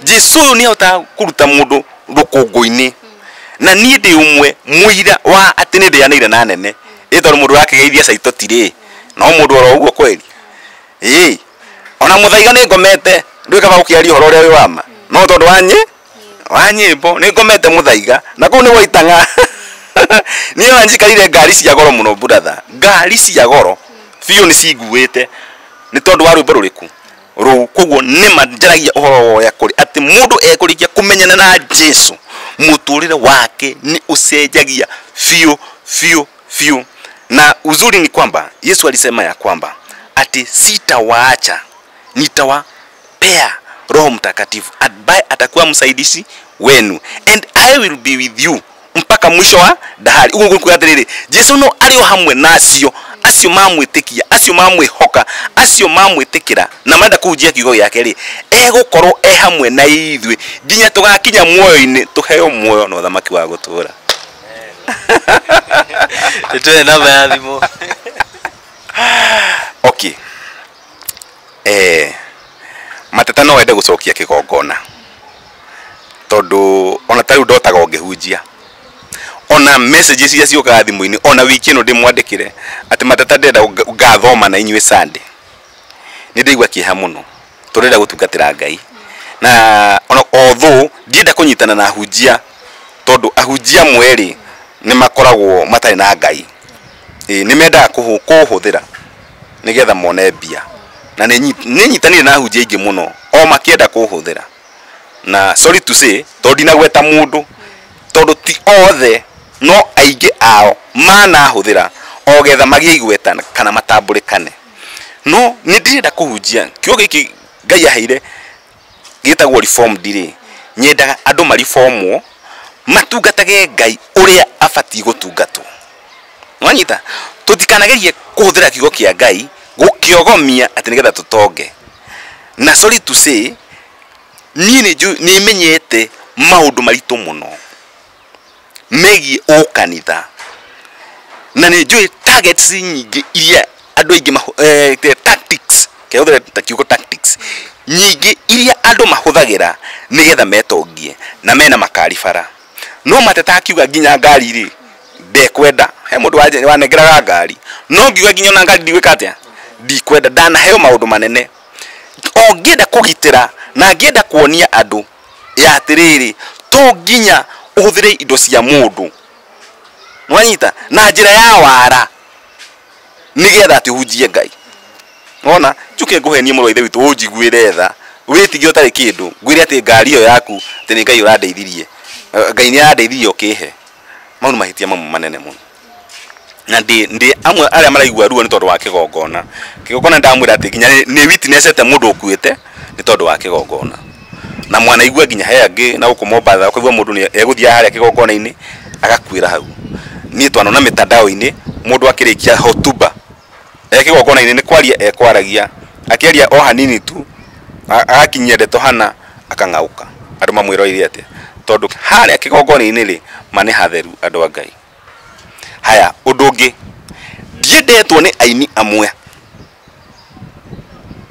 S2: Jesu ũyũ nĩahotaga kũruta mũndũ rũkũngũ-inĩ. Na niĩ ndĩ ũmwe mũira wa atĩ nĩ ndĩanĩire na nene. Ĩ tondũ mũndũ ũrakĩgeithia caitoti rĩ, no mũndũ oro ũguo kweli. Ĩ ona mũthaiga nĩ ngomete, ndũĩ kaba gũkĩaria ũhoro ũrĩa wĩ wa ma. No tondũ wa nyĩmbo nĩ ngomete mũthaiga na kũu nĩ gwaitang'a. Niĩ ona njikarire ngari cia goro mũno brother, ngari cia goro biũ nĩ cinguĩte nĩ tondũ wa rwĩmbo rũrĩkũ rũu. Koguo nĩ ma njaragia ũhoro wa ũrĩa kũrĩ atĩ mũndũ ekũrĩkia kũmenyana na Jesu mũtũrĩre wake nĩ ũcenjagia biũ biũ biũ. Na uzuri ni kwamba Yesu alisema ya kwamba ati sitawaacha, nitawapea Roho Mtakatifu ambaye atakuwa msaidizi wenu, and I will be with you mpaka mwisho wa dahari. Uguo ngũkwĩra atĩrĩrĩ, Jesu no arĩ o hamwe na acio, acio mamwĩtĩkia, acio mamwĩhoka, acio mamwĩtĩkĩra na marenda kũhunjia kiugo gĩake rĩ, egũkorwo e hamwe na ithuĩ nginya tũgakinya muoyo-inĩ, tũheo muoyo na ũthamaki wa gũtũũra.
S1: Tũhe namba ya thimũ.
S2: Okay. Mateta no wende gũcokia kĩgongona tondũ ona ta rĩu ndotaga ũngĩhunjia, ona messages iria ciũkaga thimũ-inĩ, ona wiki ĩno ndĩmwandĩkĩre atĩ Mateta ndĩrenda ngathoma na inyuĩ Sunday. Nĩ ndĩigua kĩeha mũno tondũ ndĩrenda gũtungatĩra Ngai, na ona although ndienda kũnyitana na ahunjia tondũ ahunjia amwe rĩ nĩ makoragwo matarĩ na Ngai. Nĩ mendaga kũhũthĩra nĩgetha mone mbia, na nĩ nyitanire na ahunjia aingĩ mũno o makĩenda kũhũthĩra. Na sorry to say, tondũ ndinagweta mũndũ, tondũ ti othe no aingĩ ao manahũthĩra o getha magĩe igweta kana matambũrĩkane. No nĩ ndĩrenda kũhunjia kiugo gĩkĩ Ngai aheire gĩtagwo reformed rĩ, nyendaga andũ mariformwo matungatage Ngai ũrĩa abatiĩ gũtungatwo. Nwanyita, tũtikanagerie kũhũthĩra kiugo kĩa Ngai gũkĩogomia atĩ nĩgetha tũtonge. Na sorry to say, niĩ nĩ menyete maũndũ maritũ mũno megiĩ ũkanitha, na nĩ njũĩ targets nyingĩ iria andũ aingĩ tactics, kehũthĩre ta kiugo tactics nyingĩ iria andũ mahũthagĩra nĩgetha metongie na mena makari bara. No Mateta akiuga nginya ngari rĩ ndekwenda, he mũndũ wanengeraga ngari, no ngiuga nginya ona ngari ndigwĩka atĩa, ndikwenda, ndanaheo maũndũ manene. O ngĩenda kũgitĩra na ngĩenda kuonia andũ ya atĩrĩrĩ, to nginya ũhũthĩre indo cia mũndũ, nwanyita, na njĩra ya wara nĩgetha atĩ ũhunjie Ngai. Wona, njuke ngũhenie mũrũ wa ithe witũ ũnjiguĩre tha, wĩtigie ũtarĩ kĩndũ, ngwĩre atĩ ngari ĩyo yaku atĩ nĩ Ngai ũrandeithirie, Ngai nĩ arandeithirie ũkĩhe. Mau nĩ mahĩtia mamwe manene mũno. Na ndĩ amwe arĩa maraigua ruo nĩ tondũ wa kĩgongona. Kĩgongona ndamwĩra atĩ nginya nĩ witnessete mũndũ ũkuĩte nĩ tondũ wa kĩgongona. Na mwanaigua nginya he angĩ na gũkũ Mombatha ũkaigua mũndũ nĩ egũthiĩ harĩa kĩgongona-inĩ agakuĩra hau. Niĩ twanona mĩtandao-inĩ mũndũ akĩrĩkia hotuba e kĩgongona-inĩ nĩ kwaria ekwaragia, akĩaria o hanini tu agakinyia ndeto hana akang'auka. Andũ mamwĩroire atĩa? Tondũ harĩa kĩgongona-inĩ rĩ ma nĩ hatheru andũ a Ngai. Haya, ũndũ ũngĩ ndiendetwo nĩ aini amwe,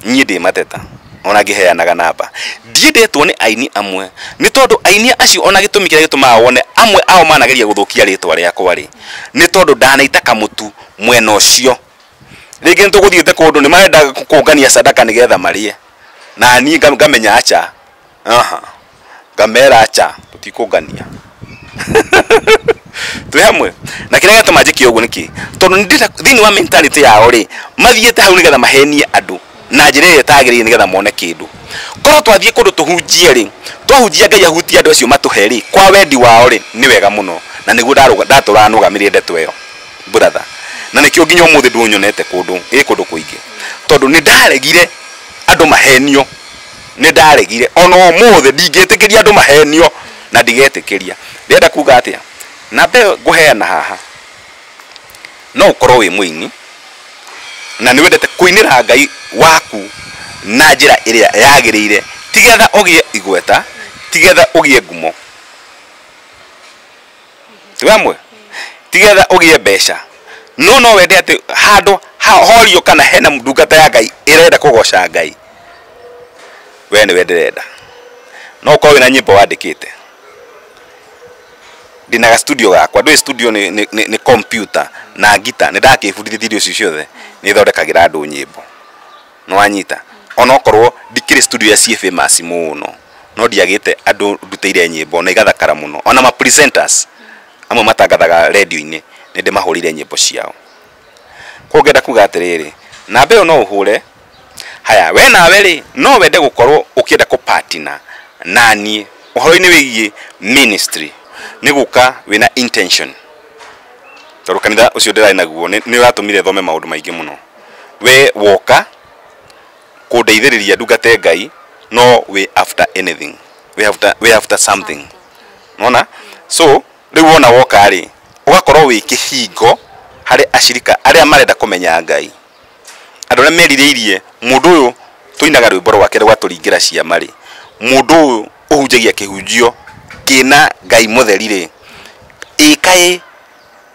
S2: niĩ ndĩ Mateta ona ngĩheanaga namba, ndiendetwo nĩ aini amwe nĩ tondũ aini acio ona gĩtũmi kĩrĩa gĩtũmaga wone amwe ao manageria gũthũkia rĩtwa rĩakwa rĩ nĩ tondũ ndanaita kamũtu mwena ũcio. Rĩngĩ nĩ tũgũthiĩte kũndũ nĩ marenda kũngania sadaka nĩgetha marĩe, na niĩ ngamenya acha, aha, ngamera acha tũtikũngania. Twĩ hamwe. Na kĩrĩa gĩatũma njĩke ũguo nĩkĩ? Tondũ nĩ thĩinĩ wa mentality yao rĩ, mathiĩte hau nĩgetha mahenie andũ na njĩra ĩrĩa ĩtagĩrĩire nĩgetha mone kĩndũ. Korwo twathiĩ kũndũ tũhunjie rĩ, twahunjia Ngai ahutie andũ acio matũhe rĩ, kwa wendi wao rĩ, nĩ wega mũno. Na nĩguo ndatũraga nũgamĩrĩre ndeto ĩyo, brother. Na nĩkĩo nginya ũmũthĩ ndũnyonete kũndũ, ĩ kũndũ kũingĩ. Tondũ nĩ ndaregire andũ mahenio, nĩ ndaregire ona ũmũthĩ ndingĩtĩkĩria andũ mahenio na ndigetĩkĩria. Ndĩrenda kuga atĩa? Namba ĩyo ngũheana haha, no ũkorwo wĩ mũini na nĩ wendete kũinĩra Ngai waku na njĩra ĩrĩa yagĩrĩire, ti getha ũgĩe igweta, Tigetha ũgĩe ngumo. Tiwamwe? Tigetha ũgĩe mbeca. No no wende atĩ handũ horio kana hena ndungata ya Ngai ĩrenda kũgoca Ngai. We nĩwe ndĩrenda. No ũkorwo wĩna nyĩmbo wandĩkĩte. Ndinaga studio gakwa, ndũĩ studio nĩ computer na ngita, nĩ ndakĩbundithĩtie irio icio ciothe, nĩ thondekagĩra andũ nyĩmbo. Nĩ wanyita? Onokorwo ndikĩrĩ studio ya ciĩ famous mũno, no ndiagĩte andũ ndutĩire nyĩmbo na igathakara mũno. Ona ma presenters amwe matangathaga radio-inĩ nĩ ndĩmahũrĩire nyĩmbo ciao. Koguo ngenda kuga atĩrĩrĩ, namba ĩyo no ũhũre. Haya, we nawe rĩ, no wende gũkorwo ũkĩenda kũpartner na niĩ ũhoro-inĩ wĩgiĩ ministry, nĩ gũka wĩna intention. Tondũ kanitha ũcio ndĩrarĩ naguo nĩ ũratũmire thome maũndũ maingĩ mũno. We woka kũndeithĩrĩria ndungate Ngai, no we after anything, we after something. Nona? So rĩu wona woka rĩ, ũgakorwo wĩ kĩhingo harĩ acirika arĩa marenda kũmenya Ngai. Andũ arĩa merirĩirie mũndũ ũyũ tũinaga rwĩmbo rwake rũgatũringĩra ciama rĩ, mũndũ ũyũ ũhunjagia kĩhunjio kĩna Ngai mũtheri rĩ, ĩkaĩ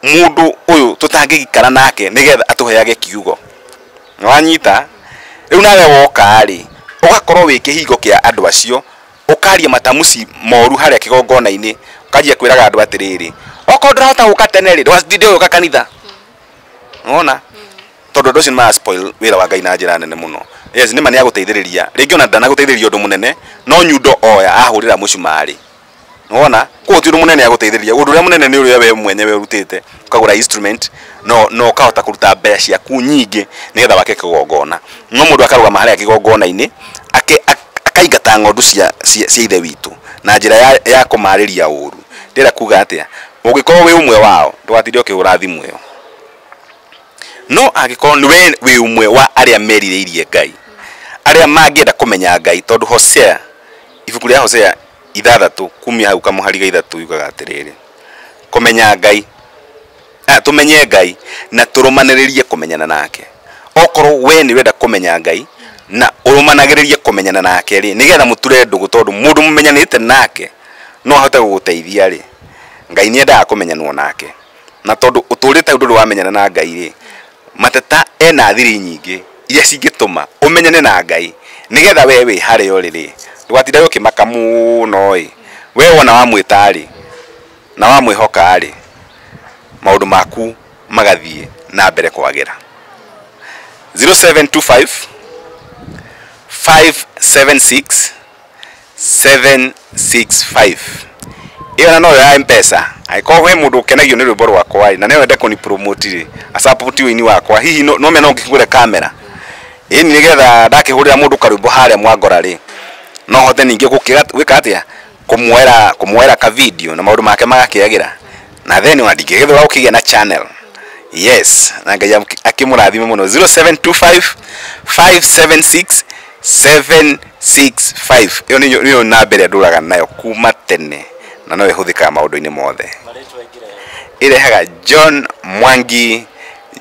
S2: mũndũ ũyũ tũtangĩgĩikara nake nĩgetha atũheage kiugo. Nĩwanyita? Rĩu nawe woka rĩ, ũgakorwo wĩ kĩhingo kĩa andũ acio, ũkaria matamuci moru harĩa kĩgongona-inĩ, ũkanjia kwĩraga andũ atĩrĩrĩ, okorwo ndũrahota gũka tene rĩ, ndũgatinde ũgĩũka kanitha. Nĩwona? Tondũ andũ acio nĩ mara spoil wĩra wa Ngai na njĩra nene mũno. Yes, nĩ ma nĩ agũteithĩrĩria. Rĩngĩ ona ndanagũteithĩrĩria ũndũ mũnene, no nyundo oya ahũrĩra mũcumarĩ. Nĩwona? Koguo ti ũndũ mũnene agũteithĩrĩria. Ũndũ ũrĩa mũnene nĩ ũrĩa we mwenyewe ũrutĩte, ũkagũra instrument, no ũkahota kũruta mbeca ciaku nyingĩ nĩgetha wake kĩgongona. No mũndũ akarũgama harĩa kĩgongona-inĩ, akaingata ng'ondu cia ithe witũ na njĩra ya kũmarĩria ũru. Ndĩrenda kuga atĩa? Ũngĩkorwo wĩ ũmwe wao, ndũgatinde ũkĩhũra thimũ ĩyo. No angĩkorwo nĩ we wĩ ũmwe wa arĩa merirĩirie Ngai, arĩa mangĩenda kũmenya Ngai, tondũ Hosea, ibuku rĩa Hosea 6 kumia hau kamũhari ga 3 yugaga atĩrĩrĩ, kũmenya Ngai, tũmenye Ngai na tũrũmanĩrĩrie kũmenyana nake. Okorwo we nĩ ũrenda kũmenya Ngai na ũrũmanagĩrĩrie kũmenyana nake rĩ, nĩgetha mũture ndũgũ, tondũ mũndũ mũmenyanĩte nake no ahote gũgũteithia rĩ, Ngai nĩ endaga kũmenyanwo nake. Na tondũ ũtũrĩte ũndũ wamenyana na Ngai rĩ, Mateta ena thiri nyingĩ iria cingĩtũma ũmenyane na Ngai nĩgetha we wĩ harĩa ũrĩ rĩ, ndũgatindage ũkĩmaka mũno ĩ. We wona wamwĩta rĩ, na wamwĩhoka rĩ, maũndũ maku magathiĩ na mbere kwagĩra. 0725 576 765. Ĩyo na noyo ya M-Pesa. Angĩkorwo he mũndũ ũkenagio nĩ rwĩmbo rwakwa rĩ, na no ende kũni promote rĩ, asupport ũini wakwa, hihi no mena ũngĩkĩgũre kamera. Ĩni nĩgetha ndakĩhũrĩra mũndũ karwĩmbo harĩa Mwangora rĩ, no hote ningĩ gwĩka atĩa? Kũmuoera ka video na maũndũ make magakĩagĩra. Na then ona ndingĩgĩthũra gũkĩgĩa na channel. Yes, na Ngai akĩmũrathime mũno. 0725 576 765. Ĩyo nĩyo namba ĩrĩa ndũraga nayo kuma tene, na no ĩhũthĩkaga maũndũ-inĩ mothe. Ĩrehaga John Mwangi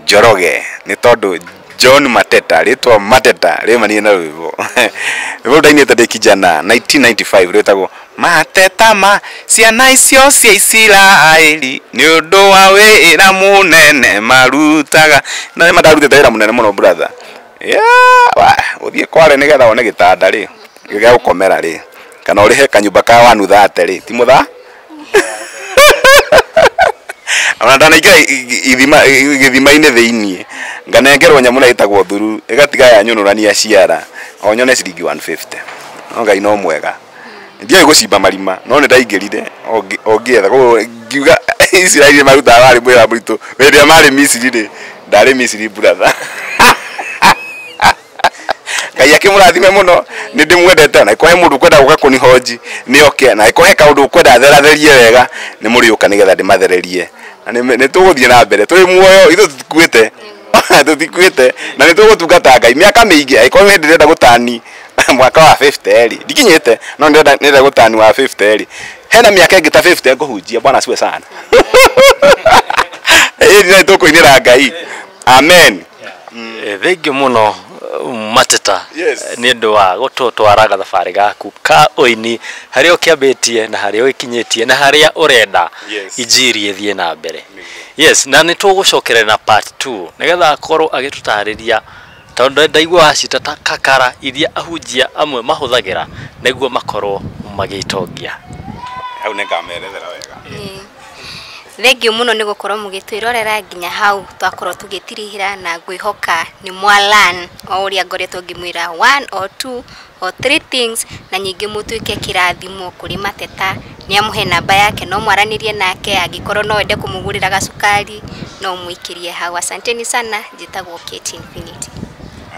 S2: Njoroge, nĩ tondũ John Mateta, rĩtwa Mateta rĩmanire na rwĩmbo. Rwĩmbo ndainĩte ndĩ kijana 1995 rwĩtagwo Mateta ma ciana icio cia Isiraeli nĩ ũndũ wa wĩra mũnene marutaga. Na nĩ mandarutĩte wĩra mũnene mũno brother. Yeah, ũthiĩ kware nĩgetha wone gĩtanda rĩ, gĩa gũkomera rĩ, kana ũrĩhe kanyũmba ka 130 rĩ, ti mũtha? Ona ndanaingĩra gĩthima-inĩ thĩiniĩ, nganengerwo nyamũ ĩrĩa ĩtagwo thuru, ĩgatiga yanyũnũrania ciara, o nyone ciringi 150. No Ngai no mwega. Ndiũĩ gũcimba marima, no nĩ ndaingĩrire o ngĩetha. Koguo ngiuga Isiraeli marutaga warĩ wĩra mũritũ. Hĩndĩ ĩrĩa marĩ Misiri rĩ, ndarĩ Misiri brother. Ngai akĩmũrathime mũno, nĩ ndĩmwendete. Na ĩkorwo he mũndũ ũkwenda gũka kũnihonji, nĩ oke. Na ĩkorwo he kaũndũ ũkwenda theratherie wega, nĩ mũrĩũka nĩgetha ndĩmathererie. Na nĩ tũgũthiĩ na mbere, tũrĩ muoyo, ithuĩ tũtikuĩte. Tũtikuĩte. Na nĩ tũgũtungata Ngai mĩaka mĩingĩ. Angĩkorwo hĩndĩ ndĩrenda gũtani mwaka wa 50 rĩ, ndikinyĩte, no ndĩrenda gũtani wa 50 rĩ, hena mĩaka ĩngĩ ta 50 ngũhunjia. Bwana asifiwe sana. Ĩĩ, nĩ tũkũinĩra Ngai. Amen.
S1: Thengiũ mũno Mateta.
S2: Yes.
S1: Nĩ ũndũ wa gũtũtwara gathabarĩ gaku ka ũini, harĩa ũkĩambĩtie na harĩa ũkinyĩtie na harĩa ũrenda injiri ĩthiĩ na mbere. Yes, na nĩ tũgũcokerera na part 2 nĩgetha akorwo agĩtũtarĩria, tondũ ndaigua wacita ta kakara iria ahunjia amwe mahũthagĩra nĩguo makorwo magĩtongia.
S2: Hau nĩ ngamerethera wega.
S3: Thengiũ mũno nĩ gũkorwo mũgĩtwĩrorera nginya hau twakorwo tũgĩtirihĩra, na ngwĩhoka nĩ mwa learn o ũrĩa ngoretwo ngĩmwĩra one or two or three things, na nyingĩ mũtuĩke kĩrathimo kũrĩ Mateta. Nĩ amũhe namba yake, no mwaranĩrie nake, angĩkorwo no wende kũmũgũrĩra gacukari no mũikĩrie hau. Asanteni sana, njĩtagwo Kate Infinity.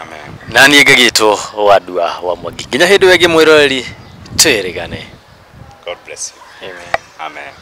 S2: Amen.
S1: Na niĩ ngagĩtwo Wandua wa Mwangi. Nginya hĩndĩ ĩyo ĩngĩ mwĩroreri, twĩrĩgane.
S2: God bless you.
S1: Amen.
S2: Amen.